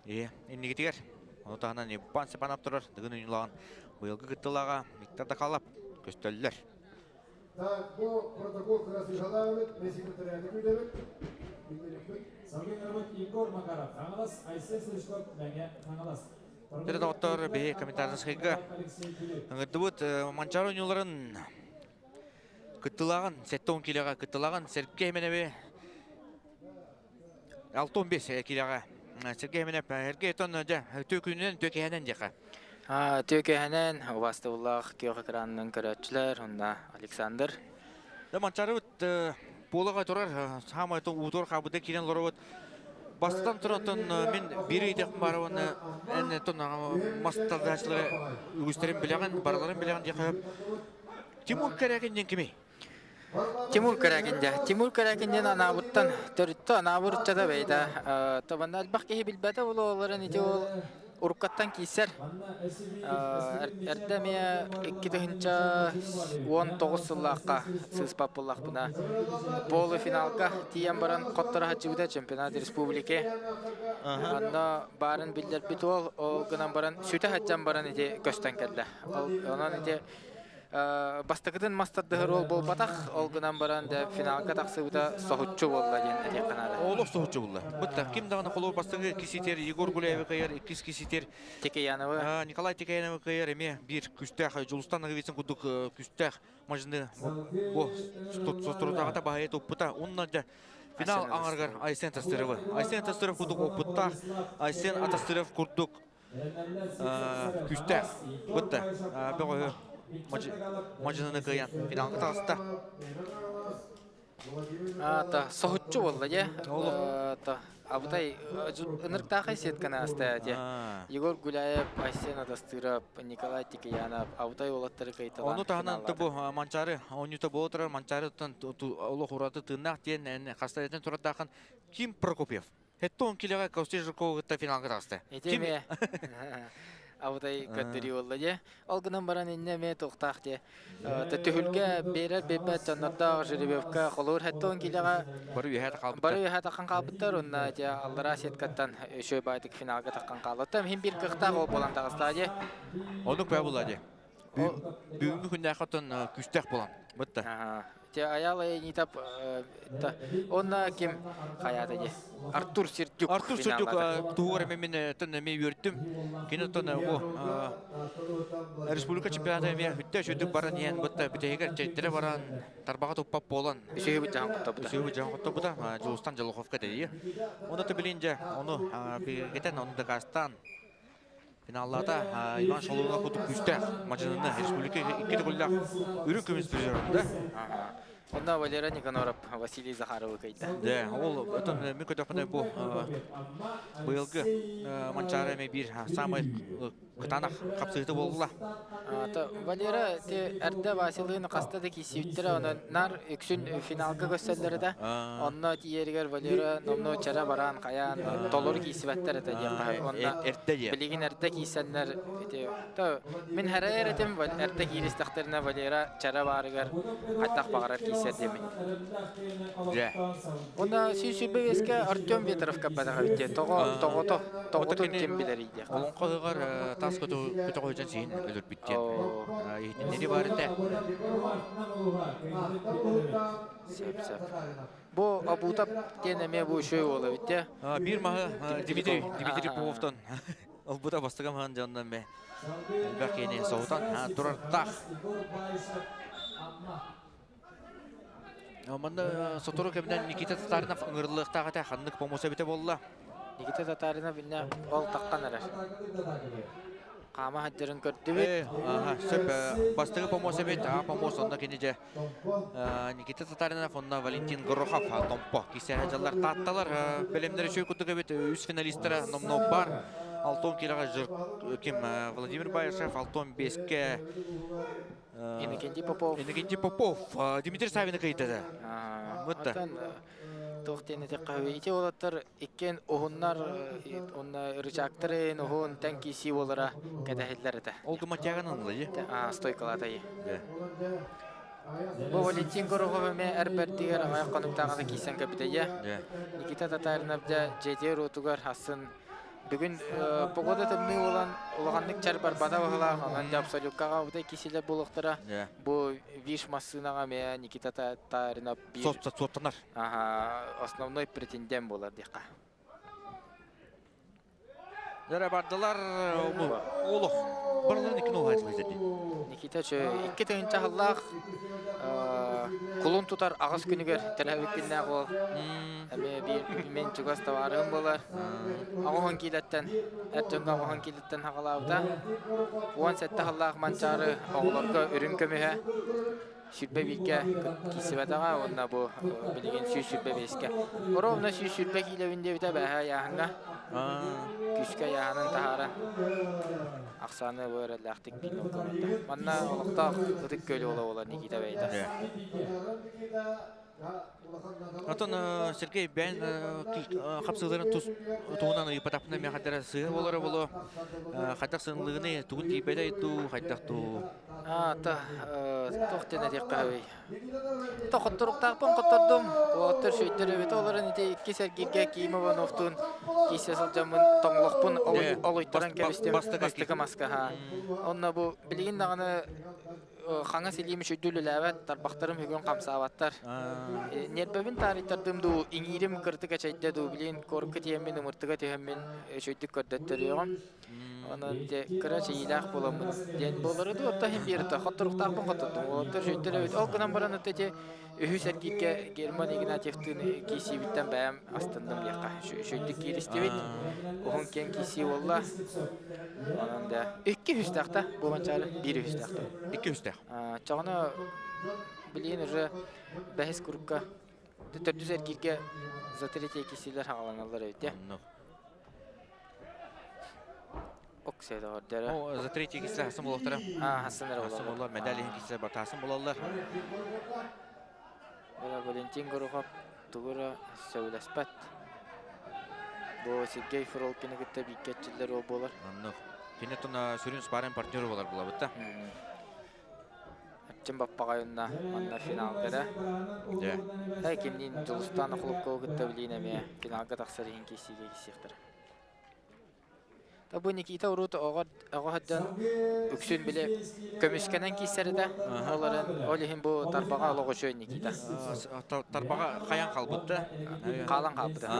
И иннигитигэр. Ону таһынан Иван Степанов турар. Дыгын оонньууларын быйылгы кыттыылааҕа Виктор Дакалап көстөллөр. Так, бу протокол красыхалаабыт, мен секретаряты күүтэбит. Билбилиппит. Салгыы Егор Макаров, Хаҥалас, Айсен Стручков, Мэҥэ Хаҥалас. Дьэ доҕоттор, биһи комментарийга ыҥырдыбыт Манчаары оонньууларын кыттылааҕын, 70 киилэҕэ кыттылааҕын Сергей Хименеви 65 киилэҕэ Сергей Хименев Сергей тон дьэ үтүө күнүнэн, үтүө киэһэнэн диэхэ. Үтүө киэһэнэн, убаастабыллаах күөх экранынан көрөөччүлэр, онно Александр. Дьэ Манчаарыбыт Пуолаҕа турар саамай уутугар хаалбыта киирэн олоробут. Бастатан туран мин биир ыйытыахпын баара уонна эн мас тардыһааччылары үгүстэрин билэҕин, барыларын билэҕин диэххэ сөп. Тимур Корякин диэн кимий? Тимур Корякин дьэ. Тимур Корякин диэн анаабыттан төрүттэ анаабыр ыччата бэйэтэ. Табанна элбэх киһи билбэтэ буолуоларын ити ол уруккаттан киирсэр. Эрдэ эмиэ 2019 сыллаахха сыыспат буоллахпына полуфиналга тиийэн баран хотторо сылдьыбыта чемпионат республики. Онно баарын биллэрбит уол, ол гынан баран сүтэ сылдьан баран ити көстөн кэллэ. Онон ити Бастакытын мас тардыһар уол буолбатах, ол гынан баран да финалга тахсыбыта соһуччу буолла диэн этиэххэ наада. Олох соһуччу буолла. Бытта ким даҕаны холобур бастакы киситер Егор Гуляевы кыайар, иккис киситер Текеяновы. Николай Текеяновы кыайар эмиэ биир күстээх Дьулустан Ноговицын курдук күстээх мажыны бу соторутааҕыта баһыйа туппута. Онно дьэ финал аҥарыгар Айсен Тастыревы. Айсен Тастырев курдук опыттаах, Айсен Атастырев курдук күүстээх бытта бөҕөһү мадьыныны кыайан финалга таҕыста. Ата соһуччу буолла дьэ. Абытай ынырыктаахай сетканы аста дьэ. Егор Гуляев, Айсен Адастыров, Николай Тикиянов абытай уолаттары кыйталаан. Ону таһынан бу Манчаары оонньуута буола турар Манчаарыттан олох ураты тыыннаах диэн хаста этэн турардаахын Ким Прокопьев Хэттон килэҕэ Костя Жиркова кытта финалга таҕыста. Ити эмиэ абытай көрдөрүү буолла дьэ. Ол гынан баран иннэ эмиэ туохтаах дьэ. Түһүлгэ биэрэр биэрбэт дьоннордоох жеребьевка холуур хэттон килэҕэ бары үөһэ хаалбыттар. Бары үөһэ таххан хаалбыттар уонна дьэ аллараа сеткаттан үчүгэй баайдык финалга таххан хаалбыттар. Иһин биир кыахтаах ол буолан таҕыста дьэ. Оннук баа буолла дьэ. Бүгүҥҥү күннээххэ оттон күүстээх буолан бытта. Те Аяла Нитап онна ким хайаата дии Артур Сердюк Артур Сердюк туһугар эмэ мин тон эмиэ үөрдүм. Кини тон бу республика чемпионата эмиэ бүттэ үчүгдүк баран иһэн бытта бүтэһигэр чэйдэрэ баран тарбаҕа туппат буолан үсүһүбүт дьаһан куттабыта. Үсүһүбүт дьаһан куттабыта Дьулустан Дьолоховка дии. Оны билин дьэ ону бигэргэтэн ону дакаастаан Финаллаата Иван Шалунов курдук күүстээх мадьыныны республика икки төгүллээх үрүҥ көмүс призерында. Онно Валера Никаноров Василий Захаровы кыйда. Дэ, ол отон мен көтөхпүнэ бу быйылгы Манчаары эме биир самай кытаанах хапсыһыты буолла. Валера те эрдэ Василыны хаста да киирсибиттэрэ, онон нар үксүн финалга көрсөллөрө да. Онно тиийэригэр Валера номнуо чара бараан хайаан толору киирсибэттэр этэ диэн хаһан. Онно эрдэ диэн. Билигин эрдэ киирсэннэр ити то мин хэрээр этим эрдэ кииристэхтэринэ Валера чара баарыгар хайдах баҕарар киирсэр диэмин. Дьэ. Онно 125-ке Артем Ветров каппатах эбит диэн. Тоҕо тоҕото тоҕотун ким билэрий диэх. Олоҥхо ыһыҕар таас көтөҕө сиһин өлөрбүт диэн. Иһитиннэри баар этэ. Сөп, сөп. Бу Абутап диэн эмиэ бу үчүгэй уол эбит дии. Биир маһы Дмитрий Дмитрий Поповтан ылбыта бастакы маһын дьоннон мэ элбэх киһини соһутан турартаах. Манна сотору кэминэн Никита Татаринов ыҥырыллыахтаах этэ, ханнык помощь эбитэ буолла. Никита Татаринов иннэ ол таххан эрэр. Хаама сылдьарын көрдүбүт. Сөп, бастакы помощь эбит, аа помощь онно кини дьэ Никита Татаринов онно Валентин Горохов Томпо кисэһэ дьаллар таатталар бэлэмнэр үчүгэй курдук эбит үс финалистара номнуо бар. Алтон килэҕэ ким Владимир Баишев, Алтон беске Иннокентий Попов. Иннокентий Попов Дмитрий Савины кыйдада. Оттон туох диэн этиэххэ ити уолаттар иккиэн уһуннар уонна рычагтарын уһун тэҥ киисии буолара кэтэһиллэр этэ. Ол гыматяган ылла Стойкалатай. Бу Валентин Горохов эмиэ эр бэрдигэр аҕыйах хонуктааҕыта киирсэн кэбитэйэ. Никита Татаринов дьэ дьиэтигэр уотугар асын Бүгүн погода тымныы буолан улаханнык чар барбата быһылаах, онон дьэ абсолюткаҕа бытай киселер буолуохтара. Бу Виш массыынаҕа эмиэ Никита Татаринов биир суоттанар. Аха, основной претендент буолар диэххэ. Дөрө бардылар олох барыларын икки нолу дии. Никита чө 2 тыһыынча сыллаах кулун тутар 8 күнүгэр төрөөбүт күннээх ол. Эмиэ биир мен чугас табаарыһым буолар. 80 киилэттэн эр дьоҥҥо 80 киилэттэн хаҕалаабыта. 17 сыллаах Манчаары оҕолорго үрүҥ көмүһэ 21-гэ киирсибэтэҕэ уонна бу билигин 125-кэ. Ровно 120 киилэбин диэбитэ бээһэ ыйааһыҥҥа. Күүскэ ыйааһынын таһааран ахсааны бу эрэллээхтик биир нолга. Манна олохтоох Ытык Күөл уола буолар Никита бэйэтэ. Оттон Сергей бэйэн хапсыыларын тус туһунан ыйыппатахпына миэхэ сыыһа буолара буолуо. Хайдах сыҥлыгыный, тугун тиийбэтэй дуу, хайдах дуу? А, та, туох диэн этиэххэ сөбүй? Тохотторуктаахпын хоттордум. Уолаттар сүөйтөр эбит олорон ити иккис эргииргэ Ким Ивановтуун киирсэ сылдьаммын тоҥолохпун олуйтаран кэбистим. Бастакы маска ха. Онно бу билигин даҕаны хаҥас илиим үчүгдүү үлэлээбэт, тарбахтарым бүгүн хамсаабаттар. Нербэбин таарыйтардым дуу, иҥиирим кыртык эчэйдэ дуу, билигин корка тиэммин, ымыртыга түһэммин үчүгдүк көрдөттөрүөҕүм. Онон те кыра чэйиилээх буоламмын диэн буолары дуу, отто иһин биир хотторуктаахпын хоттордум. Уолаттар үчүгдэр эбит. Ол гынан баран отто ити үһүс эргииргэ Герман Игнатьевтыын киирсиибиттэн бэйэм астынным диэххэ. Үчүгдүк кииристибит. Уһун киэҥ киирсии буолла. Онон да икки үһүстээх да бу Манчаары биир үһүстээх да. Икки үһүстээх. Чоҕоно билигин уже бэһис курукка төрдүс эргииргэ за третье киирсиилэр хаҕаланаллар эбит дии. Оксайдоҕор О, за третье киирсэ хасан буолуохтара. А, хасан эрэ Хасан буолаллар. буолар, медаль иһин киирсэ батасын буолаллар. Валентин Горохов тугура сөбүлэспэт. Бу Сергей Фролкины кытта бииргэ ол буолар. Оннук. Кини туна сүрүн спарринг партнеру болар булабыт да. Аччым баппаҕайынна манна финалга да. Дьэ. Эй кимниин Дьулустаан Охлопкову кытта билиин эмиэ финалга тахсар иһин киирсиигэ киирсиэхтэрэ. Та бу Никита урут оҕо оҕо сылдьан үксүн биле көмүскэнэн киирсэритэ. Оларын ол иһин бу тарбаҕа олох үчүгэй Никита. Тарбаҕа хайан халбыт да. Хаалан хаалбыта.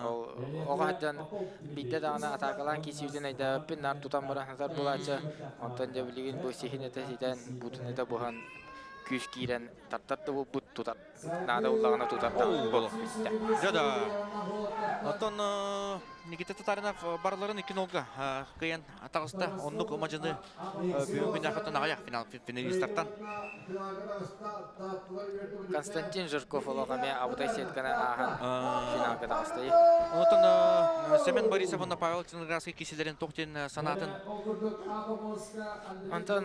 Ол оҕо сылдьан биирдэ даҕаны атаакалаан киирсиибитин өйдөөбөппүн, наар тутан баран сытар буолааччы. Онтон дьэ билигин бу сиһин этэ ситэн, буутун этэ буһан күүс киирэн тартар да буолбут тутар. Наада уллаҕына тутар да буолуох бүттэ. Дьэ да. Оттон Никита Татаринов барыларын икки нолга кыайан таҕыста. Оннук мадьыны бүгүн күннээхтэн аҕыйах финал финалистартан. Константин Жирков олох эмиэ абытай сетканы ааһан финалга таҕыста. Онтон Семен Борисов уонна Павел Черноградский киирсиилэрин туох диэн санаатын? Онтон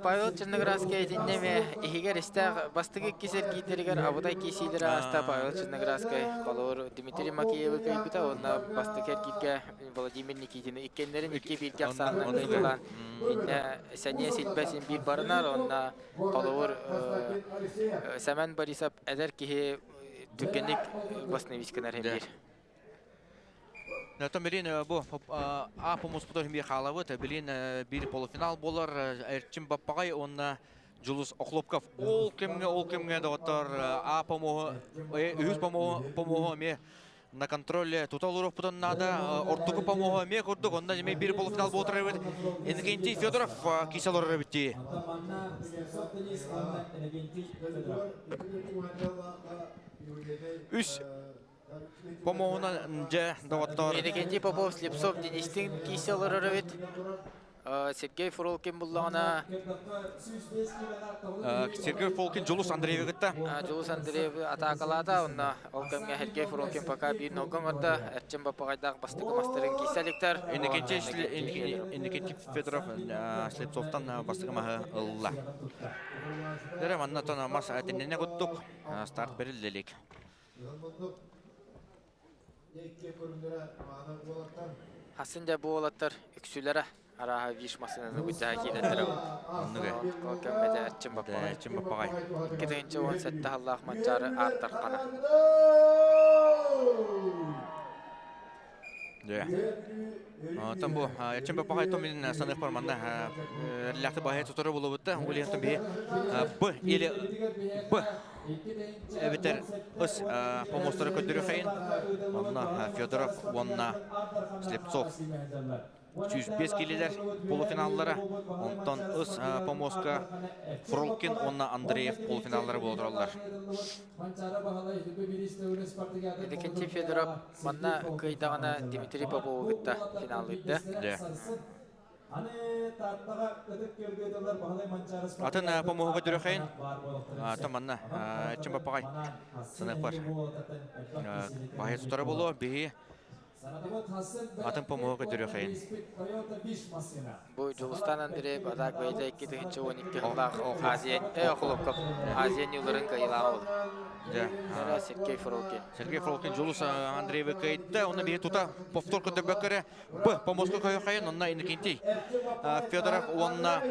Павел Черноградский итиннэ эмиэ иһигэр истээх бастакы иккис эргиирдэригэр абытай киирсиилэри ааста Павел Черноградский. Холобур, Дмитрий Макеевы кыайбыта уонна бастакы эргииргэ Владимир Никитини иккиэннэрин 2-1-гэ ахсаанынан кыайталаан иннэ сэниэ силбэ син биир барынар уонна холобур Семен Борисов эдэр киһи түргэнник восстановить гынар биир. Оттон билин бу А помоспутар бир хаалабыт. Билин бир полуфинал болар. Эрчим Баппагай онна Жулус Охлопков ол кемге доҕоттор А помоһу үһүс помоһу эме на контроле тута олоруохпутун наада. Ортоку помоһу эме курдук онна эме бир полуфинал буолар эбит. Иннокентий Федоров кисе олорор эбит дии. Үс помоһунан дьэ доҕоттор. Иннокентий Попов Слепцов Денистин кисе олорор эбит. Сергей Фролкин буллаҕына Сергей Фролкин Джулус Андреевы кытта. Джулус Андреев атаакалаата, онно ол кэмҥэ Сергей Фролкин пока биир нолга оҥордо. Эрчим Баппаҕайдаах бастакы мастарын киирсэ иликтэр. Иннокентий Федоров Слепцовтан бастакы маһы ылла. Дөрө манна тон мас теннене куттук старт берилдилик. Хасын дьэ буолаттар үксүлэрэ арааһа виш масынаны быдьаһа киирэллэрэ. Оннуга. Ол кэмҥэ Эрчим Баппаҕай. Эрчим Баппаҕай. 2017 сыллаах Манчаары Аар Дархана. Дьэ. Оттон бу Эрчим Баппаҕай томин саныах манна ляхты баһы тутору булубутта. Улихан би Б или Б эбэтэр ыс помостору көддөрү хайын. Онна Федоров, онна Слепцов. 105 килилер полуфиналлара, онтон ыс помоска Фролкин уонна Андреев полуфиналлара буола тураллар. Иннокентий Федоров манна кыайдаҕына Дмитрий Попову кытта финаллыырда. Атын помоһуга дүрөхейн атын манна эрчим баппаҕай сыныппар баһай тутара болуо биһи атын помоһуга дүрөхейн. Бу Дьулустан Андреев атак бэйэтэ 2012 сыллаах Азия Охлопков Азия ньууларын кыайыылааҕа буолар. Дьэ. Сергей Фролкин. Сергей Фролкин Дьулус Андреевы кыайда. Онно биһи тута повтор көтөрбөккөрө Б помоска көйөхөйөн онно Иннокентий Федоров уонна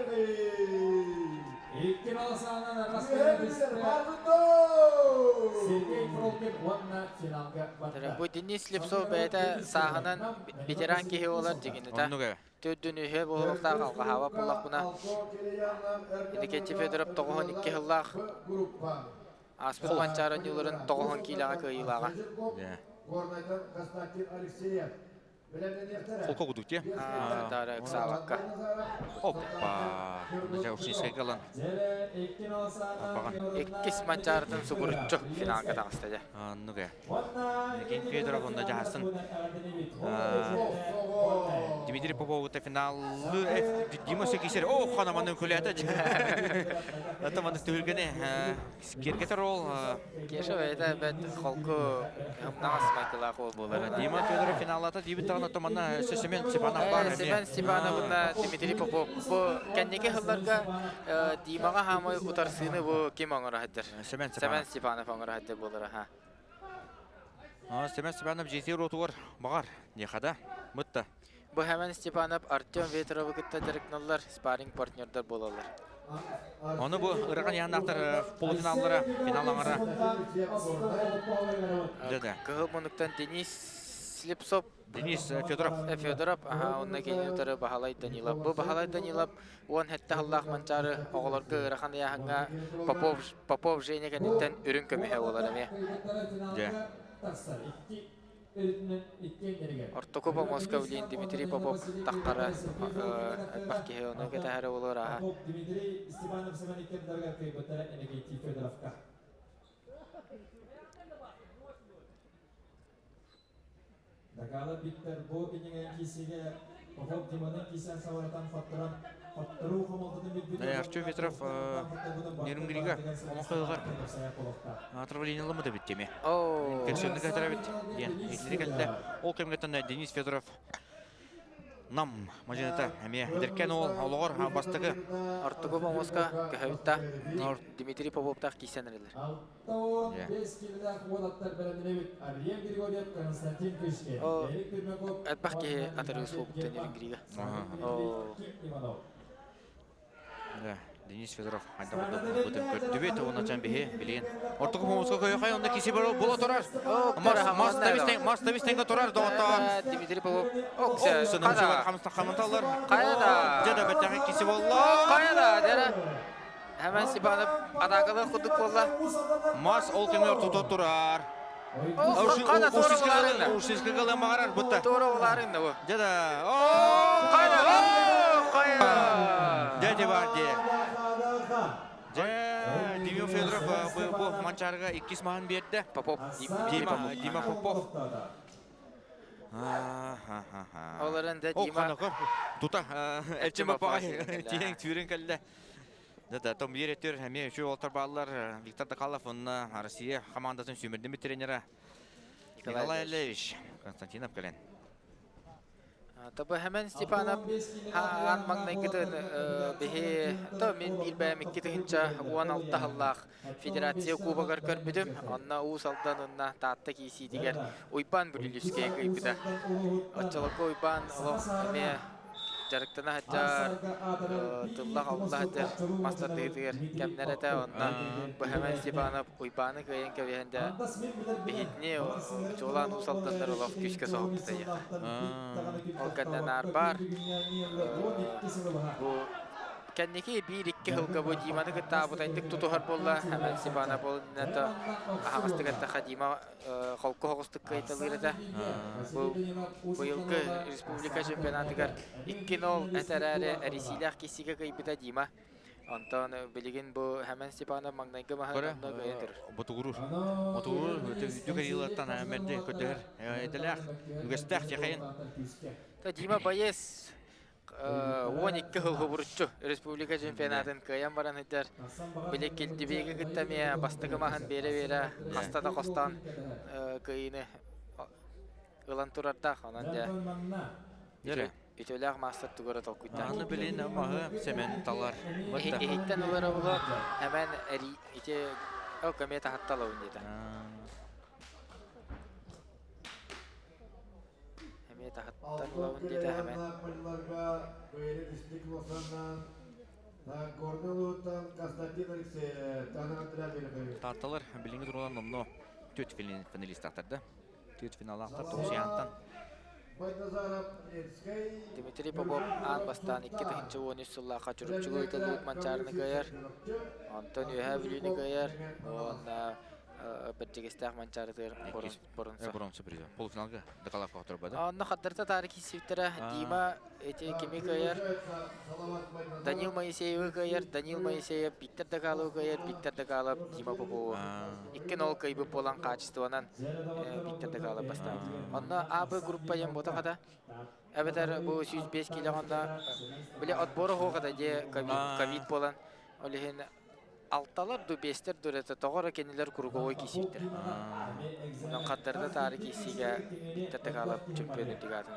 Бу Денис Слепцов бэйэтэ сааһынан ветеран киһи буолар дьигинитэ. Төрдүн үһү буолуохтаах алҕаһаабат буоллахпына. Иннокентий Федоров 92 сыллаах ааспыт Манчаары оонньууларын 90 киилэҕэ кыайыылааҕа. Холко кудук те. Дара ыксаабакка. Оппа. Ушинскайга ылан. Иккис Манчаарытын субуруччу финалга таҕыста дьэ. Оннуга. Никин Федоров онно дьаһасын. Дмитрий Попову финалы Дима Секисер. О, хана манын күләтә. Это маны түһүлгәне Киэргэтэр ол Кеша бэйэтэ бэт холку ымнаҕас майгылаах уол буолар. Дима Федоров финаллата диэбит даҕаны туманна өссө Семен Степанов баар. Семен Степановна Дмитрий Попов бу кэнники сылларга Димаҕа хаамай утарсыыны бу ким оҥоро сылдьар? Семен Степанов. Семен Степанов оҥоро сылдьар буолара ха. Семен Степанов дьиэтигэр уотугар баҕар диэхэ Мытта. Бу Семен Степанов Артем Ветровы кытта дьарыктаналлар, спарринг партнердар буолаллар. Ону бу ырахан яһаннаахтар полуфиналлара, финал аҥара. Да-да. Кыһыл мунуктан Денис Слепцов. Денис Федоров. Федоров, аха, онно кини утары Баһалай Данилов. Бу Баһалай Данилов 17 сыллаах Манчаары оҕолорго ыарахан ыйааһыҥҥа Попов, Попов Женя кэнниттэн үрүҥ көмүһэ буолар эмиэ. Дьэ. Ортоку Помосков диэн Дмитрий Попов таххара элбэх киһи ону кэтэһэрэ буолуор ааһа. Дакаала Биттер бу иннигэн киисигэ Попов Диманы кисэн сабаратан хотторон хотторуу хомолтотун билбит Артем Ветров Нерюнгрига омохойгар отравлениеламыта биттеме. Инфекционный катарабит диэн итинник кэллэ. Ол кэмҥэ Денис Федоров Нам мадьыната эмиэ эдэркэн уол олоҕор бастакы Ортоку помоска көһөбүт Дмитрий Поповтаах кисэн эрэлэр. Элбэх киһи атырыы суобуттан Нерюнгрига. Да, Денис Федоров хайда бутын көрдүбүт, оннан биһи билигин. Ортоку помоска көйөхай, онно киси була турар. Мас табистен, мас табистенге турар доҕоттоор. Дмитрий Попов. Хаманталлар. Хайа да. Дьэ да бэттэхи киси болла. Хайа да, дьэ. Hemen Степанов атакалы кудук болла. Мас ол кемер ортото турар. Кана туора буларында. Ушинская галым бағарар бұтта. Туора буларында бу. Дьэ да. Кайда? Кайда? Дьэ бар де. Дьэ, Дмитрий Федоров бу Манчарга иккис маһын биэрдэ. Попов. Дима, Дима Попов. Оларын да Дима. Тута Элчим Баппаҕай тиэҥ түүрэн кэллэ. Да, том биир өттүр эмиэ үчүгэй уолтар бааллар. Виктор Докалов уонна Россия командатын сүүмэрдэммит тренера Николай Левич Константинов кэлэн. Тобу Хемен Степанов аан маҥнайгытын биһи то мин биир бэйэм 2016 сыллаах Федерация Кубогар көрбүтүм. Онно Уус Алдан уонна Таатта киисиитигэр Уйбаан Бүлүлүскэй кыйбыта. Оччолорго Уйбаан олох эмиэ дьарыктана сылдьар, тыллах алла сылдьар мас тардыытыгар кэмнэр этэ. Онно бу Хемен Степанов Уйбааны кыайан кэбиһэн дьэ биһитини чуолаан Уус Алданнар олох күүскэ соһуппута диэххэ. Ол кэннэ наар баар бу Кэнники биир-икки сылга бу Диманы кытта абытайдык тутуһар буолла. Хэмэн Степанов буолунната аһаҕастык эттэххэ Дима холку соҕустук кыайталыыр этэ. Бу быйылгы республика чемпионатыгар 2-0 этэрээри эрисиилээх киссигэ кыайбыта Дима. Онтон билигин бу Хэмэн Степанов маҥнайгы маһын онно кыайан турар. Ботугуруур. Ботугуруур үрдүк арыылартан мэрди көрдөһөр идэлээх, үгэстээх дьэхэйин. Дима боец 12 сыл хубуруччу республика чемпионатын кыайан баран сылдьар. Били Килдибиги кытта эмиэ бастакы маһын биэрэ-биэрэ хаста да хостоон кыайыыны ылан турардаах. Онон дьэ үтүөлээх маастар тугу эрэ толкуйдаан. Аны билин маһы Сэмэн талар. Иһиттэн ылара буолуо Хэмэн ити ол көмө таһатталабын диэтэ. Эмиэ таһыттан ылабын диэтэ Хэмэн. Таатталар билиҥҥи туругунан номнуо түөрт финалистаахтар да. Түөрт финаллаахтар Токсуйаантан. Дмитрий Попов аан бастаан 2013 сыллаахха Чурапчыга ыытыллыбыт Манчаарыны кыайар. Онтон Үөһээ Бүлүүнү кыайар. Уонна Бэрдьигэстээх Манчаарытыгар боронсо. Боронсо призер. Полуфиналга Докалавка хотторбода. Онно хаддарта таары киирсибиттэрэ. Дима эти кими кыайар? Данил Моисеевы кыайар. Данил Моисеев Виктор Докаловы кыайар. Виктор Докалов Дима Попову. 2-0 кыайбыт буолан хаачыстыбанан Виктор Докалов бастаабыт. Онно АБ группа диэн буотах Эбэтэр бу 105 киилэ онно били отбор оһуохата дии ковид буолан ол иһин алталар ду биэстэр ду эрэ тоҕо эрэ кинилэр круговой киирсибиттэр. Онон хаттарда таары киирсиигэ Виктор Докалов чемпион үрдүк аатын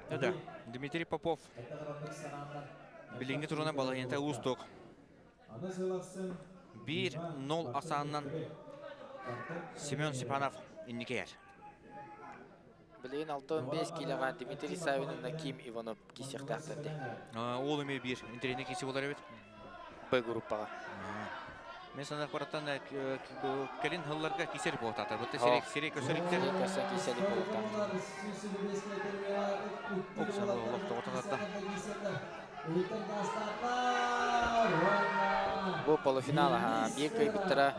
ылбыта. Да, Дмитрий Попов билиҥҥи туруна балаһыанньата уустук. 1-0 асаанынан Семен Степанов инникейэр. Билигин 65 киилэҕэ Дмитрий Савин уонна Ким Иванов киирсиэхтээхтэр дии. Ол эмиэ биир интэриэһинэй киирсии буолар эбит. Б группаҕа. Мен санаах бараттан кэлин сылларга кисер буолтаата. Бутта сири сири көсөрүктер. Сири көсөн кисери буолтаата. Оксана олох тоҕототатта. Бу полуфинал биир кыайбыттара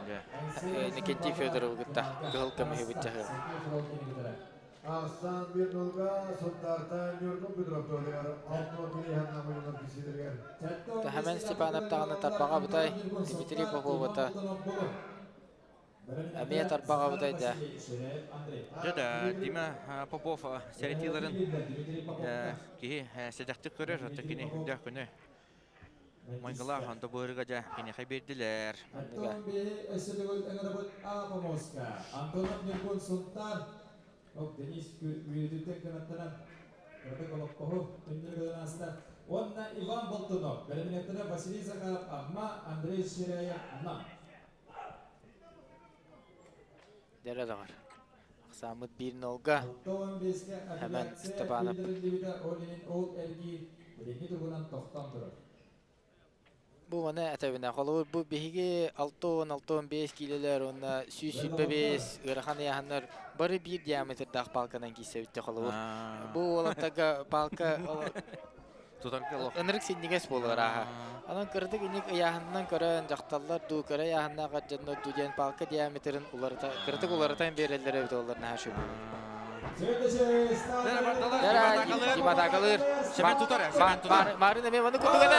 Никентий Федоровы кытта кыһыл көмүһү быччаһыа. Арсан Бирнулга Сунтаартан Ньургун Петров туһугар 6 кисилергер. Хэмэн Степанов даҕаны тарбаҕа бутай, Дмитрий Поповата эмиэ тарбаҕа бутай да. Дьэ да, Дима Попов сэрэтиилэрин киһи сэдэхтик көрөр, оттон кини үрдээх көнө майгылаах онто быырыга дьэ киниэхэ биэрдилэр. Оннуга. Антонов Ньургун Сунтаар Денис үөрүүтүттэн кынаттанан кыратык олоппоһу өннөргөдөн ааста. Уонна Иван Болтунов, бэлэмнэттэрэ Василий Захаров, Амма, Андрей Ширяев, Нам. Дэрэ доҕор. Ахсааммыт 1-0-га Хэмэн Степанов. Ол иһин ол эргиир билиҥҥи тугунан тохтоон турар. Бу маны этэбинэ, холобур бу биһиги 60-65 киилэлэр уонна 125 ыарахан ыйааһыннар бары биир диаметрдаах палканан киирсэбит холобур. Бу уолаттарга палка Тутарга олох. Ынырык синньигэс буолар ааһа. Онон кыратык инник ыйааһынынан көрөн дьахталлар дуу, кыра ыйааһыннаах эр дьоннор дуу диэн палка диаметрын уларыта, кыратык уларытан биэрэллэр эбит олор наһаа үчүгэй буолуо. Дима атаакалыыр. Семен тутар, Семен тутар. Марын эмиэ маны курдук этэ.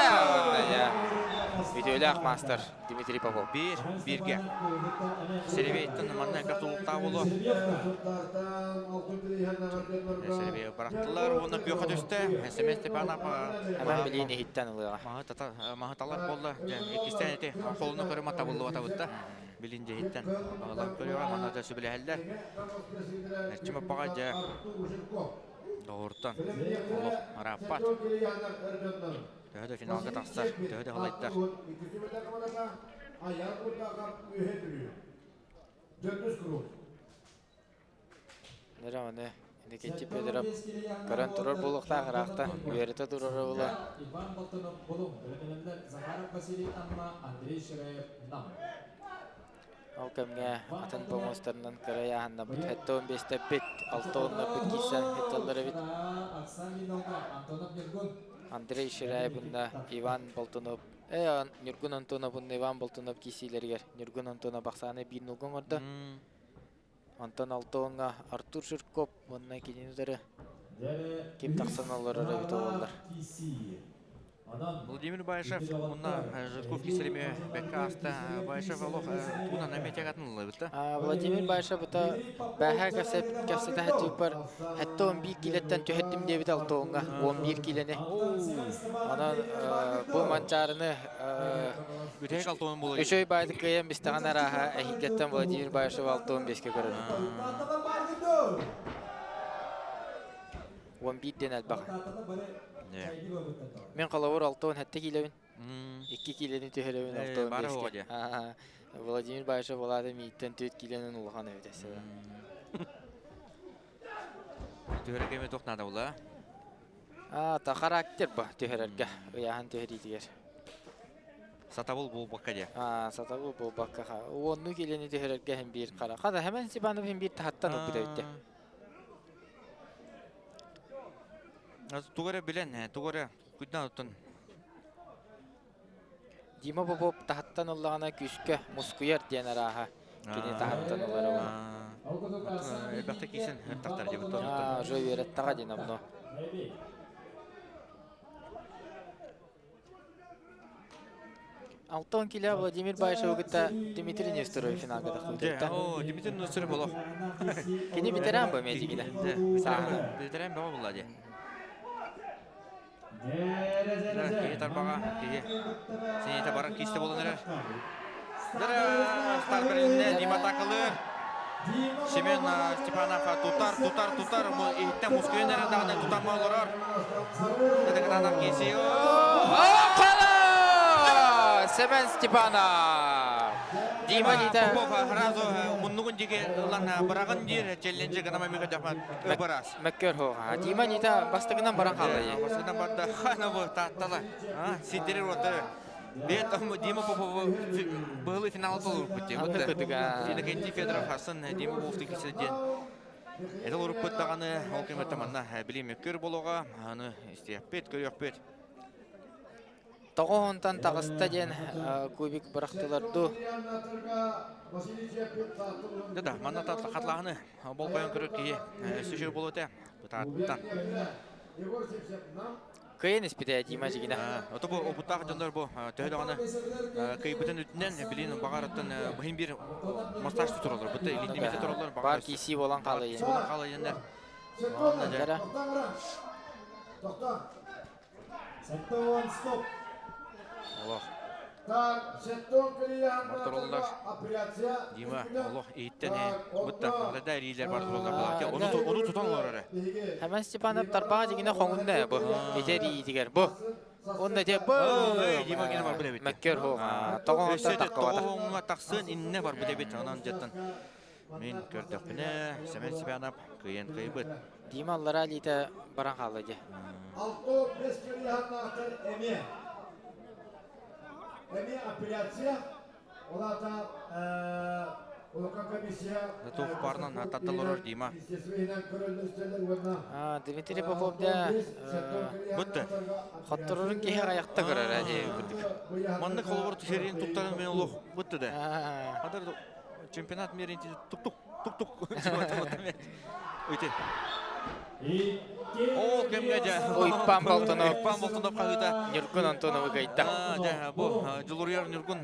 Үтүөлээх маастар Дмитрий Попов. Биир, бииргэ. Серебейттен манна элбэх тулуктаах буолуо. Серебей барахтылар уонна күөхэ түстэ. Семен Степанов Хэмэн билиин иһиттэн ылыаҕа. Маһы талар буолла. Иккистээн ити холуна көрү матабыллыбатабытта. Билин дьиһиттэн ылан көрүөҕэ манна да сүбэлэһэллэр. Эрчим аппаҕа дьэ доҕууртан олох арааппат. Төһө да финалга тахсар, төһө да халайдар. Нөрэ аны Иннокентий Федоров көрөн турар буолуохтаах ыраахтан үөрэтэ турара буолуо. Иван Болтунов Булуҥ, бэлэмнэнэллэр Захаров Василий Амма, Андрей Шираев Нам. Ол кэмҥэ атын помостарынан кыра ыйааһыннарбыт 75-тэппит, 60-нарбыт киирсэн ытталлар эбит. Оксана Антонов Ньургун. Андрей Ширяев уонна Иван Болтунов э Ньургун Антонов уонна Иван Болтунов киирсиилэригэр Ньургун Антонов ахсааны биир нолга оҥордо. Онтон алтыоҥҥа Артур Жирков уонна кинини утары ким тахсан олорор эбитэ буоллар. Владимир Баишев уонна Жирков кисереме бэккэ ааста. Баишев олох тугунан эмиэ тягатын ыллыбыт да. Владимир Баишев бута бэһэ кэпсэтэ сылдьыбыппар 71 киилэттэн түһэрдим диэбит алтыоҥҥа 11 киилэни. Онон бу Манчаарыны Бүтэһик алтыон буолар. Үчүгэй баайдык кыайан бистэҕин арааһа эһиилгэттэн Владимир Баишев 65-кэ көрөбүн. 11 диэн элбэх. Мин холобур 67 киилэбин. 2 киилэни түһэрэбин 65-кэ. Владимир Баишев улаата мииттэн 4 киилэнэн улахан эбит эссе. Түһэрэ кеме туох наада була? А, та характер ба түһэрэргэ, ыйааһын түһэриитигэр. Сатабыл буолбакка дии. А, сатабыл буолбакка. Уонну киилэни түһэрэргэ иһин биир хара. Хата, Хэмэн Степанов иһин биир таһаттан ылбыт эбит. Тугу эрэ билэн, тугу эрэ күйдэн оттон. Дима Попов таһаттан ыллаҕына күүскэ мускуйар диэн арааһа кини таһаттан ылар уола. Элбэхтэ киирсэн тахтар диэбит. Аа, уже үөрэттаҕа диэн обно. Алтон килэ Владимир Баишевы кытта Дмитрий Нестеров финалга тахсыбыта. О, Дмитрий Нестеров олох. Кини ветеран бу медигине. Ветеран бөҕө буолла дии. Киһи тарбаҕа, киһи синете баран киисте буолан эрэр. Стар бэрилиннэ, Дима атакалыыр. Семен Степанов тутар, тутар, тутар. Иһиттэн мускуйан эрэр даҕаны тутамма олорор. Кытаанах киси. Семен Степанов! Дима Нита. Попов сразу муннугун диги ылан быраҕын диир челленджи гынама мига жахмат барас. Мөккөр хоға. Дима Нита бастыгынан баран қалды. Бастыгынан барды. Хана бу тааттала. Сиддерер оты. Бет Дима Попов быһылы финал толурпут дии. Иннокентий Федоров Хасан Дима Попов кисиден. Это уруппут даҕаны ол кэмэтэ манна били мөккөр болоҕа аны истиэхпит, көрүөхпүт. Тоҕо онтон таҕыста диэн кубик бырахтылар дуу. Да, манна хатлааны болҕойон көрөр киһи сүшүр болуота бытааттан. Кыйын испитэ Дима Жигина. Ото бу опыттаах дьоннор бу төһө даҕаны кыйбытын үрдүнэн билин баҕарыттан быһын бир массаж тураллар. Бутта илиитин мете тураллар. Бар киси болан қалайын. Болан қалайын. Сеттон стоп. Олох. Мортороллар. Дима, олох ииттен бутта да иилер бар тураллар. Оны оны тутан олор. Hemen Степанов тарбаға дегене хоңунда бу. Итер иитигер бу. Онда те бу. Дима гене бар билебит. Мәккер хоға. Тоғон таққа Тоғонга тақсын инне бар билебит. Анан жаттан. Мен көрдөкпүнэ Семен Степанов кыйын кыйбыт. Дима аллара лита баран қалды де. Алто бес килиһаннаахтар эме. Эме апелляция. Олата улахан комиссия. Тух барынан татталорор Дима. Дмитрий Попов да Бутты. Хотторорун киһи аяқта көрөр әде күрдүк. Маннык холобур серийн туттарын мен олох бутты да. Хадар чемпионат мира тук-тук тук-тук. Өте. О, кемге жа. Уйпан Болтунов. Уйпан Болтунов қағыта. Нюргун Антонов гайда. Жа, бу Жулурьяр Нюргун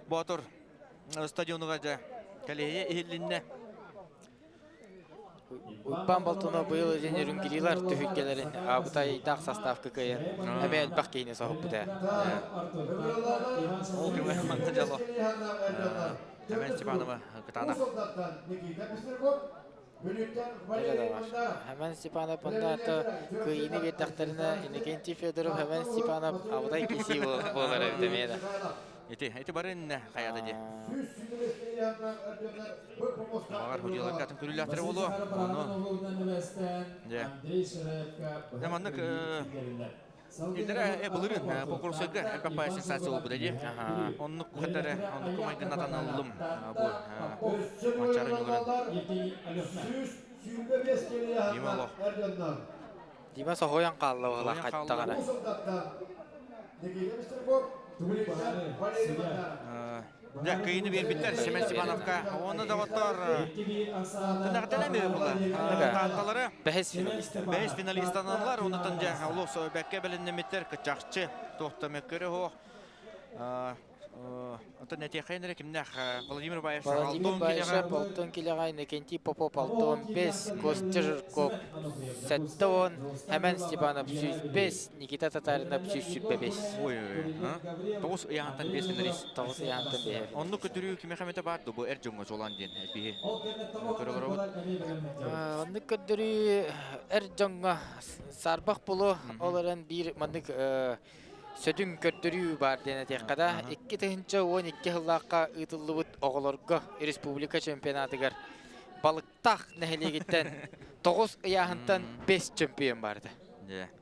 Батыр стадионуга жа. Калея эхиллинне. Уйпан Болтунов быйыл ден үрүнгилилар түһүккелерин абытай дақ составка кыйын. Әмә элбах кейне соғып бұда. Ол кемге манна жало. Семен Степанова кытаанах. Hemen Степанов онда аты кыйыны бердақтарына Иннокентий Федоров Hemen Степанов абытай кеси болар эбит эмиэ. Эти, эти барын хаята де. Бағар худилар катын көрүләтер болу. Оны. Де. Заманнык Илдere былырын покурсыга элбэх сенсация болбут эди. Оннук кухатары, оннук майгынатан аллым бу Манчары нюларын. Дима олох. Дима соһуйан хаалла буолла Соһуйан хаалла. хайдах эрэ. Дьэ, кыйыны биэрбиттэр Семен Степановка. Уонна доҕоттор тынахтан эмиэ була. Таатталары Бэһис финалист. Бэһис финалистаналар. Онутан дьэ олус бэккэ бэлэннэмиттэр кыччахчы туохта мөккөрө суох. Оттон этиэххэ эрэ кимнээх Владимир Баев Владимир Баишев алтан килэҕэ, Иннокентий Попов 65, Костя Жирков 70, Хэмэн Степанов 105, Никита Татаринов 125. Ой, тоҕус ыйаантан биэс финалист. Тоҕус ыйаантан биэс. Оннук көтүрүү кимиэхэ эмэтэ баар ду бу эр дьоҥҥо чуолаан диэн биһи көрө Оннук көрдөрүү эр дьоҥҥо саарбах булу, ол эрэн биир маннык сөтүн көрдөрүү баар диэн этиэххэ да, 2012 сыллаахха ыытыллыбыт оҕолорго республика чемпионатыгар Балыктаах нэһилиэгиттэн тоҕус ыйааһынтан бэс чемпион баар этэ.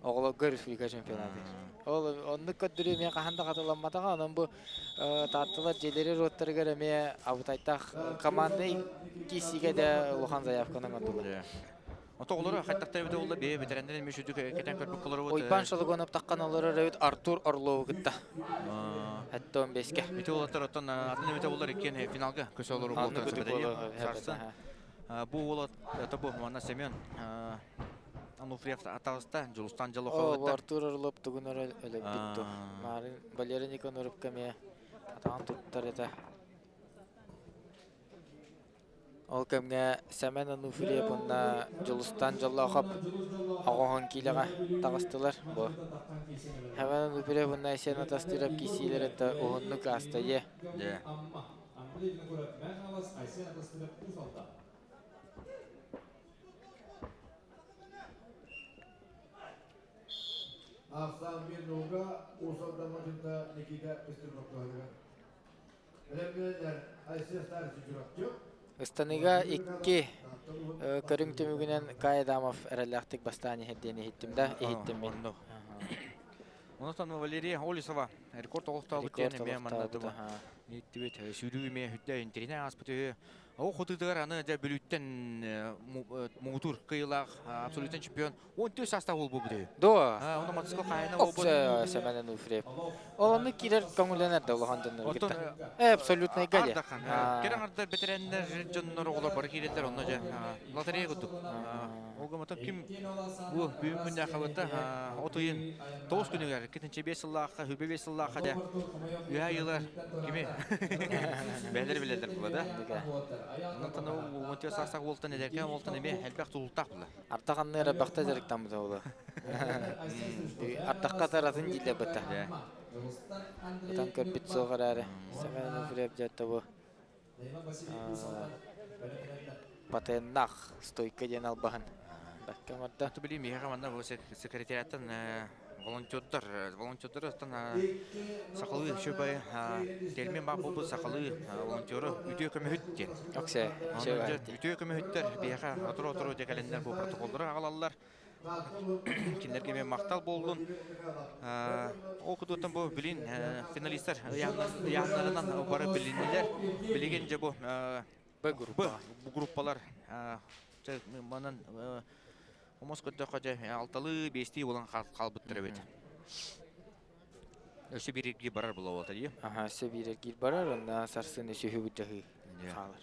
Оҕолорго республика чемпионатыгар. Ол оннук көрдөрүү эмиэ хаһан да хатыламматаҕа, онон бу Таатталар дьиэлэри роттарыгар эмиэ абытайтаах команда киисигэ да улахан заявканы оҥордулар. Ото олору хаттахтар эбитэ буолла бэйэ бэтэрээннэр эмиэ сүдү кэтэн көрбүт олоробут. Уйбаан Шологонов таххан олорор эбит Артур Орлову кытта. Эттон беске. Ити уолаттар оттон атын эбитэ буоллар иккиэн финалга көсө олору буолтар сарсын. Бу уолат это бу манна Семен Ануфриев атаҕыста Дьулустан Дьолохов. Артур Орлов тугун өрө өлөбүт ту. Марын Валерий Никоноровка эмиэ атаҕын туттар этэ. Ол кэмҥэ Сэмэн Ануфриев уонна Дьулустаан Дьоллоохоп оҕоһон киилэҕэ таҕыстылар. Бу Сэмэн Ануфриев уонна Айсен Атастыров киирсиилэрэ да уһуннук ааста дьэ. Ахсаан биир нолга Уус Алдан Мадьынта Никита Пестряков Ыстаныыга икки көрүҥ түмүгүнэн Кай Адамов эрэллээхтик бастаан иһэр диэн иһиттим да, иһиттим мин. Онтон Валерия Олесова рекорд олохтообут диэн эмиэ манна иһиттибит. Сүүрүү эмиэ үрдэ интэринэ ааспыт үһү. Ол хотуутугар аны дьэ Бүлүүттэн муҥутуур кыайыылаах абсолютный чемпион 14 саастаах уол буолбут үһү. Дуо? Онно мотоцикл хаһаайына буолбут. Семен Ануфриев. Ол онно киирэр көҥүллэнэр да улахан дьоннор кытта. Э, абсолютнайга дьэ. Ардахан. Кэрэ аҥардар бэтэрээннэр дьоннор оҕолор бары киирэллэр онно дьэ лотерея курдук. Ол гыммата ким бу бүгүн күннээхэ от ыйын тоҕус күнүгэр 2-5 сыллаахха, 25 сыллаахха дьэ үһэ ыйылар кими бээлэр билэллэр була да. Онтон уонча саастаах уолтан эдэркээн уолтан эмиэ элбэх тулуктаах була. Ардах анныара бахта дьарыктаммыта буолуо. Ардахха таратын дииллэр бытта. Ытан көрбүт суох эрээри. Семен Ануфриев дьэ бу патеннах стойка диэн албаһын бакка оҥордо. Ту билим миэхэ манна бу секретариаттан волонтердар волонтердар сахалыы шөбай термин баар буолбут сахалыы волонтеру үтүө көмөһүт диэн. Оксе, Үтүө көмөһүттэр биһиэхэ отору-отору дьэ кэлэннэр бу протоколлору аҕалаллар. Кинилэргэ эмиэ махтал буоллун. Ол кутуттан бу билин финалистар ыйааннарынан бары билиннилэр. Билигин дьэ бу Б группа. Бу группалар манан омос көрдөххө дьэ алталыы биэстии буолан хаалбыттар эбит. Өссө биир эргиир барар буолуо дии. Аха, өссө биир эргиир барар, онно сарсын үсүһү былдьаһыы хаалар.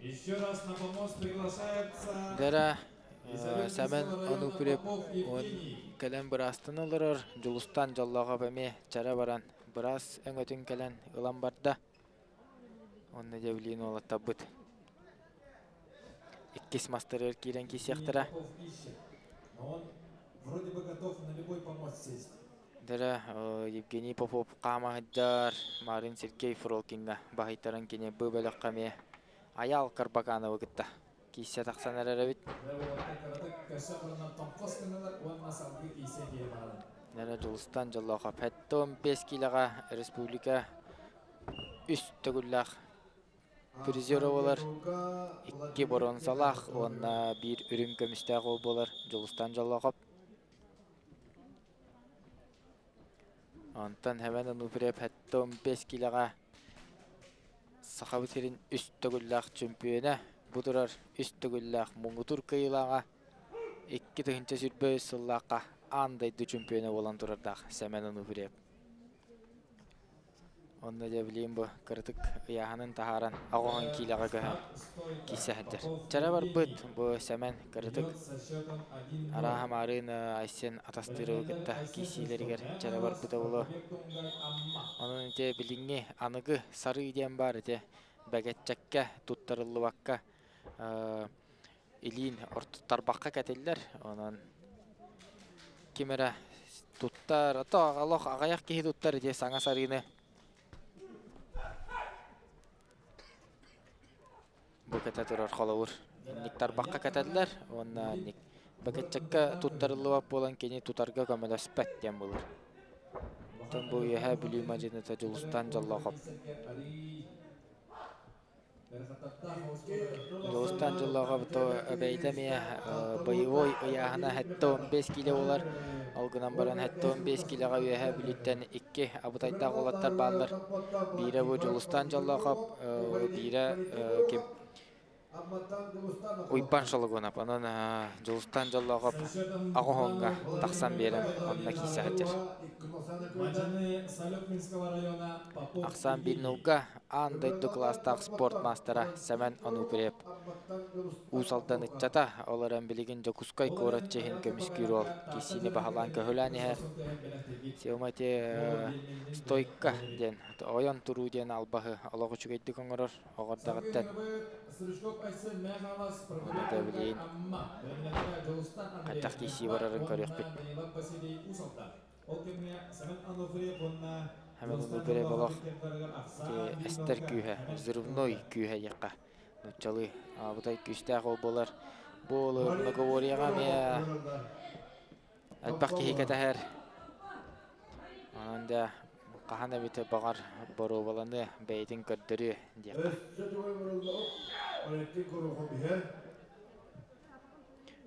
Еще раз на помост приглашается Дара Сэмэн Онукурев он кэлэн быраастан олорор Дьулустан Дьоллоохоп эмиэ чара баран быраас өҥөтүн кэлэн ылан барда. Онно дьэ билигин уолаттарбыт иккис мастарыгар киирэн киирсиэхтэрэ. Но он вроде бы готов на любой помост сесть. Дара Евгений Попов хаама сылдьар, Марин Сергей Фролкинга баһыйтаран кини бу бөлөххө эмиэ Айаал Карбакановы кытта киирсэ тахсан эрэр эбит. Дара Дьулустан Дьоллоохоп 75 киилэҕэ республика үс төгүллээх призера буолар, икки боруонсалаах уонна биир үрүҥ көмүстээх уол буолар Дьулустан Дьоллоохоп. Онтон Хэмэн Ануфриев 75 киилэҕэ Сахабыт сирин үс төгүллээх чөмпүйүөнэ. Бу турар үс төгүллээх муҥутуур кыайыылааҕа 2023 сыллаахха аан дойду чемпиона буолан турардаах Сэмэн Онуфриев. Онно дьэ билигин бу кыратык ыйааһынын таһааран аҕыһын киилэҕэ көһөн киирсэ сылдьар. Чара барбыт бу Сэмэн кыратык арааһа маарыын Айсен Атастыровы кытта киирсиилэригэр чара барбыта буолуо. Онон ити билиҥҥи аныгы сарыы диэн баар ити бэгэччэккэ туттарыллыбакка илиин тарбахха кэтиллэр. Онон ким эрэ туттар, ото олох аҕыйах киһи туттар ити саҥа сарыыны. Бу кэтэ турар холобур. Инник тарбахха кэтэллэр уонна инник бэгэччэккэ туттарыллыбат буолан кини тутарга көмөлөспөт диэн буолар. Оттон бу Үөһээ Бүлүү мадьыныта Дьулустаан Дьоллоохоп. Дьулустаан Дьоллоохоп то бэйэтэ эмиэ боевой ыйааһына 75 киилэ буолар. Ол гынан баран 75 киилэҕэ Үөһээ Бүлүүттэн икки абытайдаах уолаттар бааллар. Биирэ бу Дьулустаан Дьоллоохоп, биирэ ким Уйбаан Шологонов. Онон Дьулустаан Дьоллоохоп аҕыһоҥҥа тахсан биэрэн онно киирсэ сылдьар. Ахсаан биир нулга аан дойду кылаастаах спорт маастара Сэмэн Онуприев Уус Алдан ыччата, ол эрэн билигин Дьокуускай куорат чиэһин көмүскүүр уол киирсиини баһылаан-көһүлээн иһэр. Сема ити стойка диэн ойон туруу диэн албаһы олох үчүгэйдик оҥорор. Оҕордоҕуттан Ону да билигин хайдах киирсии барарын көрүөхпүт. Хэмэн Нугрев олох эстэр күүһэ, взрывной күүһэ диэххэ нууччалыы аабытай күүстээх ол буолар. Бу многоборьеҕа эмиэ элбэх киһи кэтэһэр. Онон да хаһан эбитэ баҕар боруобаланыа, бэйэтин көрдөрүө диэххэ.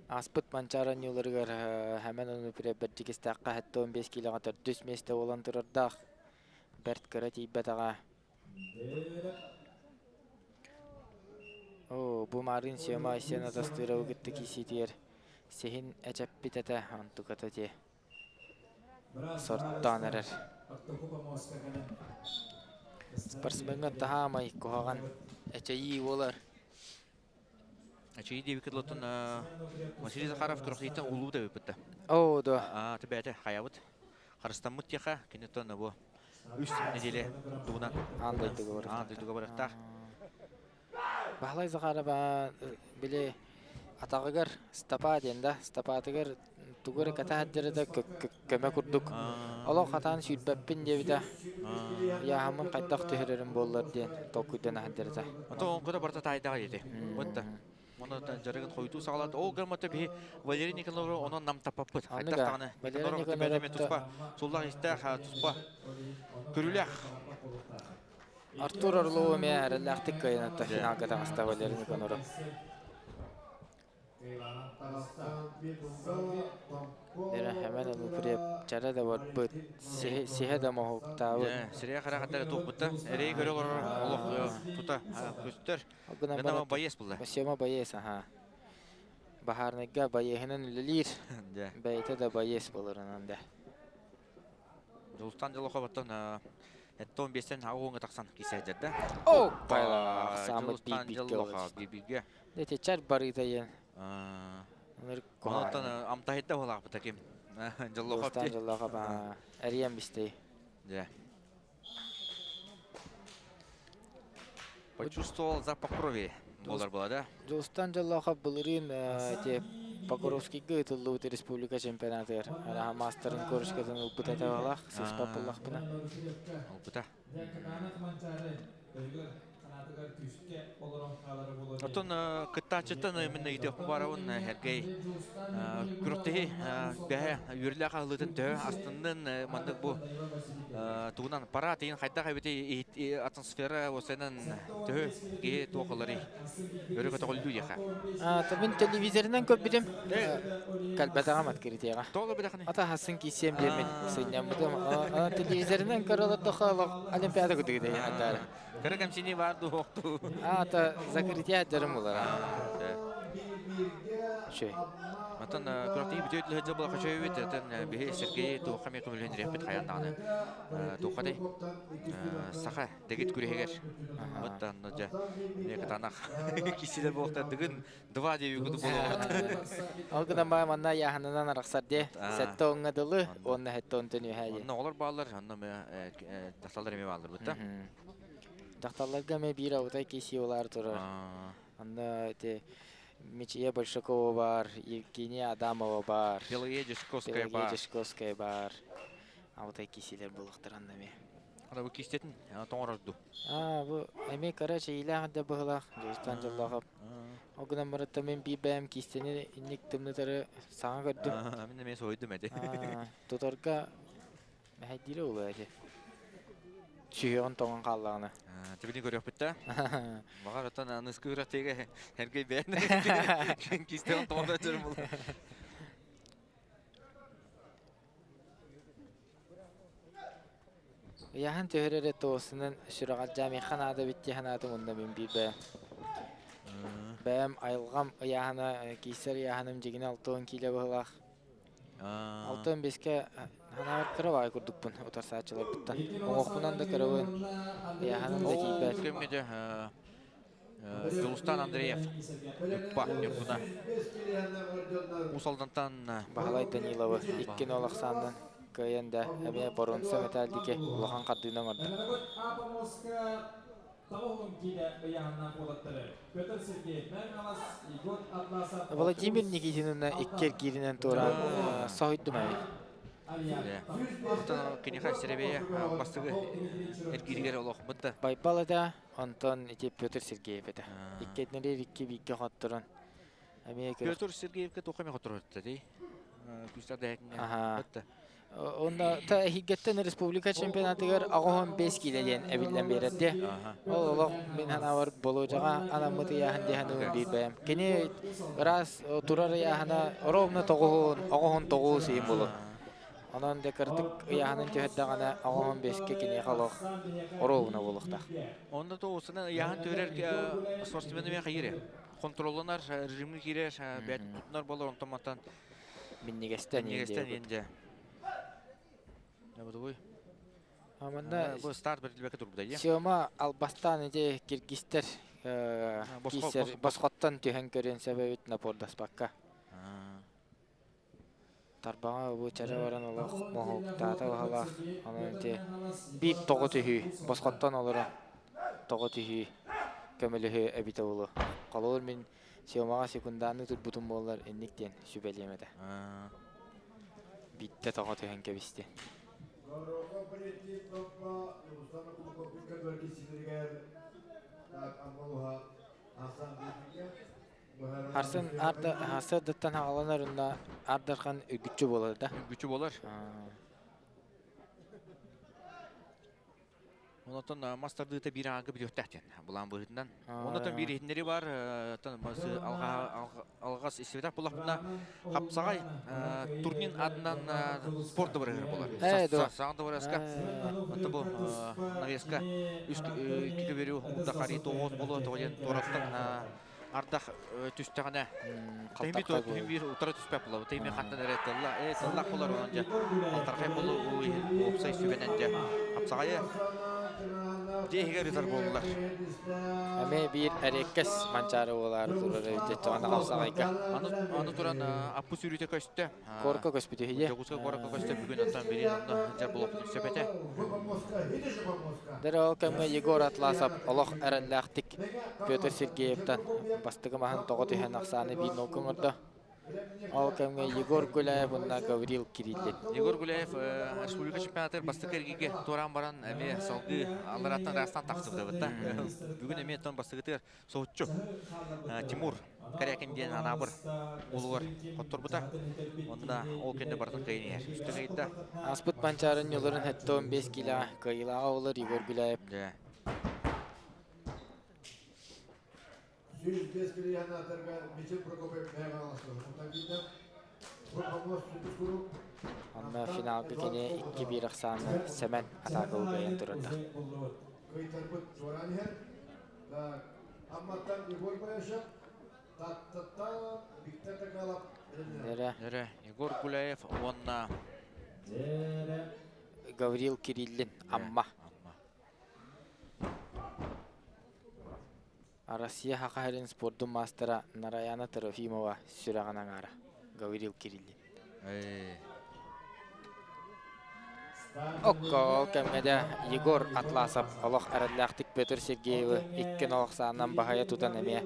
Ааспыт Манчаары оонньууларыгар Хэмэн Онуприя Бэрдьигэстээххэ 75 киилэҕэ төрдүс миэстэ буолан турардаах. Бэрт кыра тиийбэтэҕэ. Оо, бу маарыын Сема Айсен Атастыровы кытта киирсиитигэр сиһин эчэппит этэ, онтуката дии сорттоон эрэр. Спортсмеҥҥа таһаамай куһаҕан эчэйии буолар. Эчэйии диэбиккэ дылы Василий Захаров күрэхтэһииттэн улуу да эбиппит. Оо, да. Түбээтэ хайабыт. Харыстаммыт тиэхэ киниттэн бу үс неделя тугунан аан дойдуга барыахтаах. Аан дойдуга барыахтаах. Баһылай Захаров били атаҕыгар стопа диэн да, стопатыгар тугу эрэ кэтэ сылдьара да көмө курдук. Олох хатаан сүүрбэппин диэбитэ. Ыйааһыммын хайдах түһэрэрим буоллар диэн толкуйдана сылдьар этэ. Ото оҥкото барыта таайдаҕа диэти. Бытта. Онон дьарыгын хойутуу саҕалаат. Ол гыммата биһи Валерий Николаевич онон намтаппаппыт. Хайдах даҕаны Валерий Николаевич туспа суллах истээх, туспа көрүүлээх. Артур Орлов эмиэ эрэллээхтик кыайан финалга таҕыста Валерий Никоноров. Эрэ Онуприев чара да барбыт, сиһэ да моһуктаабыт. Сирэйэ харахаттара туохпутта. Эрэйи көрө олорор олох тута көстөр. Гына боец булла. Сема боец, аха. Баһаарнайга боеһынан үлэлиир. Бэйэтэ да боец болорунан да. Дьулустан Дьолохоботтон Эттон биэстэн аҕуоҥҥа тахсан киисээдьэрдэ. О, пайла самыт Дьулустан Дьолохо биир-бииргэ. Эти чар барыта иэн. Онтон амтаһыйда буолаахпыта ким? Дьоллохоп. Дьулустан Дьоллохоп эрийэн бистей. Дьэ. Почувствовал запах крови буолар була да? Дьулустан Дьоллоохоп былырыын эти Покровскийга ыытыллыбыт республика чемпионатыгар араха маастарын корочкатын ылбыта этэ балах, сыспат буллахпына. Ылбыта. Оттон кыттааччыттан мин ыйытыахпын баарабын Сергей күрэхтэһии бэһэ үөрүүлээх аһыллыытын төһө астыннын маннык бу Тугунан парад иин хайдах эбити атмосфера осенан төһө киһи туохалары өрө көтөҕүллүү диэхэ. Мин телевизорынан көрбүтүм. Кэлбэтэҕим открытиеҕа. Тоҕо билэхини? Ата хасын киисиэм диэммин сынньаммытым. Телевизорынан көрө олордохо Олимпиада кудугу дайаадара. Кыра кэмсини бар дуохту. Ата закрытие дьарым булара. Шөй. Атын күрәхтии бүтүөт лөһөдьө була көчөйүбүт атын биһи Сергей туохха эмиэ көмөлөһөн ирэхпит хайаан даҕаны туохха саха дэгит күрэһигэр оттон дьэ эмиэ кытаанах кисилер буолта дыгын два диэби куту буолуоҕут. Ол гынан баа манна яһанынан арахсар дии. Сэтте оҥҥа дылы уонна хетте онтон үһэ дии. Онно оҕолор бааллар, онно дьахталлар эмиэ бааллар бутта. Дьахталларга эмиэ биир аутай киси улаар турар. Онно ити Мичия Большакова бар, Евгения Адамова бар, Пелагея Дьячковская Пелагея бар. Дьячковская бар. Аутай кисилер булуктар анна эми. Ана бу кистетин тоҥорорду. А, бу эми короче илээх да быһылаах, Дьулустан Дьоллоохоп. Ол гынан барытта мен биир бэйэм кистени инник тымнытары саҥа көрдүм. Мин эмиэ соһуйдум эти. Тутарга мэһэйдиирэ буолуо эти. Сүһүөҕүн тоҥон хааллаҕына. Тибини көрүөхпүт да. Баҕар оттон аныскы үрэхтигэ эргэй бэйэн кистен тоҥон өтөрүм буолуо. Ыйаһын түһэр эрэ тоосунан сүрэҕэлдьээн миэхэ наада эбит дии санаатым уонна мин биир бэйэм. Бэйэм айылҕам ыйааһына киирсэр ыйааһыным дьигинэ 60 киилэ быһыылаах. 65-кэ санаабар кыра баҕайы курдукпун утарсааччыларбыттан. Оҥохпунан да кырабын, ыйааһыным да тиийбэт. Кэмҥэ дьэ Дьулустаан Андреев Ньурба Ньургуна Уус Алдантан Баһылай Даниловы икки нол ахсаанынан кыайан да эмиэ боруонса мэтээлдики улахан хардыыны оҥордо. Владимир Никитинына икки эргииринэн туораан соһуйдум эбит. Оттон киниэхэ сэрэбэйэ бастакы эргииригэр олохпут да. Байбал этэ, онтон ити Петр Сергеев этэ. Иккитинэрир икки бииргэ хотторон эмиэ күрэх. Петр Сергеевка туохха эмэ хотторор дии. Күүстээх дэһэтинэ. Онно та эһиггэттэн республика чемпионатыгар 85 киилэ диэн эбиллэн биэрэр дии. Ол олох мин санаабар Болуодьаҕа анаммыт ыйааһын дии саныыбын биир бэйэм. Кини ыраас турар ыйааһына ровно тоҕуһун, оҕоһун тоҕус иһин булу. Онон де кырдык ыйааһынын түһэрдэҕинэ оҕоһун бэскэ киниэхэ олох оруобуна буолуохтаах. Онно тоҕусунан ыйааһын түһэрэр спортсмен эмиэ хайыыр контролланар режимҥэ киирэр бэйэтин тутунар буолар онтон мантан минньигэстэн минньигэстэн иэн дьэ. Манна бу старт бэриллибэккэ турбута дии. Сёма албастаан ити киргизтэр киирсэр босхоттон түһэн көрүөн сөп эбит напордаспакка. Тарбаҕа бу чэрэ баран олох моһуоктаата баһылаах. Онон ити биир тоҕо түһүү, босхоттон олорон тоҕо түһүү көмөлөһүө эбитэ буолуо. Холобур мин Сёмаҕа секундааны турбутум буоллар инник диэн сүбэлиэм этэ. Биирдэ тоҕо түһэн кэбисти. Харсын арда сырдыттан хаҕаланар уонна ардархан үргүччү буолар да. Үргүччү буолар. Онтон мас тардыыта биир аҥаарга бүтүөхтээх диэн былаан быһыытынан. Онтон биир иһитиннэри бар, алҕас истибэтэх буоллахпына, хапсаҕай турнин атынан спорт дыбарыһыгар буолар. Саҥа дыбарыаска. Онтон бу навеска үс икки көбүөрү уурда тоҕус болуо тоҕо диэн туораттан ардах түстэҕинэ тэһими биир утара түспэт буолабыт. Тэһими хантан эрэ тылла, тыллах болар онон дьэ алтархай болу уопсай сүбэнэн дьэ хапсаҕайы дьиэ иһигэр ыытар буоллулар. Эмиэ биир эриэккэс манчаары буолаары турар эбит дьэ хапсаҕайга. Аны туран аппы сүүрүүтэ көстө. Корка көспүтү иһийэ. Дьокуускай куоракка көстө бүгүн онтон билин онно дьэ булуохпутун сөп этэ. Дэр ол кэмҥэ Егор Атласов олох эрэллээхтик Петр Сергеевтан бастакы маһын тоҕо түһэн ахсааны биир нолга оҥордо. Ол кэмҥэ Егор Гуляев уонна Гаврил Кириллин. Егор Гуляев республика чемпионатыгар бастакы эргииргэ туораан баран эмиэ салгыы аллараттан ыраастан тахсыбыта бытта. Бүгүн эмиэ тон бастакытыгар соһуччу Тимур Корякин диэн Анаабыр улугар хотторбута. Онно ол кэннэ барытын кыайан иһэр. Үстэ кыайда. Ааспыт Манчаарын ньуларын 75 килоҕа кыайыылааҕа буолар Егор Гуляев. Дьэ. 105 километрга Мичил Прокопьев бэйэҕэ Онно финалга кини 2-1 ахсаанынан Сэмэн атаакабы кыайан турарда. Кыйтарбыт туораан иһэр. Амматтан Егор Баишев, Таттаттан Виктор Токалов. Эрэ Егор Гуляев уонна Гаврил Кириллин Амма. Россия Саха сирин спордун маастара Нараяна Трофимова сүрэҕин аҥаара Гаврил Кириллин. Окко ол кэмҥэ дэ Егор Атласов олох эрэллээхтик Петр Сергеевы икки нолох саанан баһыйа тутан эмиэ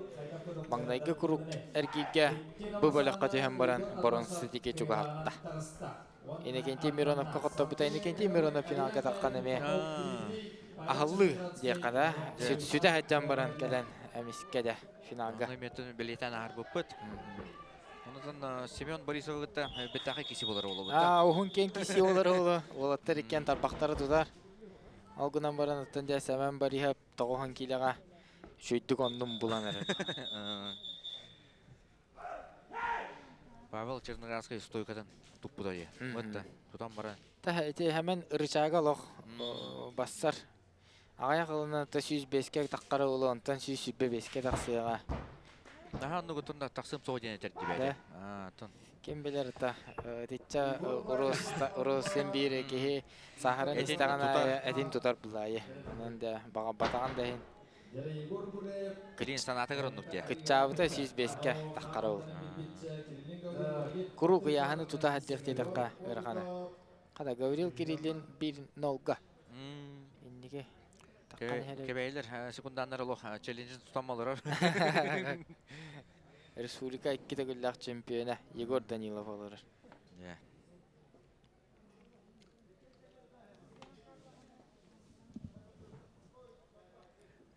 маҥнайгы куруук эргииргэ бу бөлөххө түһэн баран боронситиги чугаһатта. Иннокентий Мироновка хотторбута Иннокентий Миронов финалга таххан эмиэ аһыллыы диэххэ да сүтэ сылдьан баран кэлэн эмискэ да финалга. Ону эмиэ бэлиэтээн аһарбыппыт. Онутан Семен Борисовы кытта бэттээхэй киси болар олобут. Аа, уһун киэҥ киси болар оло. Уолаттар иккиэн тарбахтара тутар. Ол гынан баран оттон дьэ Семен Борисов тоҕуһун киилэҕэ үчүгэйдик оннун булан эрэр. Павел Черноградскай стойкатын туппута дии. Вот тутан баран. Та ити хэмэн ырычаага олох бассар. Аҕыйах ылына та 105-кэ таххара улу, онтон 125-кэ тахсыаҕа. Наһаа оннугутун да тахсым суох диэн этэр дибэти. Тон. Ким билэр та итиччэ урус биир киһи саһаран истэҕин аайы этин тутар булаайы. Онон да баҕарбатаҕын да иһин Килин санаатыгар оннук диэ. Кыччаабыта 105-кэ таххара ол. Куруук ыйааһыны тута сылдьыах диэтэххэ ыарахана. Хата Гаврил Кириллин биир нолга. Инники таххан иһэр. Кэбэйлэр секунданнар олох челленджин тутан олорор. Республика икки төгүллээх чемпиона Егор Данилов олорор.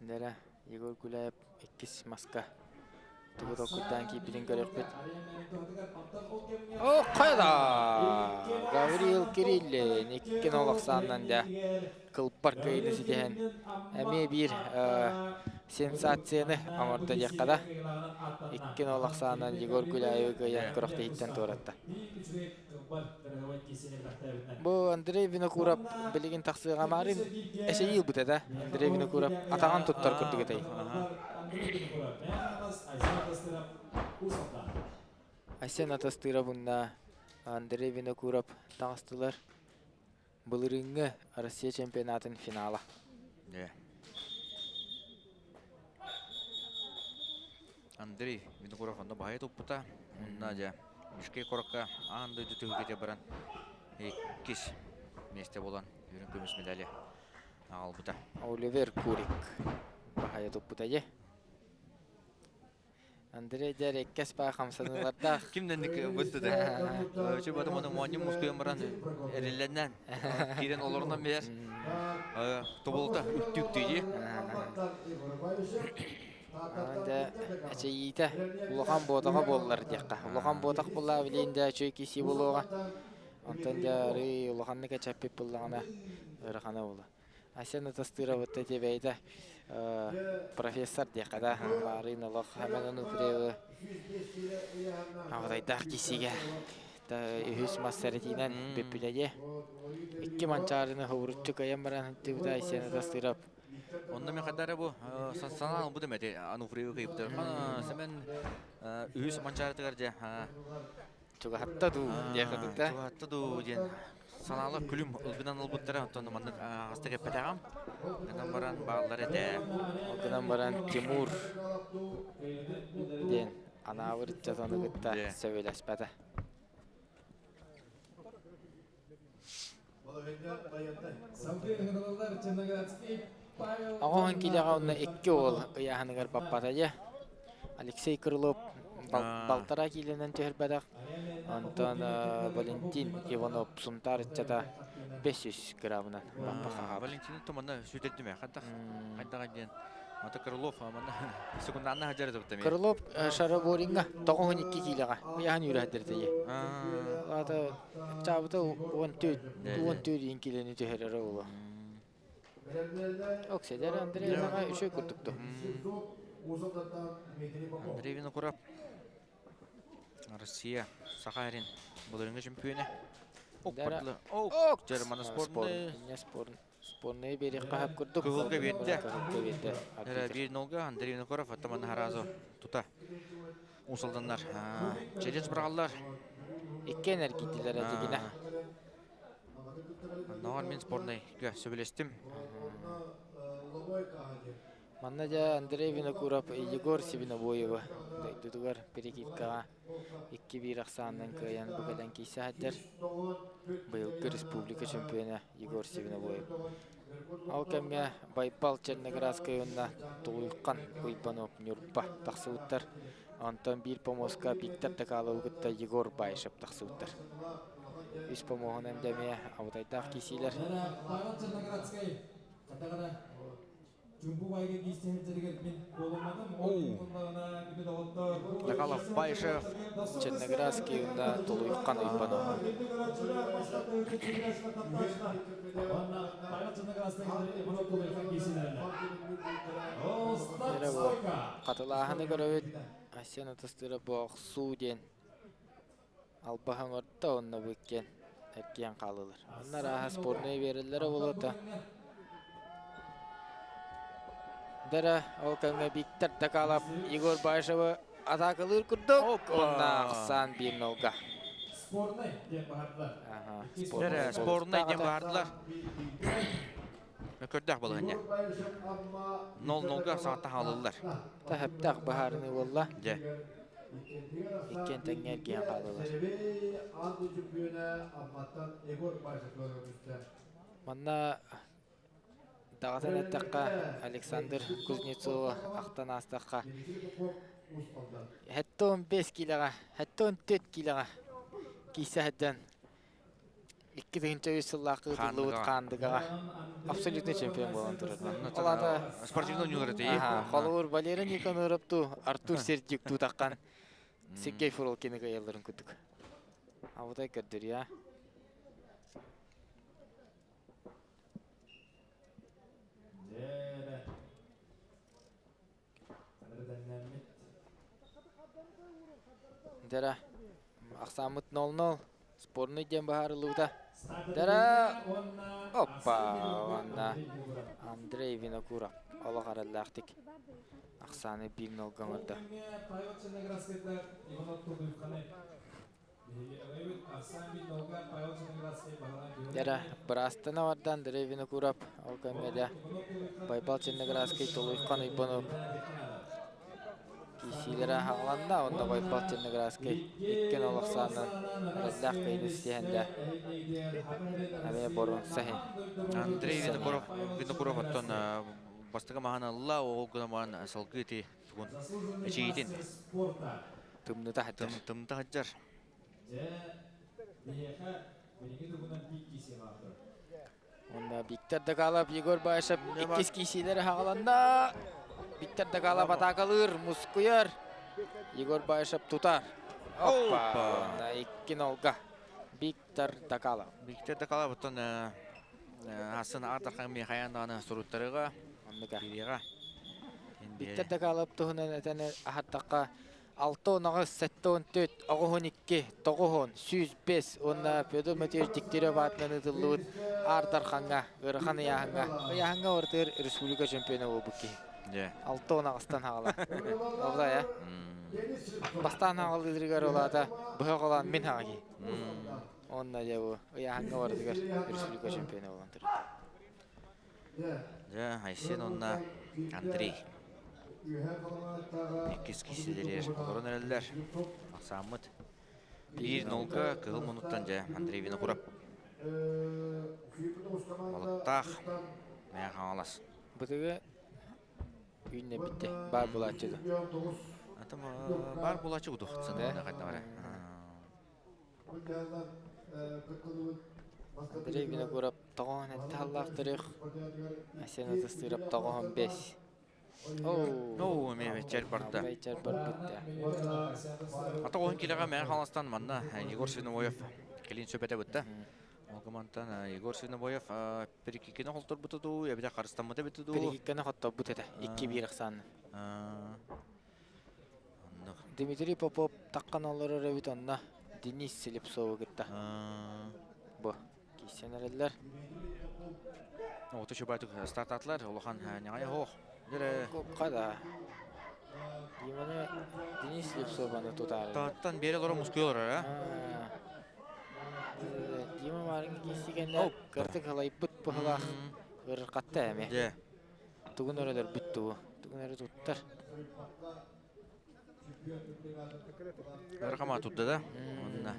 Дэрэ, Егор Гуляев иккис маска тугу толкуйдаан киирбитин көрүөхпүт. О, хайда! Гаврил Кириллин иккин олохсааннан дьэ кылбар кыайыыны ситиһэн эмиэ биир сенсацияны оҥордо диэххэ да. Иккин олохсааннан Егор Гуляевы кыайан күрэхтэһииттэн туоратта. Бу Андрей Винокуров билигин тахсыаҕа маарын эсэйии ылбыта да Андрей Винокуров атаҕын туттар курдук этэй. Айсен Атастыров уонна Андрей Винокуров таҥастылар. Былырыыҥҥы Россия чемпионатын финала. Андрей Винокуров онно баһайа туппута. Онно дьэ Бишкек куоракка аан дойду түһүлгэтэ баран иккис миэстэ буолан үрүҥ көмүс медали аҕалбыта. Оливер Курик баһайа туппута дьэ. Андрей дьэ иккис баа хамсаныылардаах. Ким дэнник бытты да. Үчү батым оны моонньум мускуйан баран эриллэннэн киирэн олорунан билэр. Тобулта үктүү-үктүү Дьэ, эчэйиитэ улахан буотаҕа буоллар диэххэ. Улахан буотах буоллаҕа билигин дьэ үчүгэй киирсии буолуоҕа. Онтон дьэ арыый улаханнык эчэппит буоллаҕына ыарахана буолуо. Айсен Атастыровытта ити бэйэтэ профессор диэххэ да баарыын олох Хэмэн Онуфриевы абытайдаах киирсиигэ үһүс мас сэрэтиинэн бүппүтэ дии. Икки манчаарыны хобуруччу кыайан баран сылдьыбыта Айсен Атастыров. Онно мен хадара бу санаан ылбытым эти Ануфриевы кыйбытыр. Семен үһүс манчаарытыгар дьэ Чугаһатта дуу диэх курдук Чугаһатта дуу диэн санаалар күлүм ылгынан ылбыттара онтон маннык хаста кэппэтэҕим. Гынан баран бааллар этэ. Ол гынан баран Тимур диэн анаабыр ыччатаны кытта сөбүлэспэтэ. Оҕоһун киилэҕэ онно икки уол ыйааһыныгар баппата дьэ. Алексей Крылов Балтараа киилэнэн түһэрбэтэх. Онтон Валентин Иванов Сунтаар ыччата 500 граммынан баппа Валентин туманна сүтэрдим хайдах хайдах диэн Ата Крылов манна секунданна хажар этэ Крылов Шараборинга 92 киилэҕэ ыйаһын үүрэһдэртэйи. Ата чаабыта 14 14 киилэни түһэрэр оҕоло. Окседер Андрей аҕа үчүгэй курдук Андрей Винокуров Россия Саха сирин былырыыҥҥы чөмпүйүөнэ. Ок, Жермана спорный. Спорный биэриэххэ сөп курдук. Кыһылга биэрдэ. Кыһылга биэрдэ. Биир нолга Андрей Винокуров оттоман харазу тута усалданнар. Челлендж быраҕаллар. Икки энергийтилэр этигинэ. Оннооҕор мин спорнайга сөбүлэстим. Манна дьэ Андрей Винокуров Егор Сибинобоевы дойдутугар перекидкаҕа 2-1 ахсаанынан кыайан бу кэлэн киирсэ сылдьар. Быйылгы республика чемпиона Егор Сибинобоев. Ол кэмҥэ Байбал Черноградскай уонна Тулуйхан Уйбанов Ньурба тахсыбыттар. Онтон биир помоска Виктор Дакаловы кытта Егор Баишев тахсыбыттар. Үс помоһунан дьэ эмиэ абытайдаах киисиилэр. Дакалов Баишев. Черноградский уонна Тулуйхан Уйбанов. Хатылааһыны көрөбүт. Айсен Атастыров бу охсуу диэн Албаһын орто уонна бу иккиэн эргийэн хааллылар. Онно арааһа спорнай биэрэллэрэ буолуо Дара ол кэмҥэ Виктор Дакалов Егор Баишевы атаакалыыр курдук уонна ахсаан биир нолга. Дара спорнай диэн баардылар. Көрдөөх балаһынньа. 0-0-га саҕатта хаалыллар. Таһыптаах баһаарыныы буолла. Дьэ. Иккиэн тэҥҥэ эргийэн хааллылар. Манна даҕатан эттэххэ, Александр Кузнецова ахтан аастахха, 75 киилэҕэ, 74 киилэҕэ киирсэ сылдьан 2003 сыллаах ыытыллыбыт Хаандыгаҕа абсолютный чемпион буолан турар. Ол аата спортивный оонньуулар этэ. Холобур, Валерий Никоноровту, Артур Сердюк тутаххан Сергей Фролкины кыайалларын курдук. Абытай көрдөрүө. Дара ахсааммыт 0-0 спорный диэн быһаарыллыбыта. Дара оппа уонна Андрей Винокуров олох араллаахтык ахсааны 1-0 оҥордо. Дара быраастана барда Андрей Винокуров ол кэмҥэ дьэ Байбал Черноградский Толуйхан Уйбанов киирсиилэрэ аҕаланна уонна Байбал Черноградский иккин ол ахсаанынан эрэллээх кыайыыны ситиһэн да эмиэ боруонса иһин. Андрей Винокуров Винокуров оттон бастакы маһын ылла, ол гынан баран салгыы ити тугун эчийиитин Тымныта сылдьар. Тымныта сылдьар. Уонна Виктор Дагалов, Егор Баишев иккис киисиилэри хаҕаланна. Виктор Дагалов атаакалыыр, мускуйар. Егор Баишев тутар. Оппа! Уонна икки нолга. Виктор Дагалов. Виктор Дагалов оттон асын артархан Михаил даҕаны суруттарыга, Оннука. киириэҕэ. Виктор Дагалов туһунан этэн аһаттахха 6-18, 74, 92, 90, 105 уонна Федор Матвеевич Дегтярев аатынан ыытыллыбыт Аар Дархаҥҥа, ыарахан ыйааһыҥҥа, ыйааһыҥҥа барытыгар республика чемпиона буолбут киһи. 6-18-тан хаҕала. Ол э? Бастаан хаҕалыырыгар ол аата быһа холоон мин хаҕа киһи. Уонна дьэ бу ыйааһыҥҥа барытыгар республика чемпиона буолан турар. Дьэ, Айсен уонна Андрей иккис киисэлэригэр олорон эрэллэр. Ахсааммыт 1-0-га кыһыл муннуктан дьэ Андрей Винокуров Балыктаах Мэҥэ Хаҥалас. Бытыгы үүннэ битте баар булааччы да. Бар булачы удух сынына кайда. Андрей Винокуров тоҕоон этте халлаахтарых. Асен Атастыров тоҕоон бес. Оу, ме чер барда. Чер барбытта. Ата оһун килега мен халастан манна Егор Свинобоев келин сөпете бутта. Ол гымантан Егор Свинобоев перекиккени холторбута дуу, эбите харыстаммыта битти дуу. Перекиккени хотторбут этэ. 2-1 ахсаанна. Дмитрий Попов таққан олорор эбит онна Денис Слепцовы кытта. Бу киссен эрэллэр. Ото чубайтык стартатлар, улахан няңай хох. Дере Када. Диманы Денис Слепцованы тутары. Таттан бере лора мускулар, а? Дима марын киссигенде кыртык халайбыт быһылах ыркатта эме. Де. Тугун өрелер бүттү. Тугун өрө туттар. Ыркама тутты да. Онна.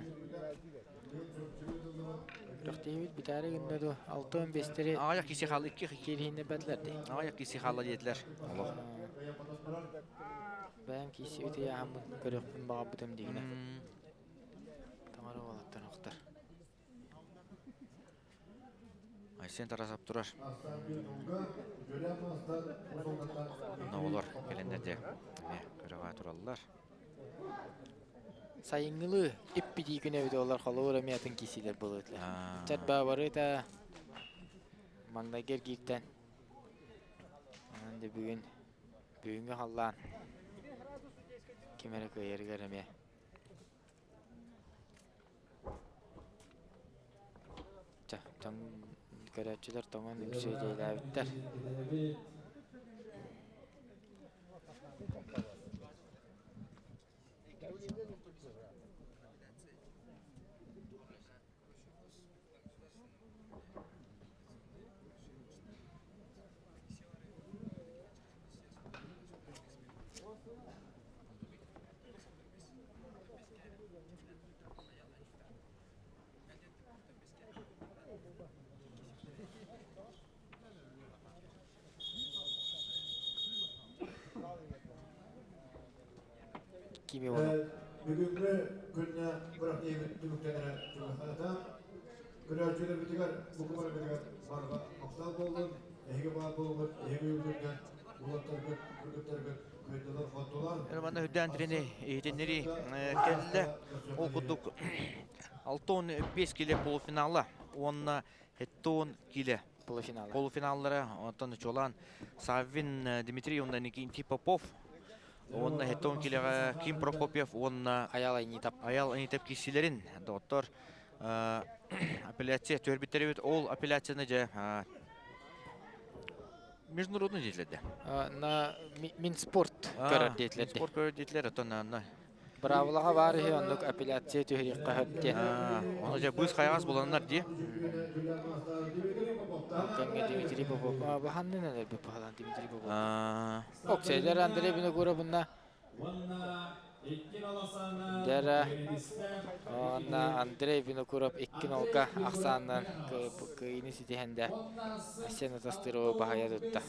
Рахтейбит битаре гыннаду 6-15-тери. Аяк киси халы 2 кирихинне бәдлер ди. Аяк киси халы диетлер. Аллах. Бәм киси үте яхамын көрөкпүн бага бутым дигине. Тамара болаттан октар. Айсен тарасап турар. Олар келендерде көрөға тураллар. Сайыңылы иппи күнө бит олар холура миатын кисилер болутлар. Чат бабары та маңдайгер кииптен. Анды бүгүн бүгүнгө халлаан кимере көйергер эме. Ча, тоң көрөчүлөр тоңон үксө жейлабиттер. Kimi onu? Бүгүнгү күнне бирок түбүктенere түбүхата. Көрөөчүлөр бүтүгөр, букумар бүтүгөр барга мактал болдун, эһиге баа болгон, эһиге үлгүргөн, улаттар күргүттөр көйдөлөр, фотолар. Манна хүддән трени эйтеннери келді. Ол кудук 6-5 киле полуфинала, онна 10 киле полуфинала. Полуфиналлары онтон Чолан Саввин Дмитрий, онна Никитин Попов, онна 10 килеге Ким Прокопьев, онна Аял Айнитап. Аял Айнитап кисилерин доктор апелляция төрбиттеребит, ол апелляцияны же международный детлерде. На Минспорт көрөр детлерде. Минспорт көрөр детлер, отон на Бравлага бар ихи оннук апелляция түһүрик кахыпте. Оны же быз хайгас буланнар ди. Кемге Дмитрий Попов. Баханны нелер бу пахалан Дмитрий Попов. Оксейлер Андрей Винокуров bunна. Дера онна Андрей Винокуров 2-0 ахсааннан кыйны ситихенде Асена Тастырова бахая тутта.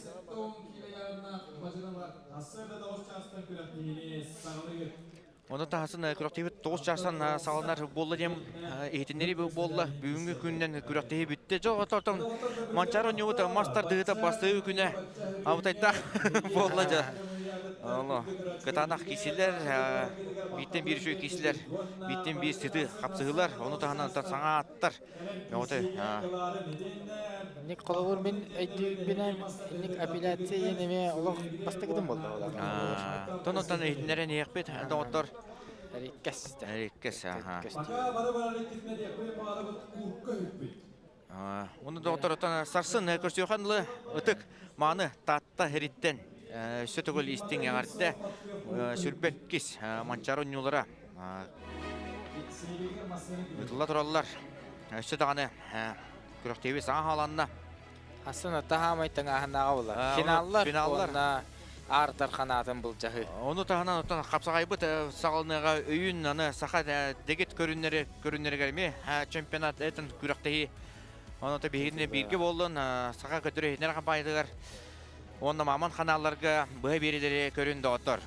Оны тахасын күрәктеһи 9 часан салынар болла дем эйтиннери болла бүгүнкү күннен күрәктеһи бүтте. Жок тортон Манчаро ньюта мастер дыгыта басты күнә абытайта болла жа. Алла, кытанак кисилер, биттен бир шөй кисилер, биттен бир сыты капсыгылар, оны таханан саңа аттар. Оты Ник коловур мен өйдү бинен ник апелляция енеме олох бастыгыдым болду олар. Тонотан эйтиннерен иекпит, доктор. Эриккес. Эриккес, аха. Оны доктор отан сарсын көрсөйханлы ытык маны татта хериттен сөтөгөл истин яңартты сүрбеккис манчарон юлара. Ытылла тураллар. Сөтөганы күрөктеби саңа халанна. Асын тахамай таңаханага була. Финаллар. Финаллар. Артар ханатын был жахы. Оны таханан оттан капсагайбыт сагалныга өйүн аны саха дегет көрүннери көрүннергерми чемпионат этин күрөктеги. Оны та бигине бирге болдун саха көтөрө хинер кампайдыгар. Онда маман ханаларга быһа берилери көрүндө оттор.